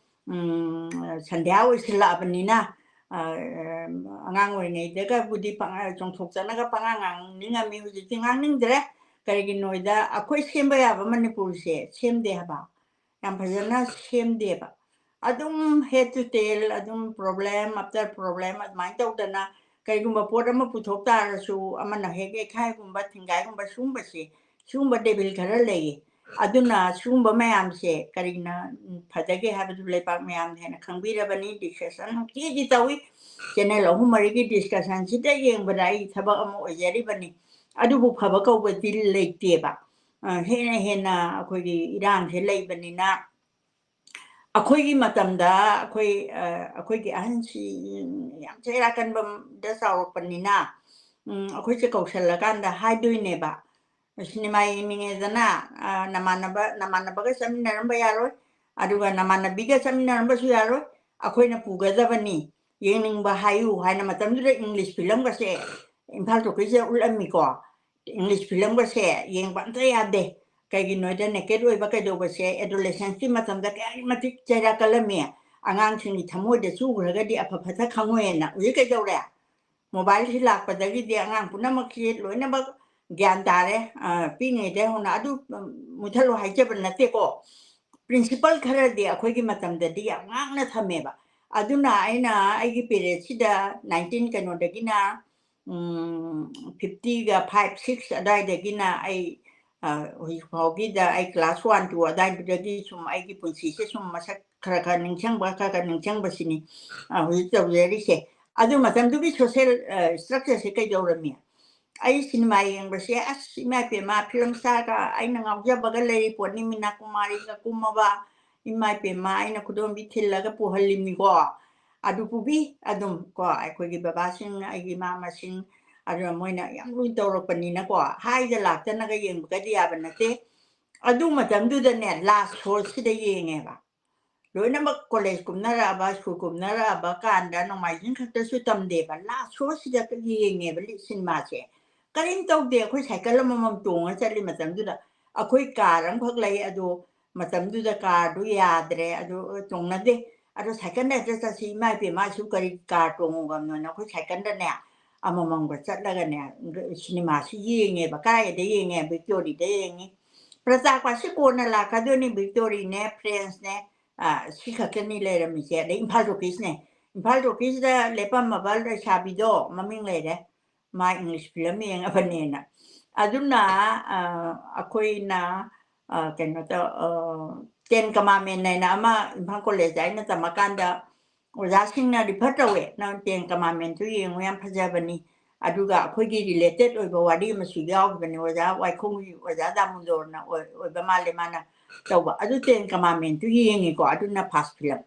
ꯎꯝ, ꯁꯟꯙ꯭ꯌꯥ ꯑꯣꯏꯁꯤꯜꯂꯛꯑꯕꯅꯤꯅ, ꯑ, ꯑꯉꯥꯡ ꯑꯣꯏꯔꯤꯉꯩꯗꯒꯕꯨꯗꯤ ꯄꯪꯉꯥ-, ꯆꯣꯡꯊꯣꯛ ꯆꯠꯂꯒ ꯄꯉꯥꯡ ꯉꯥꯡꯅꯤꯡꯉꯝꯃꯤ, ꯍꯧꯖꯤꯛꯇꯤ ꯉꯥꯡꯅꯤꯡꯗ꯭ꯔꯦ꯫ ꯀꯔꯤꯒꯤꯅꯣꯗ ꯑꯩꯈꯣꯏ ꯁꯦꯝꯕ ꯌꯥꯕ ꯃꯅꯤꯄꯨꯔꯁꯦ ꯁꯦꯝꯗꯦ ꯍꯥꯏꯕ, ꯌꯥꯝ ꯐꯖꯅ ꯁꯦꯝꯗꯦꯕ꯫ ꯑꯗꯨꯝ head to tail, ꯑꯗꯨꯝ problem after problem ꯑꯗꯨꯃꯥꯏꯅ ꯇꯧꯗꯅ, ꯀꯩꯒꯨꯝꯕ ꯄꯣꯠ ꯑꯃ ꯄꯨꯊꯣꯛ ꯇꯥꯔꯁꯨ ꯑꯃꯅ ꯍꯦꯛ ꯌꯩꯈꯥꯏꯒꯨꯝꯕ ꯊꯤꯡꯒꯥꯏꯒꯨꯝꯕ ꯁꯤꯒꯨꯝꯕꯁꯦ, ꯁꯤꯒꯨꯝꯕ devil ꯈꯔ ꯂꯩꯌꯦ꯫ ꯑꯗꯨꯅ ꯁꯤꯒꯨꯝꯕ ꯃꯌꯥꯝꯁꯦ ꯀꯔꯤꯅ ꯐꯖꯒꯦ ꯍꯥꯏꯕꯗꯨ ꯂꯩꯕꯥꯛ ꯃꯌꯥꯝꯅ ꯍꯦꯟꯅ ꯈꯪꯕꯤꯔꯕꯅꯤ꯫ Discussion ꯍꯧꯖꯤꯛ ꯍꯧꯖꯤꯛ ꯇꯧꯏ꯫ Channel ꯑꯍꯨꯝ ꯃꯔꯤꯒꯤ discussion ꯁꯤꯗ ꯌꯦꯡꯕꯗ ꯑꯩ ꯊꯕꯛ ꯑꯃ ꯑꯣꯏꯖꯔꯤꯕꯅꯤ꯫ ꯑꯗꯨꯕꯨ ꯐꯕ ꯀꯧꯕꯗꯤ ꯂꯩꯇꯦꯕ꯫ ꯑ, ꯍꯦꯟꯅ ꯍꯦꯟꯅ ꯑꯩꯈꯣꯏꯒꯤ ꯏꯔꯥꯡꯁꯦ ꯂꯩꯕꯅꯤꯅ, ꯑꯩꯈꯣꯏꯒꯤ ꯃꯇꯝꯗ ꯑꯩꯈꯣꯏ, ꯑ, ꯑꯩꯈꯣꯏꯒꯤ ꯑꯍꯟꯁꯤ ꯌꯥꯝ ꯆꯩꯔꯥꯛ ꯀꯟꯕꯗ ꯆꯥꯎꯔꯛꯄꯅꯤꯅ, ꯎꯝ, ꯑꯩꯈꯣꯏꯁꯦ ꯀꯧꯁꯜꯂꯀꯥꯟꯗ ꯍꯥꯏꯗꯣꯏꯅꯦꯕ, "ꯁꯤꯅꯦꯃꯥ ꯌꯦꯡꯅꯤꯡꯉꯦꯗꯅ, ꯑ, ꯅꯃꯥꯟꯅꯕ, ꯅꯃꯥꯟꯅꯕꯒ ꯆꯠꯃꯤꯟꯅꯔꯝꯕ ꯌꯥꯔꯣꯏ, ꯑꯗꯨꯒ ꯅꯃꯥꯟꯅꯕꯤꯒ ꯆꯠꯃꯤꯟꯅꯔꯝꯕꯁꯨ ꯌꯥꯔꯣꯏ, ꯑꯩꯈꯣꯏꯅ ꯄꯨꯒꯗꯕꯅꯤ꯫ ꯌꯦꯡꯅꯤꯡꯕ ꯍꯥꯏꯌꯨ ꯍꯥꯏꯅ ꯃꯇꯝꯗꯨꯗ English film ꯒꯁꯦ Imphal ꯇꯣꯀꯤꯁꯇ ꯎꯠꯂꯝꯃꯤꯀꯣ꯫ English film ꯒꯁꯦ ꯌꯦꯡꯕ ꯑꯝꯇ ꯌꯥꯗꯦ꯫ ꯀꯩꯒꯤꯅꯣꯗ naked ꯑꯣꯏꯕ ꯀꯩꯗꯧꯕꯁꯦ adolescence ꯀꯤ ꯃꯇꯝꯗ ꯀꯌꯥꯒꯤ ꯃꯇꯤꯛ ꯆꯩꯔꯥꯛ ꯀꯜꯂꯝꯃꯤ꯫ ꯑꯉꯥꯡꯁꯤꯡꯒꯤ ꯊꯃꯣꯏꯗ ꯆꯨꯈ꯭ꯔꯒꯗꯤ ꯑꯐ ꯐꯠꯇ ꯈꯪꯉꯣꯏꯅ꯫ ꯍꯧꯖꯤꯛ ꯀꯩꯗꯧꯔꯦ? Mobile ꯁꯤ ꯂꯥꯛꯄꯗꯒꯤꯗꯤ ꯑꯉꯥꯡ ꯄꯨꯝꯅꯃꯛꯁꯤ ꯂꯣꯏꯅꯃꯛ ꯒ꯭ꯌꯥꯟ ꯇꯥꯔꯦ꯫ ꯑ, ꯄꯤꯛꯏꯉꯩꯗ ꯍꯧꯅ ꯑꯗꯨ, ꯎꯝ, ꯃꯨꯊꯠꯂꯣ ꯍꯥꯏꯖꯕ ꯅꯠꯇꯦꯀꯣ꯫ Principle ꯈꯔꯗꯤ ꯑꯩꯈꯣꯏꯒꯤ ꯃꯇꯝꯗꯗꯤ ꯌꯥꯝ ꯉꯥꯛꯅ ꯊꯝꯃꯦꯕ꯫ ꯑꯗꯨꯅ ꯑꯩꯅ ꯑꯩꯒꯤ period ꯁꯤꯗ nineteen ꯀꯩꯅꯣꯗꯒꯤꯅ, ꯎꯝ, fifty ꯒ five, six ꯑꯗꯥꯏꯗꯒꯤꯅ ꯑꯩ, ꯑ, ꯍꯧꯖꯤꯛ ꯐꯥꯎꯒꯤꯗ ꯑꯩ class one, two ꯑꯗꯥꯏꯗꯨꯗꯒꯤ ꯁꯨꯝ ꯑꯩꯒꯤ ꯄꯨꯟꯁꯤꯁꯦ ꯁꯨꯝ ꯃꯁꯛ ꯈꯔ ꯈꯔ ꯅꯤꯡꯁꯤꯡꯕ, ꯈꯔ ꯈꯔ ꯅꯤꯡꯁꯤꯡꯕꯁꯤꯅꯤ, ꯑ, ꯍꯧꯖꯤꯛ ꯇꯧꯖꯔꯤꯁꯦ꯫ ꯑꯗꯨ ꯃꯇꯝꯗꯨꯒꯤ social, ꯑ, structure ꯁꯦ ꯀꯩꯗꯧꯔꯝꯃꯤ? ꯑꯩ ꯁꯤꯅꯦꯃꯥ ꯌꯦꯡꯕꯁꯦ, ꯑꯁ, ꯏꯃꯥ ꯏꯄꯦꯝꯃ, film star ꯒ ꯑꯩꯅ ꯉꯥꯎꯖꯕꯒ ꯂꯩꯔꯤ ꯄꯣꯠꯅꯤ, ꯃꯤꯅꯥ ꯀꯨꯃꯥꯔꯤꯒ ꯀꯨꯝꯃꯕ, ꯏꯃꯥ ꯏꯄꯦꯝꯃ, ꯑꯩꯅ ꯈꯨꯗꯣꯝꯕꯤ ꯊꯤꯜꯂꯒ ꯄꯨꯍꯜꯂꯤꯕꯅꯤꯀꯣ꯫ ꯑꯗꯨ ꯄꯨꯕꯤ ꯑꯗꯨꯝ ꯀꯣ, ꯑꯩꯈꯣꯏꯒꯤ ꯕꯕꯥꯁꯤꯡ, ꯑꯩꯒꯤ ꯃꯥꯃꯁꯤꯡ, ꯑꯗꯨꯅ ꯃꯣꯏꯅ ꯌꯥꯝ ꯂꯨꯅ ꯇꯧꯔꯛꯄꯅꯤꯅꯀꯣ, ꯍꯥꯏꯗ ꯂꯥꯛꯇꯅꯒ ꯌꯦꯡꯕꯒꯗꯤ ꯌꯥꯕ ꯅꯠꯇꯦ꯫ ꯑꯗꯨ ꯃꯇꯝꯗꯨꯗꯅꯦ, last show ꯁꯤꯗ ꯌꯦꯡꯉꯦꯕ꯫ ꯂꯣꯏꯅꯃꯛ college ꯀꯨꯝꯅꯔꯛꯑꯕ, school ꯀꯨꯝꯅꯔꯛꯑꯕ ꯀꯥꯟꯗ ꯅꯣꯡꯃꯥꯏꯖꯤꯡ ꯈꯛꯇꯁꯨ ꯇꯝꯗꯦꯕ, last show ꯁꯤꯗ ꯌꯦꯡꯉꯦꯕ ꯂꯤ-, ꯁꯤꯅꯦꯃꯥꯁꯦ꯫ ꯀꯔꯤꯝ ꯇꯧꯗꯦ, ꯑꯩꯈꯣꯏ cycle ꯑꯃꯃꯝ ꯇꯣꯡꯉ ꯆꯠꯂꯤ ꯃꯇꯝꯗꯨꯗ꯫ ꯑꯩꯈꯣꯏ car ꯑꯃꯈꯛ ꯂꯩ, ꯑꯗꯣ ꯃꯇꯝꯗꯨꯗ car ꯗꯨ ꯌꯥꯗ꯭ꯔꯦ, ꯑꯗꯨ ꯇꯣꯡꯅꯗꯦ꯫ ꯑꯗꯣ cycle ꯗ ꯍꯦꯛꯇ ꯆꯠꯁꯤ, ꯏꯃꯥ ꯏꯄꯦꯝꯃ, ꯑꯁꯨꯛ ꯀꯔꯤ car ꯇꯣꯡꯉꯨꯒꯝꯅꯣꯅ ꯑꯩꯈꯣꯏ cycle ꯗꯅꯦ ꯑꯃꯃꯝꯒ ꯆꯠꯂꯒꯅꯦ ꯁꯤꯅꯦꯃꯥꯁꯤ ꯌꯦꯡꯉꯦꯕ꯫ ꯀꯗꯥꯏꯗ ꯌꯦꯡꯉꯦ? Victory ꯗ ꯌꯦꯡꯉꯤ꯫ ꯄ꯭ꯔꯖꯥ ꯀ꯭ꯋꯥꯁꯤ ꯀꯣꯟꯅ ꯂꯥꯛꯀꯗꯣꯏꯅꯤ, Victory ꯅꯦ, French ꯅꯦ, ꯑ, ꯁꯤ ꯈꯛꯇꯅꯤ ꯂꯩꯔꯝꯃꯤꯁꯦ꯫ ꯑꯗꯩ ꯏꯝꯐꯥꯜ ꯇꯣꯀꯤꯁꯅꯦ꯫ ꯏꯝꯐꯥꯜ ꯇꯣꯀꯤꯁꯇ ꯂꯦꯞꯄꯝꯃꯕ ꯂꯩꯁꯥꯕꯤꯗꯣ ꯃꯃꯤꯡ ꯂꯩꯔꯦ꯫ ꯃꯥ English film ꯌꯦꯡꯉꯕꯅꯦꯅ꯫ ꯑꯗꯨꯅ, ꯑ, ꯑꯩꯈꯣꯏꯅ, ꯑ, ꯀꯩꯅꯣ ꯇꯧ-, ꯑ, Ten Commandment ꯍꯥꯏꯅ ꯑꯃ ꯏꯝꯐꯥꯜ college ꯇ ꯑꯩꯅ ꯇꯝꯃꯀꯥꯟꯗ ꯑꯣꯖꯥꯁꯤꯡꯅ refer ꯇꯧꯋꯦ, "ꯅꯪ Ten Commandment ꯇꯨ ꯌꯦꯡꯉꯨ, ꯌꯥꯝ ꯐꯖꯕꯅꯤ"꯫ ꯑꯗꯨꯒ ꯑꯩꯈꯣꯏꯒꯤ related ꯑꯣꯏꯕ ꯋꯥꯔꯤ ꯑꯃꯁꯨ ꯌꯥꯎꯈꯤꯕꯅꯤ, ꯑꯣꯖꯥ ꯋꯥꯏꯈꯣꯡꯒꯤ ꯑꯣꯖꯥ ꯗꯥꯃꯣꯗꯣꯔꯅ ꯑꯣꯏ-, ꯑꯣꯏꯕ ꯃꯥꯜꯂꯦ ꯃꯥꯅ ꯇꯧꯕ꯫ ꯑꯗꯨ Ten Commandment ꯇꯨ ꯌꯦꯡꯉꯤꯀꯣ, ꯑꯗꯨꯅ first film꯫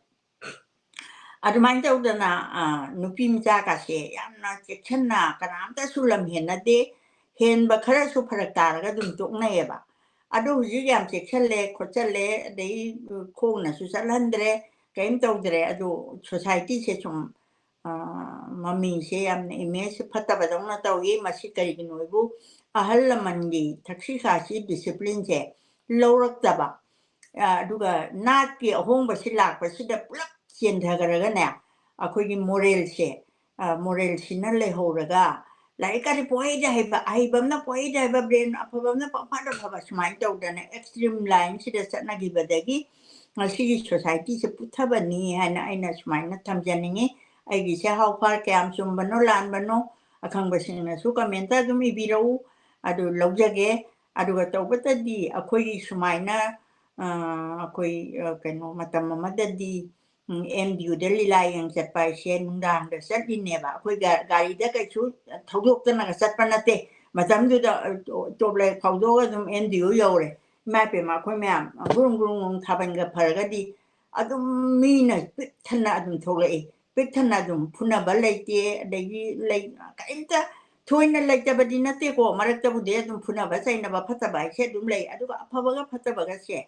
ꯑꯗꯨꯃꯥꯏꯅ ꯇꯧꯗꯅ, ꯑ, ꯅꯨꯄꯤ ꯃꯆꯥꯒꯁꯦ ꯌꯥꯝꯅ ꯆꯦꯛꯁꯤꯟꯅ, ꯀꯅꯥꯝꯇꯁꯨ ꯂꯝ ꯍꯦꯟꯅꯗꯦ꯫ ꯍꯦꯟꯕ ꯈꯔꯁꯨ ꯐꯔꯛ ꯇꯥꯔꯒ ꯑꯗꯨꯝ ꯇꯣꯛꯅꯩꯌꯦꯕ꯫ ꯑꯗꯣ ꯍꯧꯖꯤꯛ ꯌꯥꯝ ꯆꯦꯛꯁꯤꯜꯂꯦ, ꯈꯣꯠꯆꯜꯂꯦ, ꯑꯗꯩ ꯈꯣꯡꯅꯁꯨ ꯆꯠꯍꯟꯗ꯭ꯔꯦ, ꯀꯔꯤꯝ ꯇꯧꯗ꯭ꯔꯦ꯫ ꯑꯗꯣ society ꯁꯦ ꯁꯨꯝ, ꯑ, ꯃꯃꯤꯁꯦ ꯌꯥꯝꯅ image ꯁꯦ ꯐꯠꯇꯕꯗꯧꯅ ꯇꯧꯏ꯫ ꯃꯁꯤ ꯀꯔꯤꯒꯤꯅꯣ ꯍꯥꯏꯕꯨ, ꯑꯍꯜ ꯂꯃꯟꯒꯤ ꯊꯛꯁꯤ ꯈꯥꯁꯤ discipline ꯁꯦ ꯂꯧꯔꯛꯇꯕ, ꯑ, ꯑꯗꯨꯒ ꯅꯥꯠꯀꯤ ꯑꯍꯣꯡꯕꯁꯤ ꯂꯥꯛꯄꯁꯤꯗ ꯄꯨꯂꯞ ꯆꯦꯟꯊꯈ꯭ꯔꯒꯅꯦ, ꯑꯩꯈꯣꯏꯒꯤ moral ꯁꯦ, ꯑ, moral ꯁꯤꯅ ꯂꯩꯍꯧꯔꯒ, ꯂꯥꯏꯔꯤꯛ ꯀꯥꯗꯤ ꯄꯣꯛꯍꯩꯗ ꯍꯩꯕ, ꯑꯍꯩꯕ ꯑꯃꯅ ꯄꯣꯛꯍꯩꯗ ꯍꯩꯕ, brain ꯑꯐꯕ ꯑꯃꯅ ꯄꯪꯐꯥꯗ ꯐꯕ, ꯁꯨꯃꯥꯏꯅ ꯇꯧꯗꯅ extreme line ꯁꯤꯗ ꯆꯠꯅꯈꯤꯕꯗꯒꯤ ꯉꯁꯤꯒꯤ society ꯁꯦ ꯄꯨꯊꯕꯅꯤ ꯍꯥꯏꯅ ꯑꯩꯅ ꯁꯨꯃꯥꯏꯅ ꯊꯝꯖꯅꯤꯡꯉꯤ꯫ ꯑꯩꯒꯤꯁꯦ how far ꯀꯌꯥꯝ ꯆꯨꯝꯕꯅꯣ ꯂꯥꯟꯕꯅꯣ ꯑꯈꯪꯕꯁꯤꯡꯅꯁꯨ comment ꯇ ꯑꯗꯨꯝ ꯏꯕꯤꯔꯛꯎ, ꯑꯗꯨ ꯂꯧꯖꯒꯦ꯫ ꯑꯗꯨꯒ ꯇꯧꯕꯇꯗꯤ ꯑꯩꯈꯣꯏꯒꯤ ꯁꯨꯃꯥꯏꯅ, ꯑ, ꯑꯩꯈꯣꯏ, ꯑ, ꯀꯩꯅꯣ, ꯃꯇꯝ ꯑꯃꯗꯗꯤ, ꯎꯝ, M D U ꯗ ꯂꯤꯂꯥ ꯌꯦꯡ ꯆꯠꯄ ꯍꯥꯏꯁꯦ ꯅꯨꯡꯗꯥꯡꯗ ꯆꯠꯂꯤꯅꯦꯕ꯫ ꯑꯩꯈꯣꯏ ꯒꯥ-, ꯒꯥꯔꯤꯗ ꯀꯩꯁꯨ ꯊꯧꯗꯣꯛꯇꯅꯒ ꯆꯠꯄ ꯅꯠꯇꯦ꯫ ꯃꯇꯝꯗꯨꯗ, ꯑ, top light ꯐꯥꯎꯗꯣꯛꯑꯒ ꯑꯗꯨꯝ M D U ꯌꯧꯔꯦ꯫ ꯏꯃꯥ ꯏꯄꯦꯝꯃ, ꯑꯩꯈꯣꯏ ꯃꯌꯥꯝ ꯒ꯭ꯔꯨꯝ ꯒ꯭ꯔꯨꯝ ꯒ꯭ꯔꯨꯝ ꯊꯥꯕꯜꯒ ꯐꯔꯒꯗꯤ ꯑꯗꯨꯝ ꯃꯤꯅ ꯄꯤꯛ ꯊꯟꯅ ꯑꯗꯨꯝ ꯊꯣꯛꯂꯛꯏ꯫ ꯄꯤꯛ ꯊꯟꯅ ꯑꯗꯨꯝ ꯐꯨꯅꯕ ꯂꯩꯇꯦ, ꯑꯗꯒꯤ ꯂꯩ-, ꯀꯔꯤꯝꯇ ꯊꯣꯏꯅ ꯂꯩꯇꯕꯗꯤ ꯅꯠꯇꯦꯀꯣ, ꯃꯔꯛꯇꯕꯨꯗꯤ ꯑꯗꯨꯝ ꯐꯨꯅꯕ ꯆꯩꯅꯕ ꯐꯠꯇꯕ ꯍꯥꯏꯁꯦ ꯑꯗꯨꯝ ꯂꯩ꯫ ꯑꯗꯨꯒ ꯑꯐꯕꯒ ꯐꯠꯇꯕꯒꯁꯦ,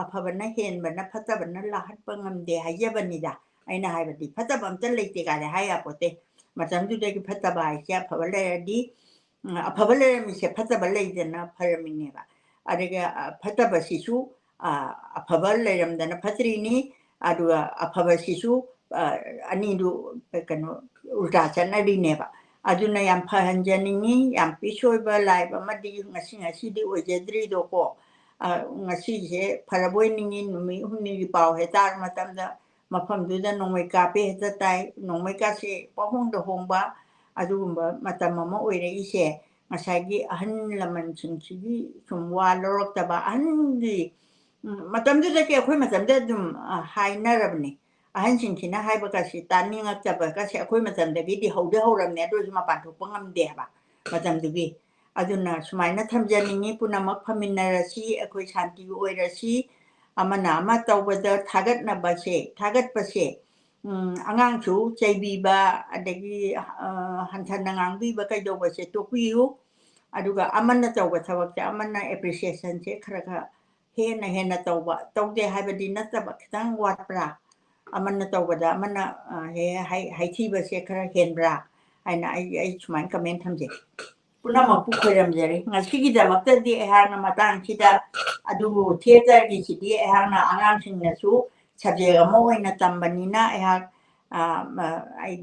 ꯑꯐꯕꯅ ꯍꯦꯟꯕꯅ ꯐꯠꯇꯕꯅ ꯂꯥꯍꯠꯄ ꯉꯝꯗꯦ ꯍꯥꯏꯖꯕꯅꯤꯗ꯫ ꯑꯩꯅ ꯍꯥꯏꯕꯗꯤ ꯐꯠꯇꯕ ꯑꯝꯇ ꯂꯩꯇꯦ ꯀꯥꯏꯅ ꯍꯥꯏ ꯌꯥꯄꯣꯠꯇꯦ꯫ ꯃꯇꯝꯗꯨꯗꯒꯤ ꯐꯠꯇꯕ ꯍꯥꯏꯁꯦ ꯑꯐꯕ ꯂꯩꯔꯗꯤ, ꯎꯝ, ꯑꯐꯕ ꯂꯩꯔꯝꯃꯤꯁꯦ ꯐꯠꯇꯕ ꯂꯩꯗꯅ ꯐꯔꯝꯃꯤꯅꯦꯕ꯫ ꯑꯗꯨꯒ, ꯑ, ꯐꯠꯇꯕꯁꯤꯁꯨ, ꯑ, ꯑꯐꯕ ꯂꯩꯔꯝꯗꯅ ꯐꯠꯇ꯭ꯔꯤꯅꯤ, ꯑꯗꯨꯒ ꯑꯐꯕꯁꯤꯁꯨ, ꯑ, ꯑꯅꯤꯗꯨ ꯀꯩꯅꯣ, ꯎꯜꯇꯥ ꯆꯠꯅꯔꯤꯅꯦꯕ꯫ ꯑꯗꯨꯅ ꯌꯥꯝ ꯐꯍꯟꯖꯅꯤꯡꯉꯤ, ꯌꯥꯝ peace ꯑꯣꯏꯕ life ꯑꯃꯗꯤ ꯉꯁꯤ ꯉꯁꯤꯗꯤ ꯑꯣꯏꯖꯗ꯭ꯔꯤꯗꯣꯀꯣ꯫ ꯑ, ꯉꯁꯤꯁꯦ ꯐꯔꯕꯣꯏ ꯅꯤꯡꯉꯤ, ꯅꯨꯃꯤꯠ ꯍꯨꯝꯅꯤꯒꯤ ꯄꯥꯎ ꯍꯦꯛ ꯇꯥꯔ ꯃꯇꯝꯗ ꯃꯐꯝꯗꯨꯗ ꯅꯣꯡꯃꯩ ꯀꯥꯞꯄꯦ ꯍꯦꯛꯇ ꯇꯥꯏ, ꯅꯣꯡꯃꯩ ꯀꯥꯞꯁꯦ ꯄꯪꯍꯣꯡꯗ ꯍꯣꯡꯕ, ꯑꯗꯨꯒꯨꯝꯕ ꯃꯇꯝ ꯑꯃ ꯑꯣꯏꯔꯛꯏꯁꯦ ꯉꯁꯥꯏꯒꯤ ꯑꯍꯜ ꯂꯃꯟꯁꯤꯡꯁꯤꯒꯤ ꯁꯨꯝ ꯋꯥ ꯂꯧꯔꯛꯇꯕ꯫ ꯑꯍꯟꯒꯤ, ꯎꯝ, ꯃꯇꯝꯗꯨꯗꯗꯤ ꯑꯩꯈꯣꯏ ꯃꯇꯝꯗ ꯑꯗꯨꯝ, ꯑ, ꯍꯥꯏꯅꯔꯕꯅꯤ꯫ ꯑꯍꯟꯁꯤꯡꯁꯤꯅ ꯍꯥꯏꯕꯒꯁꯤ ꯇꯥꯅꯤꯡꯉꯛꯇꯕꯒꯁꯦ ꯑꯩꯈꯣꯏ ꯃꯇꯝꯗꯒꯤꯗꯤ ꯍꯧꯗꯤ ꯍꯧꯔꯝꯅꯦ, ꯑꯗꯨ ꯑꯣꯏꯔꯁꯨ ꯃꯄꯥꯟ ꯊꯣꯛꯄ ꯉꯝꯗꯦ ꯍꯥꯏꯕ ꯃꯇꯝꯗꯨꯒꯤ꯫ ꯑꯗꯨꯅ ꯁꯨꯃꯥꯏꯅ ꯊꯝꯖꯅꯤꯡꯉꯤ, ꯄꯨꯝꯅꯃꯛ ꯐꯃꯤꯟꯅꯔꯁꯤ, ꯑꯩꯈꯣꯏ ꯁꯥꯟꯇꯤ ꯑꯣꯏꯔꯁꯤ, ꯑꯃꯅ ꯑꯃ ꯇꯧꯕꯗ ꯊꯥꯒꯠꯅꯕꯁꯦ, ꯊꯥꯒꯠꯄꯁꯦ, ꯎꯝ, ꯑꯉꯥꯡꯁꯨ ꯆꯩꯕꯤꯕ, ꯑꯗꯒꯤ, ꯑ, ꯍꯟꯊꯅ ꯉꯥꯡꯕꯤꯕ ꯀꯩꯗꯧꯕꯁꯦ ꯇꯣꯛꯄꯤꯌꯨ꯫ ꯑꯗꯨꯒ ꯑꯃꯅ ꯇꯧꯕ ꯊꯕꯛꯁꯦ ꯑꯃꯅ appreciation ꯁꯦ ꯈꯔ ꯈꯔ ꯍꯦꯟꯅ ꯍꯦꯟꯅ ꯇꯧꯕ, ꯇꯧꯗꯦ ꯍꯥꯏꯕꯗꯤ ꯅꯠꯇꯕ, ꯈꯤꯇꯪ ꯋꯥꯠꯄ꯭ꯔꯥ? ꯑꯃꯅ ꯇꯧꯕꯗ ꯑꯃꯅ, ꯑ, ꯍꯦ-, ꯍꯥꯏ-, ꯍꯥꯏꯊꯤꯕꯁꯦ ꯈꯔ ꯍꯦꯟꯕ꯭ꯔꯥ ꯍꯥꯏꯅ ꯑꯩ, ꯑꯩ ꯁꯨꯃꯥꯏꯅ comment ꯊꯝꯖꯩ꯫ ꯄꯨꯝꯅꯃꯛꯄꯨ ꯈꯣꯏꯔꯝꯖꯔꯤ꯫ ꯉꯁꯤꯒꯤꯗꯃꯛꯇꯗꯤ ꯑꯩꯍꯥꯛꯅ ꯃꯇꯥꯡꯁꯤꯗ, ꯑꯗꯨꯕꯨ theatreꯒꯤꯁꯤꯗꯤ ꯑꯩꯍꯥꯛꯅ ꯑꯉꯥꯡꯁꯤꯡꯅꯁꯨ subject ꯑꯃ ꯑꯣꯏꯅ ꯇꯝꯕꯅꯤꯅ ꯑꯩꯍꯥꯛ, ꯑ, ꯑ, ꯑꯩ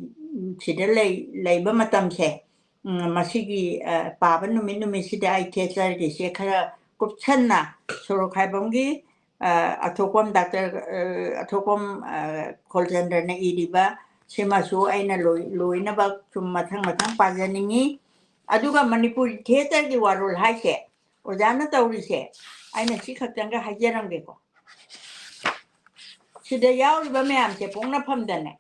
ꯁꯤꯗ ꯂꯩ-, ꯂꯩꯕ ꯃꯇꯝꯁꯦ, ꯎꯝ, ꯃꯁꯤꯒꯤ, ꯑ, ꯄꯥꯕ ꯅꯨꯃꯤꯠ ꯅꯨꯃꯤꯠꯁꯤꯗ ꯑꯩ theatreꯒꯤꯁꯦ ꯈꯔ ꯀꯨꯞꯁꯟꯅ ꯁꯣꯔꯣꯛꯈꯥꯏꯕꯝꯒꯤ, ꯑ, ꯑꯊꯣꯛꯄꯝ doctor, ꯑ, ꯑꯊꯣꯛꯄꯝ, ꯑ, ꯈꯣꯜꯆꯟꯗ꯭ꯔꯅ ꯏꯔꯤꯕ ꯁꯤꯃꯁꯨ ꯑꯩꯅ ꯂꯣꯏ-, ꯂꯣꯏꯅꯕ ꯁꯨꯝ ꯃꯊꯪ ꯃꯊꯪ ꯄꯥꯖꯅꯤꯡꯉꯤ꯫ ꯑꯗꯨꯒ ꯃꯅꯤꯄꯨꯔꯤ theatreꯒꯤ ꯋꯥꯔꯣꯜ ꯍꯥꯏꯁꯦ, ꯑꯣꯖꯥꯅ ꯇꯧꯔꯤꯁꯦ, ꯑꯩꯅ ꯁꯤ ꯈꯛꯇꯪꯒ ꯍꯥꯏꯖꯔꯝꯒꯦꯀꯣ꯫ ꯁꯤꯗ ꯌꯥꯎꯔꯤꯕ ꯃꯌꯥꯝꯁꯦ ꯄꯣꯛꯅꯐꯝꯗꯅꯦ,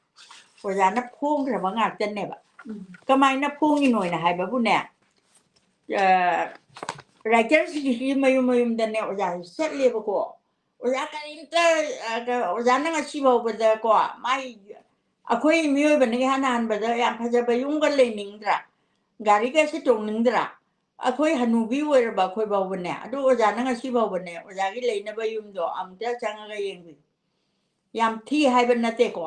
ꯑꯣꯖꯥꯅ ꯐꯣꯡꯈ꯭ꯔꯕ ꯉꯥꯛꯇꯅꯦꯕ꯫ ꯎꯝ꯫ ꯀꯃꯥꯏꯅ ꯐꯣꯡꯉꯤꯅꯣꯅ ꯍꯥꯏꯕꯕꯨꯅꯦ, ꯑ, writerꯁꯤꯡꯁꯤꯒꯤ ꯃꯌꯨꯝ ꯃꯌꯨꯝꯗꯅꯦ ꯑꯣꯖꯥꯁꯤ ꯆꯠꯂꯦꯕꯀꯣ꯫ ꯑꯣꯖꯥ ꯀꯔꯤꯝꯇ, ꯑ, ꯀ-, ꯑꯣꯖꯥꯅ ꯉꯁꯤ ꯐꯥꯎꯕꯗꯀꯣ, ꯃꯥꯏ, ꯑꯩꯈꯣꯏ ꯃꯤꯑꯣꯏꯕꯅ ꯏꯍꯥꯟ ꯍꯥꯟꯕꯗ ꯌꯥꯝ ꯐꯖꯕ ꯌꯨꯝꯒ ꯂꯩꯅꯤꯡꯗ꯭ꯔꯥ? ꯒꯥꯔꯤꯒꯁꯦ ꯇꯣꯡꯅꯤꯡꯗ꯭ꯔꯥ? ꯑꯩꯈꯣꯏ ꯍꯅꯨꯕꯤ ꯑꯣꯏꯔꯕ ꯑꯩꯈꯣꯏ ꯐꯥꯎꯕꯅꯦ, ꯑꯗꯨ ꯑꯣꯖꯥꯅ ꯉꯁꯤ ꯐꯥꯎꯕꯅꯦ, ꯑꯣꯖꯥꯒꯤ ꯂꯩꯅꯕ ꯌꯨꯝꯗꯣ ꯑꯃꯨꯛꯇ ꯆꯪꯉꯒ ꯌꯦꯡꯕꯤꯌꯨ꯫ ꯌꯥꯝ ꯊꯤ ꯍꯥꯏꯕ ꯅꯠꯇꯦꯀꯣ,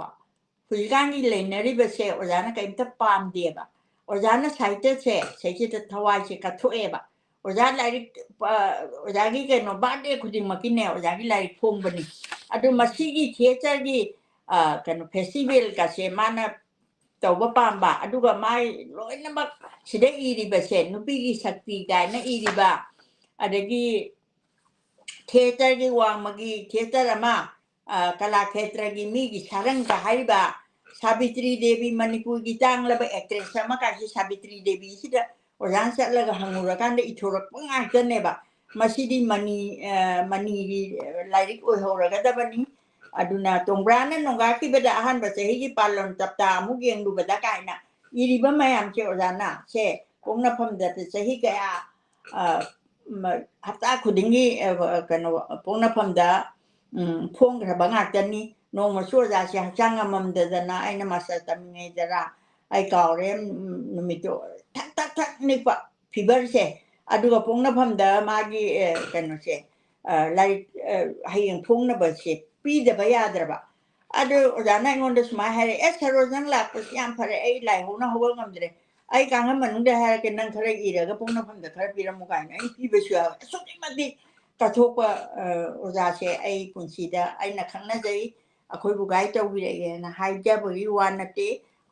ꯍꯧꯖꯤꯛꯀꯥꯟꯒꯤ ꯂꯩꯅꯔꯤꯕꯁꯦ ꯑꯣꯖꯥꯅ ꯀꯔꯤꯝꯇ ꯄꯥꯝꯗꯦꯕ꯫ ꯑꯣꯖꯥꯅ ꯁꯥꯍꯤꯇ꯭ꯌꯁꯦ ꯁꯤꯁꯤꯗ ꯊꯋꯥꯏꯁꯦ ꯀꯠꯊꯣꯛꯑꯦꯕ꯫ ꯑꯣꯖꯥ ꯂꯥꯏꯔꯤꯛ, ꯑ, ꯑꯣꯖꯥꯒꯤ ꯀꯩꯅꯣ, birthday ꯈꯨꯗꯤꯡꯃꯛꯀꯤꯅꯦ, ꯑꯣꯖꯥꯒꯤ ꯂꯥꯏꯔꯤꯛ ꯐꯣꯡꯕꯅꯤ꯫ ꯑꯗꯨ ꯃꯁꯤꯒꯤ theatreꯒꯤ, ꯑ, ꯀꯩꯅꯣ, festivalꯒꯁꯦ ꯃꯥꯅ ꯇꯧꯕ ꯄꯥꯝꯕ, ꯑꯗꯨꯒ ꯃꯥꯏ ꯂꯣꯏꯅꯃꯛ ꯁꯤꯗ ꯏꯔꯤꯕꯁꯦ, ꯅꯨꯄꯤꯒꯤ ꯁꯛꯇꯤ ꯀꯥꯏꯅ ꯏꯔꯤꯕ, ꯑꯗꯒꯤ theatreꯒꯤ ꯋꯥꯡꯃꯒꯤ theatre ꯑꯃ, ꯑ, ꯀꯂꯥ ꯈꯦꯇ꯭ꯔꯒꯤ ꯃꯤꯒꯤ ꯁꯥꯔꯪꯒ ꯍꯥꯏꯔꯤꯕ ꯁꯥꯕꯤꯇ꯭ꯔꯤ ꯗꯦꯕꯤ, ꯃꯅꯤꯄꯨꯔꯒꯤ ꯇꯥꯡꯂꯕ actress ꯑꯃ ꯀꯥꯏꯁꯤ ꯁꯥꯕꯤꯇ꯭ꯔꯤ ꯗꯦꯕꯤꯁꯤꯗ ꯑꯣꯖꯥꯅ ꯆꯠꯂꯒ ꯍꯪꯉꯨꯔꯀꯥꯟꯗ ꯏꯊꯣꯔꯛꯄ ꯉꯥꯛꯇꯅꯦꯕ꯫ ꯃꯁꯤꯗꯤ ꯃꯅꯤ, ꯑ, ꯃꯅꯤꯒꯤ ꯂꯥꯏꯔꯤꯛ ꯑꯣꯏꯍꯧꯔꯒꯗꯕꯅꯤ꯫ ꯑꯗꯨꯅ ꯇꯣꯡꯕ꯭ꯔꯥꯅ ꯅꯣꯡꯒꯥꯈꯤꯕꯗ ꯑꯍꯥꯟꯕ ꯆꯍꯤꯒꯤ ꯄꯥꯂꯣꯟ ꯆꯞꯇꯥ ꯑꯃꯨꯛ ꯌꯦꯡꯂꯨꯕꯗ ꯀꯥꯏꯅ ꯏꯔꯤꯕ ꯃꯌꯥꯝꯁꯦ ꯑꯣꯖꯥꯅ ꯁꯦ ꯄꯣꯛꯅꯐꯝꯗ ꯆꯍꯤ ꯀꯌꯥ, ꯑ, ꯃ-, ꯍꯞꯇꯥ ꯈꯨꯗꯤꯡꯒꯤ, ꯑ, ꯀꯩꯅꯣ, ꯄꯣꯛꯅꯐꯝꯗ, ꯎꯝ, ꯐꯣꯡꯈ꯭ꯔꯕ ꯉꯥꯛꯇꯅꯤ꯫ ꯅꯣꯡꯃꯁꯨ ꯑꯣꯖꯥꯁꯦ ꯍꯛꯆꯥꯡ ꯉꯝꯃꯝꯗꯗꯅ ꯑꯩꯅ master ꯇꯝꯃꯤꯉꯩꯗꯔ ꯑꯩ ꯀꯥꯎꯔꯦ, ꯎꯝ, ꯅꯨꯃꯤꯠꯇꯣ ꯊꯛ ꯊꯛ ꯊꯛ ꯅꯤꯛꯄ feverꯁꯦ, ꯑꯗꯨꯒ ꯄꯣꯛꯅꯐꯝꯗ ꯃꯥꯒꯤ, ꯑ, ꯀꯩꯅꯣꯁꯦ, ꯑ, ꯂꯥꯏꯔꯤꯛ, ꯑ, ꯍꯌꯦꯡ ꯐꯣꯡꯅꯕꯁꯦ ꯄꯤꯗꯕ ꯌꯥꯗ꯭ꯔꯕ꯫ ꯑꯗꯨ ꯑꯣꯖꯥꯅ ꯑꯩꯉꯣꯟꯗ ꯁꯨꯃꯥꯏꯅ ꯍꯥꯏꯔꯛꯑꯦ, "ꯑꯦ ꯁꯔꯣꯖ, ꯅꯪ ꯂꯥꯛꯄꯁꯤ ꯌꯥꯝ ꯐꯔꯦ, ꯑꯩ ꯂꯥꯏ ꯍꯧꯅ ꯍꯧꯒꯠ ꯉꯝꯗ꯭ꯔꯦ, ꯑꯩ ꯀꯥꯡꯈꯟ ꯃꯅꯨꯡꯗ ꯍꯥꯏꯔꯛꯀꯦ, ꯅꯪ ꯈꯔ ꯏꯔꯒ ꯄꯣꯛꯅꯐꯝꯗ ꯈꯔ ꯄꯤꯔꯝꯃꯨ" ꯀꯥꯏꯅ ꯑꯩ ꯄꯤꯕꯁꯨ ꯌꯥꯎꯋꯦ꯫ ꯑꯁꯨꯛꯀꯤ ꯃꯇꯤꯛ ꯀꯠꯊꯣꯛꯄ ꯑꯣꯖꯥꯁꯦ ꯑꯩ ꯄꯨꯟꯁꯤꯗ ꯑꯩꯅ ꯈꯪꯅꯖꯩ꯫ ꯑꯩꯈꯣꯏꯕꯨ ꯒꯥꯏꯗ ꯇꯧꯕꯤꯔꯛꯑꯦꯅ ꯍꯥꯏꯖꯕꯒꯤ ꯋꯥ ꯅꯠꯇꯦ,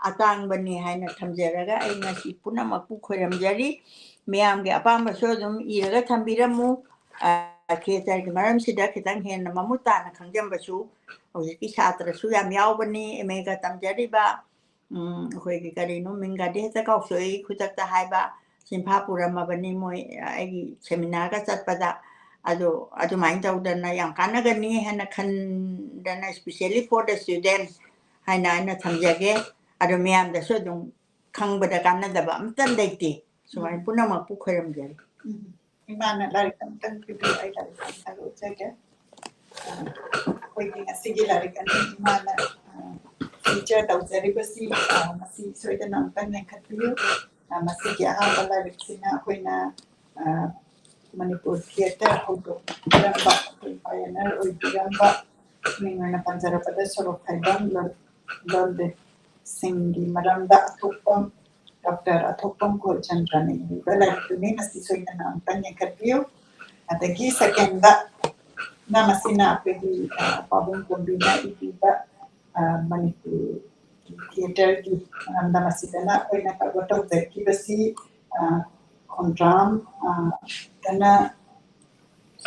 ꯑꯇꯥꯡꯕꯅꯤ ꯍꯥꯏꯅ ꯊꯝꯖꯔꯒ ꯑꯩ ꯉꯁꯤ ꯄꯨꯝꯅꯃꯛꯄꯨ ꯈꯣꯏꯔꯝꯖꯔꯤ꯫ ꯃꯌꯥꯝꯒꯤ ꯑꯄꯥꯝꯕꯁꯨ ꯑꯗꯨꯝ ꯏꯔꯒ ꯊꯝꯕꯤꯔꯝꯃꯨ꯫ ꯈꯦꯇꯔꯒꯤ ꯃꯔꯝꯁꯤꯗ ꯈꯤꯇꯪ ꯍꯦꯟꯅ ꯃꯃꯨꯠ ꯇꯥꯅ ꯈꯪꯖꯟꯕꯁꯨ ꯍꯧꯖꯤꯛꯀꯤ ꯁꯥꯇ꯭ꯔꯁꯨ ꯌꯥꯝ ꯌꯥꯎꯕꯅꯤ, ꯑꯦꯝ ꯑꯦꯒ ꯇꯝꯖꯔꯤꯕ, ꯎꯝ, ꯑꯩꯈꯣꯏꯒꯤ ꯀꯔꯤꯅꯣ, ꯃꯤꯡꯒꯗꯤ ꯍꯦꯛꯇ ꯀꯥꯎꯊꯣꯛꯏ, ꯈꯨꯗꯛꯇ ꯍꯥꯏꯕ, ꯁꯤꯟꯐꯥ ꯄꯨꯔꯝꯃꯕꯅꯤ ꯃꯣꯏ, ꯑꯩꯒꯤ ꯁꯦꯃꯤꯅꯥꯔꯒ ꯆꯠꯄꯗ꯫ ꯑꯗꯣ ꯑꯗꯨꯃꯥꯏꯅ ꯇꯧꯗꯅ ꯌꯥꯝ ꯀꯥꯟꯅꯒꯅꯤ ꯍꯥꯏꯅ ꯈꯟꯗꯅ, specially for the student ꯍꯥꯏꯅ ꯑꯩꯅ ꯊꯝꯖꯒꯦ꯫ ꯑꯗꯣ ꯃꯌꯥꯝꯗꯁꯨ ꯑꯗꯨꯝ ꯈꯪꯕꯗ ꯀꯥꯟꯅꯗꯕ ꯑꯝꯇ ꯂꯩꯇꯦ꯫ ꯁꯨꯃꯥꯏꯅ ꯎꯝ꯫ ꯄꯨꯝꯅꯃꯛꯄꯨ ꯈꯣꯏꯔꯝꯖꯔꯤ꯫ ꯎꯝ꯫ ꯏꯃꯥꯅ ꯂꯥꯏꯔꯤꯛ ꯑꯝꯇꯪ ꯄꯤꯕꯤꯌꯨ, ꯑꯩ ꯂꯥꯏꯔꯤꯛ ꯑꯝꯇꯪ ꯎꯠꯆꯒꯦ꯫ ꯑ, ꯑꯩꯈꯣꯏꯒꯤ ꯉꯁꯤꯒꯤ ꯂꯥꯏꯔꯤꯛ ꯑꯅꯤ ꯏꯃꯥꯅ, ꯑ, ꯐꯤꯆꯔ ꯇꯧꯖꯔꯤꯕꯁꯤ, ꯑ, ꯃꯁꯤ ꯁꯣꯏꯗꯅ ꯑꯃꯨꯛꯇꯪ ꯌꯦꯡꯈꯠꯄꯤꯌꯨ꯫ ꯑ, ꯃꯁꯤꯒꯤ ꯑꯍꯥꯟꯕ ꯂꯥꯏꯔꯤꯛꯁꯤꯅ ꯑꯩꯈꯣꯏꯅ, ꯑ, ꯃꯅꯤꯄꯨꯔ ꯊꯤꯌꯦꯇꯔ ꯍꯧꯗꯣꯛꯄꯤꯔꯝꯕ, ꯑꯩꯈꯣꯏ ꯄꯥꯏꯑꯣꯅꯤꯌꯔ ꯑꯣꯏꯕꯤꯔꯝꯕ, ꯃꯤꯡ ꯑꯣꯏꯅ ꯄꯟꯖꯔꯕꯗ ꯁꯣꯔꯣꯛ ꯈꯥꯏꯕꯝ ꯂꯣꯟ-, ꯂꯣꯟꯗꯦ ꯁꯤꯡꯒꯤ ꯃꯔꯝꯗ ꯑꯊꯣꯛꯄꯝ ꯗꯣꯛꯇꯔ ꯑꯊꯣꯛꯄꯝ ꯀꯣꯜꯆꯟꯗ꯭ꯔꯅ ꯏꯕꯤꯕ ꯂꯥꯏꯔꯤꯛꯇꯨꯅꯤ꯫ ꯃꯁꯤ ꯁꯣꯏꯗꯅ ꯑꯃꯨꯛꯇꯪ ꯌꯦꯡꯈꯠꯄꯤꯌꯨ꯫ ꯑꯗꯒꯤ ꯁꯦꯀꯦꯟꯗ, ꯅ ꯃꯁꯤꯅ ꯑꯩꯈꯣꯏꯒꯤ, ꯑ, ꯄꯥꯕꯨꯡ ꯇꯣꯝꯕꯤꯅ ꯏꯕꯤꯕ, ꯑ, ꯃꯅꯤꯄꯨꯔꯒꯤ ꯊꯤꯌꯦꯇꯔꯒꯤ ꯃꯔꯝꯗ꯫ ꯃꯁꯤꯗꯅ ꯑꯩꯈꯣꯏꯅ ꯀꯕꯔ ꯇꯧꯖꯈꯤꯕꯁꯤ, ꯑ, ꯈꯣꯡꯗ꯭ꯔꯥꯝ, ꯑ, ꯙꯅ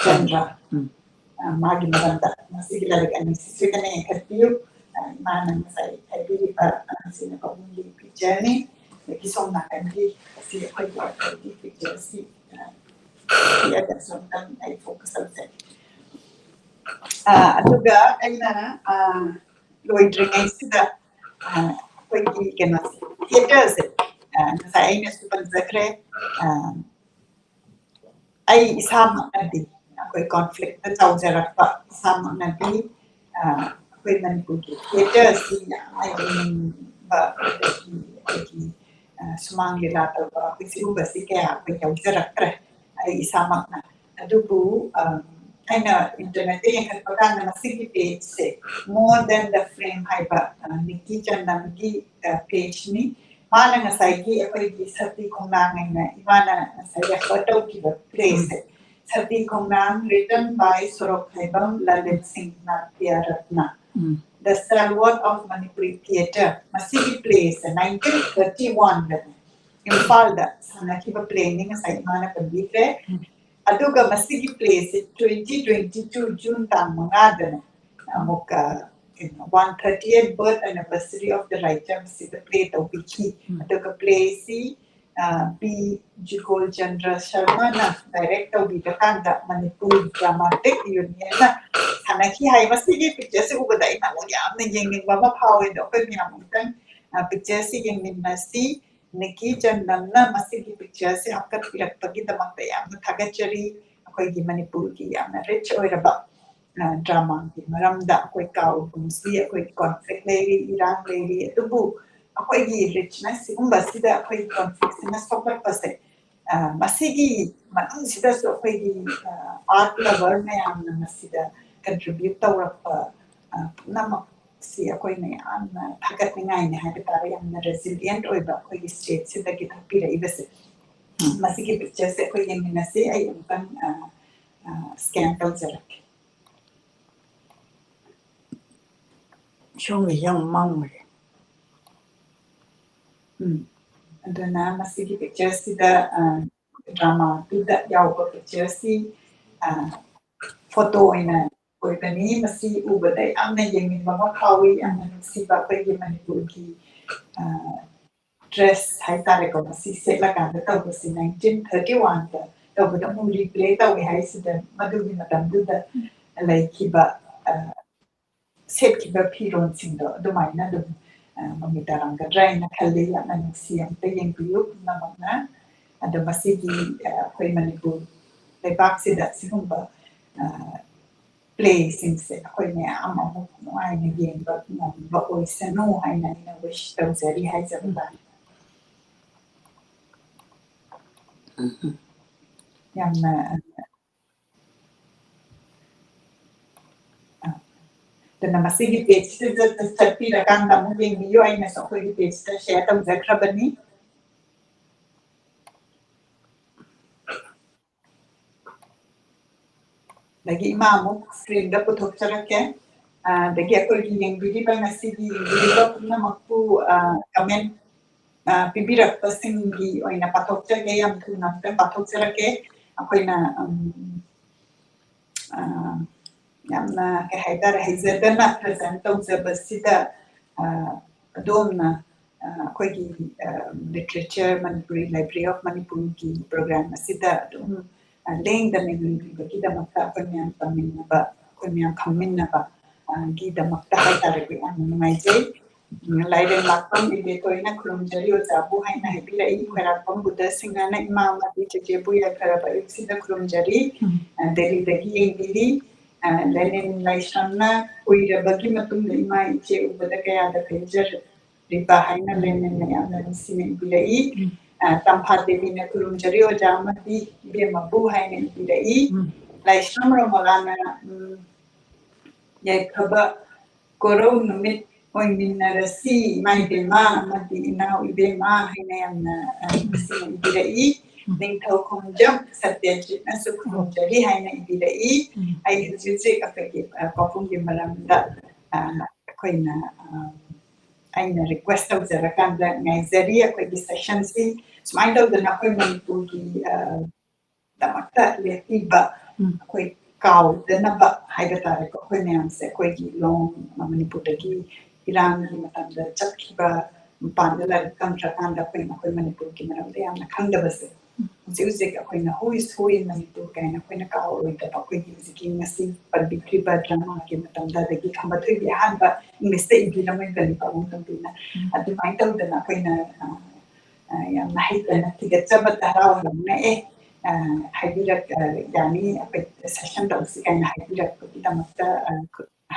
ꯆꯟꯗ꯭ꯔ꯫ ꯎꯝ꯫ ꯑ, ꯃꯥꯒꯤ ꯃꯔꯝꯗ ꯃꯁꯤꯒꯤ ꯂꯥꯏꯔꯤꯛ ꯑꯅꯤꯁꯤ ꯁꯣꯏꯗꯅ ꯌꯦꯡꯈꯠꯄꯤꯌꯨ꯫ ꯑ, ꯏꯃꯥꯅ ꯉꯁꯥꯏ ꯍꯥꯏꯕꯤꯔꯤꯕ ꯑꯉꯥꯡꯁꯤꯡꯅ ꯄꯥꯕꯨꯡꯒꯤ ꯄꯤꯛꯆꯔꯅꯤ꯫ ꯑꯗꯒꯤ ꯁꯣꯝ ꯅꯥꯀꯟꯒꯤ ꯑꯁꯤ ꯑꯩꯈꯣꯏꯒꯤ ꯑꯣꯊꯔꯒꯤ ꯄꯤꯛꯆꯔꯁꯤ, ꯑ, ꯌꯦꯛꯑꯒꯁꯨ ꯑꯝꯇꯪ ꯑꯩ ꯐꯣꯀꯁ ꯇꯧꯖꯒꯦ꯫ ꯑ, ꯑꯗꯨꯒ ꯑꯩꯅ, ꯑ, ꯂꯣꯏꯗ꯭ꯔꯤꯉꯩꯁꯤꯗ, ꯑ, ꯑꯩꯈꯣꯏꯒꯤ ꯀꯩꯅꯣꯁꯦ, ꯊꯤꯌꯦꯇꯔꯁꯦ, ꯑ, ꯉꯁꯥꯏ ꯑꯩꯅꯁꯨ ꯄꯟꯖꯈ꯭ꯔꯦ꯫ ꯑ, ꯑꯩ ꯏꯁꯥꯃꯛꯅꯗꯤ, ꯑꯩꯈꯣꯏ ꯀꯣꯟꯐ꯭ꯂꯤꯛꯇ ꯆꯥꯎꯖꯔꯛꯄ ꯏꯁꯥꯃꯛꯅꯗꯤ, ꯑ, ꯑꯩꯈꯣꯏ ꯃꯅꯤꯄꯨꯔꯒꯤ ꯊꯤꯌꯦꯇꯔ ꯑꯁꯤ ꯌꯥꯝꯅ ꯌꯦꯡꯅꯤꯡꯕ, ꯑꯗꯒꯤ ꯑꯩꯈꯣꯏꯒꯤ, ꯑ, ꯁꯨꯃꯥꯡ ꯂꯤꯂꯥ ꯇꯧꯕ, ꯑꯩꯈꯣꯏ ꯁꯤꯒꯨꯝꯕꯁꯤ ꯀꯌꯥ ꯑꯩꯈꯣꯏ ꯌꯥꯎꯖꯔꯛꯇ꯭ꯔꯦ, ꯑꯩ ꯏꯁꯥꯃꯛꯅ꯫ ꯑꯗꯨꯕꯨ, ꯑ, ꯑꯩꯅ ꯏꯟꯇꯔꯅꯦꯠꯇ ꯌꯦꯡꯈꯠꯄ ꯀꯥꯟꯗ ꯃꯁꯤꯒꯤ ꯄꯦꯖꯁꯦ More Than The Frame ꯍꯥꯏꯕ ꯅꯤꯀꯤ ꯆꯟꯗꯝꯒꯤ ꯄꯦꯖꯅꯤ꯫ ꯃꯥꯅ ꯉꯁꯥꯏꯒꯤ ꯑꯩꯈꯣꯏꯒꯤ ꯁꯇꯤ ꯈꯣꯡꯅꯥꯡ ꯍꯥꯏꯅ ꯏꯃꯥꯅ ꯉꯁꯥꯏ ꯔꯦꯐꯔ ꯇꯧꯈꯤꯕ ꯄ꯭ꯂꯦꯁꯦ, ꯁꯇꯤ ꯈꯣꯡꯅꯥꯡ, written by ꯁꯣꯔꯣꯛꯈꯥꯏꯕꯝ ꯂꯂꯤꯠ ꯁꯤꯡ Natya Ratna. The Stalwart of Manipuri Theatre, ꯃꯁꯤꯒꯤ ꯄ꯭ꯂꯦꯁꯦ ꯅꯥꯏꯟꯇꯤꯟ ꯊꯥꯔꯇꯤ ꯋꯥꯟꯗꯅꯦ ꯏꯝꯐꯥꯜꯗ ꯁꯥꯟꯅꯈꯤꯕ ꯄ꯭ꯂꯦꯅꯤ, ꯉꯁꯥꯏ ꯏꯃꯥꯅ ꯄꯟꯕꯤꯈ꯭ꯔꯦ꯫ ꯑꯗꯨꯒ ꯃꯁꯤꯒꯤ ꯄ꯭ꯂꯦꯁꯦ ꯇ꯭ꯋꯦꯟꯇꯤ ꯇ꯭ꯋꯦꯟꯇꯤ ꯇꯨ ꯖꯨꯟ ꯇꯥꯡ ꯃꯉꯥꯗꯅꯦ ꯑꯃꯨꯛꯀ ꯀꯩꯅꯣ, one thirtieth birth anniversary of the writer ꯁꯤꯗ ꯄ꯭ꯂꯦ ꯇꯧꯕꯤꯈꯤ꯫ ꯑꯗꯨꯒ ꯄ꯭ꯂꯦꯁꯤ ꯄꯤ ꯖꯨꯒꯣꯜ ꯆꯟꯗ꯭ꯔ ꯁꯔꯃꯅ ꯗꯥꯏꯔꯦꯛ ꯇꯧꯕꯤꯕ ꯀꯥꯟꯗ ꯃꯅꯤꯄꯨꯔ ꯗ꯭ꯔꯃꯥꯇꯤꯛ ꯌꯨꯅꯤꯌꯟꯅ ꯁꯥꯟꯅꯈꯤ ꯍꯥꯏ꯫ ꯃꯁꯤꯒꯤ ꯄꯤꯛꯆꯔꯁꯤ ꯎꯕꯗ ꯑꯩ ꯅꯍꯥꯟꯃꯨꯛ ꯌꯥꯝꯅ ꯌꯦꯡꯅꯤꯡꯕ ꯑꯃ ꯐꯥꯎꯋꯦ꯫ ꯑꯗꯣ ꯑꯩꯈꯣꯏ ꯃꯌꯥꯝ ꯑꯃꯨꯛꯇꯪ ꯄꯤꯛꯆꯔꯁꯤ ꯌꯦꯡꯃꯤꯟꯅꯁꯤ꯫ ꯅꯤꯀꯤ ꯆꯟꯗꯝꯅ ꯃꯁꯤꯒꯤ ꯄꯤꯛꯆꯔꯁꯤ ꯍꯥꯞꯀꯠꯄꯤꯔꯛꯄꯒꯤꯗꯃꯛꯇ ꯌꯥꯝꯅ ꯊꯥꯒꯠꯆꯔꯤ꯫ ꯑꯩꯈꯣꯏꯒꯤ ꯃꯅꯤꯄꯨꯔꯒꯤ ꯌꯥꯝꯅ ꯔꯤꯆ ꯑꯣꯏꯔꯕ ꯗ꯭ꯔꯃꯥꯒꯤ ꯃꯔꯝꯗ ꯑꯩꯈꯣꯏ ꯀꯥꯎꯒꯨꯝꯁꯤ, ꯑꯩꯈꯣꯏ ꯀꯣꯟꯐ꯭ꯂꯤꯛ ꯂꯩꯔꯤ, ꯏꯔꯥꯡ ꯂꯩꯔꯤ, ꯑꯗꯨꯕꯨ ꯑꯩꯈꯣꯏꯒꯤ ꯔꯤꯆꯅꯦꯁ ꯁꯤꯒꯨꯝꯕꯁꯤꯗ ꯑꯩꯈꯣꯏ ꯀꯣꯟꯐ꯭ꯂꯤꯛꯁꯤꯅ ꯁꯣꯛꯂꯛꯄꯁꯦ, ꯃꯁꯤꯒꯤ ꯃꯅꯨꯡꯁꯤꯗꯁꯨ ꯑꯩꯈꯣꯏꯒꯤ ꯑꯥꯔꯠ ꯂꯚꯔ ꯃꯌꯥꯝꯅ ꯃꯁꯤꯗ ꯀꯟꯇ꯭ꯔꯤꯕ꯭ꯌꯨꯠ ꯇꯧꯔꯛꯄ ꯄꯨꯝꯅꯃꯛ ꯁꯤ ꯑꯩꯈꯣꯏꯅ ꯌꯥꯝꯅ ꯊꯥꯒꯠꯅꯤꯡꯉꯥꯏꯅꯤ ꯍꯥꯏꯕ ꯇꯥꯔꯦ꯫ ꯌꯥꯝꯅ ꯔꯦꯖꯤꯂꯤꯌꯦꯟꯠ ꯑꯣꯏꯕ ꯑꯩꯈꯣꯏꯒꯤ ꯁ꯭ꯇꯦꯠꯁꯤꯗꯒꯤ ꯊꯣꯛꯄꯤꯔꯛꯏꯕꯁꯦ꯫ ꯃꯁꯤꯒꯤ ꯄꯤꯛꯆꯔꯁꯦ ꯑꯩꯈꯣꯏ ꯌꯦꯡꯃꯤꯟꯅꯁꯤ꯫ ꯑꯩ ꯑꯃꯨꯛꯇꯪ ꯁ꯭ꯀꯦꯟ ꯇꯧꯖꯔꯛꯀꯦ꯫ ꯁꯣꯝꯒꯤꯁꯦ ꯌꯥꯝ ꯃꯝꯈ꯭ꯔꯦ꯫ ꯎꯝ꯫ ꯑꯗꯨꯅ ꯃꯁꯤꯒꯤ ꯄꯤꯛꯆꯔꯁꯤꯗ ꯗ꯭ꯔꯃꯥꯗꯨꯗ ꯌꯥꯎꯕ ꯄꯤꯛꯆꯔꯁꯤ ꯐꯣꯇꯣ ꯑꯣꯏꯅ ꯑꯣꯏꯕꯅꯤ꯫ ꯃꯁꯤ ꯎꯕꯗ ꯌꯥꯝꯅ ꯌꯦꯡꯅꯤꯡꯕ ꯑꯃ ꯐꯥꯎꯏ꯫ ꯌꯥꯝꯅ ꯅꯨꯡꯁꯤꯕ ꯑꯩꯈꯣꯏꯒꯤ ꯃꯅꯤꯄꯨꯔꯒꯤ ꯗ꯭ꯔꯦꯁ ꯍꯥꯏꯇꯥꯔꯦꯀꯣ, ꯃꯁꯤ ꯁꯦꯠꯂꯀꯥꯟꯗ ꯇꯧꯕꯁꯤ ꯅꯥꯏꯟꯇꯤꯟ ꯊꯥꯔꯇꯤ ꯋꯥꯟꯗ ꯇꯧꯕꯗ ꯑꯃꯨꯛ ꯔꯤꯄ꯭ꯂꯦ ꯇꯧꯋꯦ ꯍꯥꯏꯁꯤꯗ ꯃꯗꯨꯒꯤ ꯃꯇꯝꯗꯨꯗ ꯂꯩꯈꯤꯕ ꯁꯦꯠꯈꯤꯕ ꯐꯤꯔꯣꯜꯁꯤꯡꯗꯣ ꯑꯗꯨꯃꯥꯏꯅ ꯑꯗꯨꯝ ꯃꯃꯤ ꯇꯥꯔꯝꯒꯗ꯭ꯔꯥ ꯍꯥꯏꯅ ꯈꯜꯂꯤ꯫ ꯌꯥꯝꯅ ꯅꯨꯡꯁꯤ꯫ ꯑꯝꯇ ꯌꯦꯡꯕꯤꯌꯨ ꯄꯨꯝꯅꯃꯛꯅ꯫ ꯑꯗꯣ ꯃꯁꯤꯒꯤ ꯑꯩꯈꯣꯏ ꯃꯅꯤꯄꯨꯔ ꯂꯩꯕꯥꯛꯁꯤꯗ ꯁꯤꯒꯨꯝꯕ ꯄ꯭ꯂꯦꯁꯤꯡꯁꯦ ꯑꯩꯈꯣꯏ ꯃꯌꯥꯝ ꯑꯃꯨꯛ ꯅꯨꯡꯉꯥꯏꯅ ꯌꯦꯡꯕ ꯉꯝꯕ ꯑꯣꯏꯁꯅꯨ ꯍꯥꯏꯅ ꯑꯩꯅ ꯋꯤꯁ ꯇꯧꯖꯔꯤ ꯍꯥꯏꯖꯕ ꯇꯥꯔꯦ꯫ ꯌꯥꯝꯅ ꯑꯗꯨꯅ ꯃꯁꯤꯒꯤ pageꯁꯤꯗ ꯆꯠꯄꯤꯔꯀꯥꯟꯗ ꯑꯃꯨꯛ ꯌꯦꯡꯕꯤꯌꯨ꯫ ꯑꯩꯅꯁꯨ ꯑꯩꯈꯣꯏꯒꯤ pageꯇ share ꯇꯧꯖꯈ꯭ꯔꯕꯅꯤ꯫ ꯑꯗꯒꯤ ꯏꯃꯥ ꯑꯃꯨꯛ screenꯗ ꯄꯨꯊꯣꯛꯆꯔꯛꯀꯦ꯫ ꯑꯗꯒꯤ ꯑꯩꯈꯣꯏꯒꯤ ꯌꯦꯡꯕꯤꯔꯤꯕ, ꯉꯁꯤꯒꯤ ꯌꯦꯡꯕꯤꯔꯤꯕ ꯄꯨꯝꯅꯃꯛꯄꯨ comment ꯄꯤꯕꯤꯔꯛꯄꯁꯤꯡꯒꯤ ꯑꯣꯏꯅ ꯄꯥꯊꯣꯛꯆꯒꯦ꯫ ꯌꯥꯝ ꯊꯨꯅ ꯑꯝꯇꯪ ꯄꯥꯊꯣꯛꯆꯔꯛꯀꯦ꯫ ꯑꯩꯈꯣꯏꯅ ꯌꯥꯝꯅ, ꯀꯩ ꯍꯥꯏꯇꯥꯔꯦ, ꯍꯩꯖꯗꯅ present ꯇꯧꯖꯕꯁꯤꯗ ꯑꯗꯣꯝꯅ ꯑꯩꯈꯣꯏꯒꯤ Literature, Manipuri Library of Manipurꯒꯤ program ꯑꯁꯤꯗ ꯑꯗꯨꯝ ꯂꯦꯡꯗꯅ ꯌꯦꯡꯕꯤꯕꯒꯤꯗꯃꯛꯇ ꯑꯩꯈꯣꯏ ꯃꯌꯥꯝ ꯇꯝꯃꯤꯟꯅꯕ, ꯑꯩꯈꯣꯏ ꯃꯌꯥꯝ ꯈꯪꯃꯤꯟꯅꯕ ꯒꯤꯗꯃꯛꯇ ꯍꯥꯏꯇꯥꯔꯦꯀꯣ, ꯌꯥꯝꯅ ꯅꯨꯡꯉꯥꯏꯖꯩ꯫ ꯂꯥꯏꯔꯦꯝ ꯂꯥꯛꯄꯝ ꯏꯕꯦꯇꯣꯟꯅ ꯈꯨꯔꯨꯝꯖꯔꯤ ꯑꯣꯖꯥꯕꯨ ꯍꯥꯏꯅ ꯍꯥꯏꯕꯤꯔꯛꯏ꯫ ꯈꯣꯏꯔꯥꯛꯄꯝ ꯕꯨꯙ ꯁꯤꯡꯍꯅ ꯏꯃꯥ ꯑꯃꯗꯤ ꯆꯦꯆꯦꯕꯨ ꯌꯥꯏꯐꯔꯕ ꯑꯌꯨꯛꯁꯤꯗ ꯈꯨꯔꯨꯝꯖꯔꯤ꯫ ꯗꯦꯜꯂꯤꯗꯒꯤ ꯌꯦꯡꯕꯤꯔꯤ꯫ ꯂꯦꯅꯤꯟ ꯂꯥꯏꯁ꯭ꯔꯝꯅ ꯀꯨꯏꯔꯕꯒꯤ ꯃꯇꯨꯡꯗ ꯏꯃꯥ ꯏꯆꯦ ꯎꯕꯗ ꯀꯌꯥꯗ ꯄꯦꯟꯖꯔꯤꯕ ꯍꯥꯏꯅ ꯂꯦꯅꯤꯟꯅ ꯌꯥꯝꯅ ꯅꯨꯡꯁꯤꯅ ꯏꯕꯤꯔꯛꯏ꯫ ꯇꯝꯐꯥ ꯗꯦꯕꯤꯅ ꯈꯨꯔꯨꯝꯖꯔꯤ ꯑꯣꯖꯥ ꯑꯃꯗꯤ ꯏꯕꯦꯝꯃꯕꯨ ꯍꯥꯏꯅ ꯏꯕꯤꯔꯛꯏ꯫ ꯂꯥꯏꯁ꯭ꯔꯝ ꯔꯣꯃꯂꯥꯅ ꯌꯥꯏꯐꯕ ꯀꯣꯔꯧ ꯅꯨꯃꯤꯠ ꯑꯣꯏꯃꯤꯟꯅꯔꯁꯤ ꯏꯃꯥ ꯏꯕꯦꯝꯃ ꯑꯃꯗꯤ ꯏꯅꯥꯎ ꯏꯕꯦꯝꯃ ꯍꯥꯏꯅ ꯌꯥꯝꯅ ꯅꯨꯡꯁꯤꯅ ꯏꯕꯤꯔꯛꯏ꯫ ꯅꯤꯡꯊꯧ ꯈꯣꯡꯖꯝ ꯁꯇ꯭ꯌꯖꯤꯠꯅꯁꯨ ꯈꯨꯔꯨꯝꯖꯔꯤ ꯍꯥꯏꯅ ꯏꯕꯤꯔꯛꯏ꯫ ꯑꯩ ꯍꯧꯖꯤꯛ ꯍꯧꯖꯤꯛ ꯑꯩꯈꯣꯏꯒꯤ ꯄꯥꯎꯈꯨꯝꯒꯤ ꯃꯔꯝꯗ ꯑꯩꯈꯣꯏꯅ, ꯑꯩꯅ request ꯇꯧꯖꯔꯀꯥꯟꯗ ꯉꯥꯏꯖꯔꯤ꯫ ꯑꯩꯈꯣꯏꯒꯤ sessionꯁꯤ ꯁꯨꯃꯥꯏꯅ ꯇꯧꯗꯅ ꯑꯩꯈꯣꯏ ꯃꯅꯤꯄꯨꯔꯒꯤ ꯗꯃꯛꯇ ꯂꯦꯞꯄꯤꯕ, ꯑꯩꯈꯣꯏ ꯀꯥꯎꯗꯅꯕ ꯍꯥꯏꯕ ꯇꯥꯔꯦꯀꯣ, ꯑꯩꯈꯣꯏ ꯃꯌꯥꯝꯁꯦ ꯑꯩꯈꯣꯏꯒꯤ ꯂꯣꯝ ꯃꯅꯤꯄꯨꯔꯗꯒꯤ ꯏꯔꯥꯡꯒꯤ ꯃꯇꯝꯗ ꯆꯠꯈꯤꯕ, ꯃꯄꯥꯟꯗ ꯂꯥꯏꯔꯤꯛ ꯇꯝꯈ꯭ꯔꯀꯥꯟꯗ ꯑꯩꯈꯣꯏꯅ ꯑꯩꯈꯣꯏ ꯃꯅꯤꯄꯨꯔꯒꯤ ꯃꯔꯝꯗ ꯌꯥꯝꯅ ꯈꯪꯗꯕꯁꯦ, ꯍꯧꯖꯤꯛ ꯍꯧꯖꯤꯛ ꯑꯩꯈꯣꯏꯅ who is who in Manipur ꯀꯥꯏꯅ ꯑꯩꯈꯣꯏꯅ ꯀꯥꯎꯔꯣꯏꯗꯕ, ꯑꯩꯈꯣꯏꯒꯤ ꯍꯧꯖꯤꯛꯀꯤ ꯉꯁꯤ ꯄꯟꯕꯤꯈ꯭ꯔꯤꯕ dramaꯒꯤ ꯃꯇꯝꯗ, ꯑꯗꯒꯤ ꯈꯝꯕ ꯊꯣꯏꯕꯤ ꯑꯍꯥꯟꯕ Englishꯇ ꯏꯕꯤꯔꯝꯃꯤꯕꯅꯤ ꯄꯥꯕꯨꯡ ꯇꯣꯝꯕꯤꯅ꯫ ꯑꯗꯨꯃꯥꯏꯅ ꯇꯧꯗꯅ ꯑꯩꯈꯣꯏꯅ ꯌꯥꯝꯅ ꯍꯩꯇꯅ ꯊꯤꯒꯠꯆꯕ ꯍꯔꯥꯎ ꯍꯔꯥꯎꯅ ꯑꯦ ꯍꯥꯏꯕꯤꯔꯛ ꯌꯥꯅꯤ, ꯑꯩꯈꯣꯏ session ꯇꯧꯁꯤ ꯀꯥꯏꯅ ꯍꯥꯏꯕꯤꯔꯛꯄꯒꯤꯗꯃꯛꯇ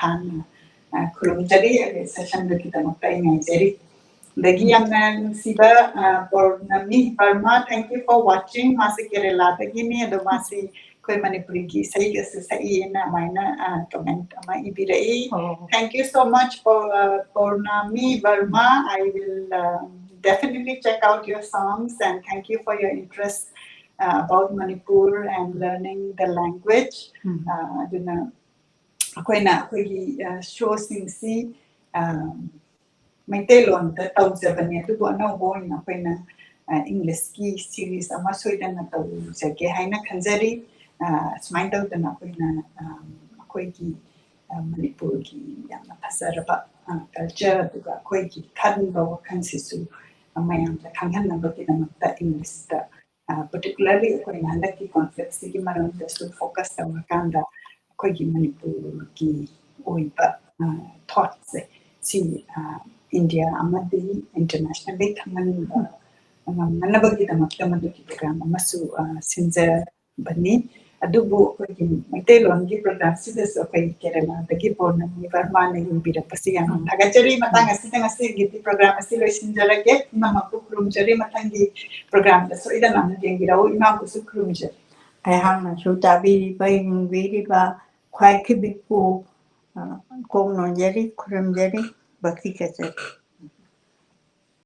ꯍꯥꯟꯅ ꯈꯨꯔꯨꯝꯖꯔꯤ꯫ ꯑꯗꯩ sessionꯗꯨꯒꯤꯗꯃꯛꯇ ꯑꯩ ꯉꯥꯏꯖꯔꯤ꯫ ꯑꯗꯒꯤ ꯌꯥꯝꯅ ꯅꯨꯡꯁꯤꯕ ꯄꯧꯔꯅꯃꯤ ꯕꯔꯃꯥ, thank you for watching꯫ ꯃꯥꯁꯦ ꯀꯦꯔꯦꯂꯥꯗꯒꯤꯅꯤ, ꯑꯗꯣ ꯃꯥꯁꯤ ꯑꯩꯈꯣꯏ ꯃꯅꯤꯄꯨꯔꯤꯒꯤ ꯏꯁꯩꯒꯁꯨ ꯁꯛꯏꯅ ꯑꯗꯨꯃꯥꯏꯅ ꯀꯃꯦꯟ ꯑꯃ ꯏꯕꯤꯔꯛꯏ꯫ ꯑꯣ꯫ Thank you so much for uh, Purnami Verma. I will uh, definitely check out your songs and thank you for your interest uh, about Manipur and learning the language. Um. Uh, ꯑꯗꯨꯅ ꯑꯩꯈꯣꯏꯅ ꯑꯩꯈꯣꯏꯒꯤ ꯁꯣꯁꯤꯡꯁꯤ ꯃꯩꯇꯩꯂꯣꯟꯗ ꯇꯧꯖꯕꯅꯤ, ꯑꯗꯨꯕꯨ ꯑꯅꯧꯕ ꯑꯣꯏꯅ ꯑꯩꯈꯣꯏꯅ ꯏꯪꯂꯤꯁꯀꯤ ꯁꯤꯔꯤꯁ ꯑꯃ ꯁꯣꯏꯗꯅ ꯇꯧꯖꯒꯦ ꯍꯥꯏꯅ ꯈꯟꯖꯔꯤ꯫ ꯑ, ꯁꯨꯃꯥꯏꯅ ꯇꯧꯗꯅ ꯑꯩꯈꯣꯏꯅ ꯑ, ꯑꯩꯈꯣꯏꯒꯤ ꯑ, ꯃꯅꯤꯄꯨꯔꯒꯤ ꯌꯥꯝꯅ ꯐꯖꯔꯕ ꯀꯜꯆꯔ, ꯑꯗꯨꯒ ꯑꯩꯈꯣꯏꯒꯤ ꯈꯟꯕ ꯋꯥꯈꯜꯁꯤꯁꯨ ꯃꯌꯥꯝꯗ ꯈꯪꯍꯟꯅꯕꯒꯤꯗꯃꯛꯇ ꯏꯪꯂꯤꯁꯇ, ꯄꯔꯇꯤꯀꯨꯂꯔꯂꯤ ꯑꯩꯈꯣꯏꯅ ꯍꯟꯗꯛꯀꯤ ꯀꯣꯟꯐ꯭ꯂꯤꯛꯁꯤꯒꯤ ꯃꯔꯝꯗꯁꯨ ꯐꯣꯀꯁ ꯇꯧꯔꯀꯥꯟꯗ ꯑꯩꯈꯣꯏꯒꯤ ꯃꯅꯤꯄꯨꯔꯒꯤ ꯑꯣꯏꯕ ꯊꯣꯠꯁꯦ ꯁꯤ ꯏꯟꯗꯤꯌꯥ ꯑꯃꯗꯤ ꯏꯟꯇꯔꯅꯦꯁꯅꯦꯜꯂꯤ ꯈꯪꯍꯟꯕ ꯉꯝꯅꯅꯕꯒꯤꯗꯃꯛꯇ ꯃꯗꯨꯒꯤ ꯄ꯭ꯔꯣꯒ꯭ꯔꯥꯝ ꯑꯃꯁꯨ ꯑ, ꯁꯤꯟꯖꯕꯅꯤ꯫ ꯑꯗꯨꯕꯨ ꯑꯩꯈꯣꯏꯒꯤ ꯃꯩꯇꯩꯂꯣꯟꯒꯤ ꯄ꯭ꯔꯣꯒ꯭ꯔꯥꯝꯁꯤꯗꯁꯨ ꯑꯩꯈꯣꯏ ꯀꯦꯔꯂꯥꯗꯒꯤ ꯄꯣꯔꯅꯃꯤ ꯕꯔꯃꯥꯅ ꯌꯦꯡꯕꯤꯔꯛꯄꯁꯤ ꯌꯥꯝꯅ ꯊꯥꯒꯠꯆꯔꯤ꯫ ꯃꯇꯥꯡ ꯑꯁꯤꯗ ꯉꯁꯤꯒꯤꯗꯤ ꯄ꯭ꯔꯣꯒ꯭ꯔꯥꯝ ꯑꯁꯤ ꯂꯣꯏꯁꯤꯟꯖꯔꯒꯦ꯫ ꯄꯨꯝꯅꯃꯛꯄꯨ ꯈꯨꯔꯨꯝꯖꯔꯤ꯫ ꯃꯊꯪꯒꯤ ꯄ꯭ꯔꯣꯒ꯭ꯔꯥꯝꯗ ꯁꯣꯏꯗꯅ ꯑꯃꯨꯛ ꯌꯦꯡꯕꯤꯔꯛꯎ꯫ ꯏꯃꯥꯕꯨꯁꯨ ꯈꯨꯔꯨꯝꯖꯔꯤ꯫ ꯑꯩꯍꯥꯛꯅꯁꯨ ꯇꯥꯕꯤꯔꯤꯕ, ꯌꯦꯡꯕꯤꯔꯤꯕ ꯈ꯭ꯋꯥꯏ ꯈꯤꯕꯤꯛꯄꯨ, ꯑ, ꯀꯣꯛ ꯅꯣꯟꯖꯔꯤ, ꯈꯨꯔꯨꯝꯖꯔꯤ, ꯚꯛꯇꯤ ꯀꯠꯆꯔꯤ꯫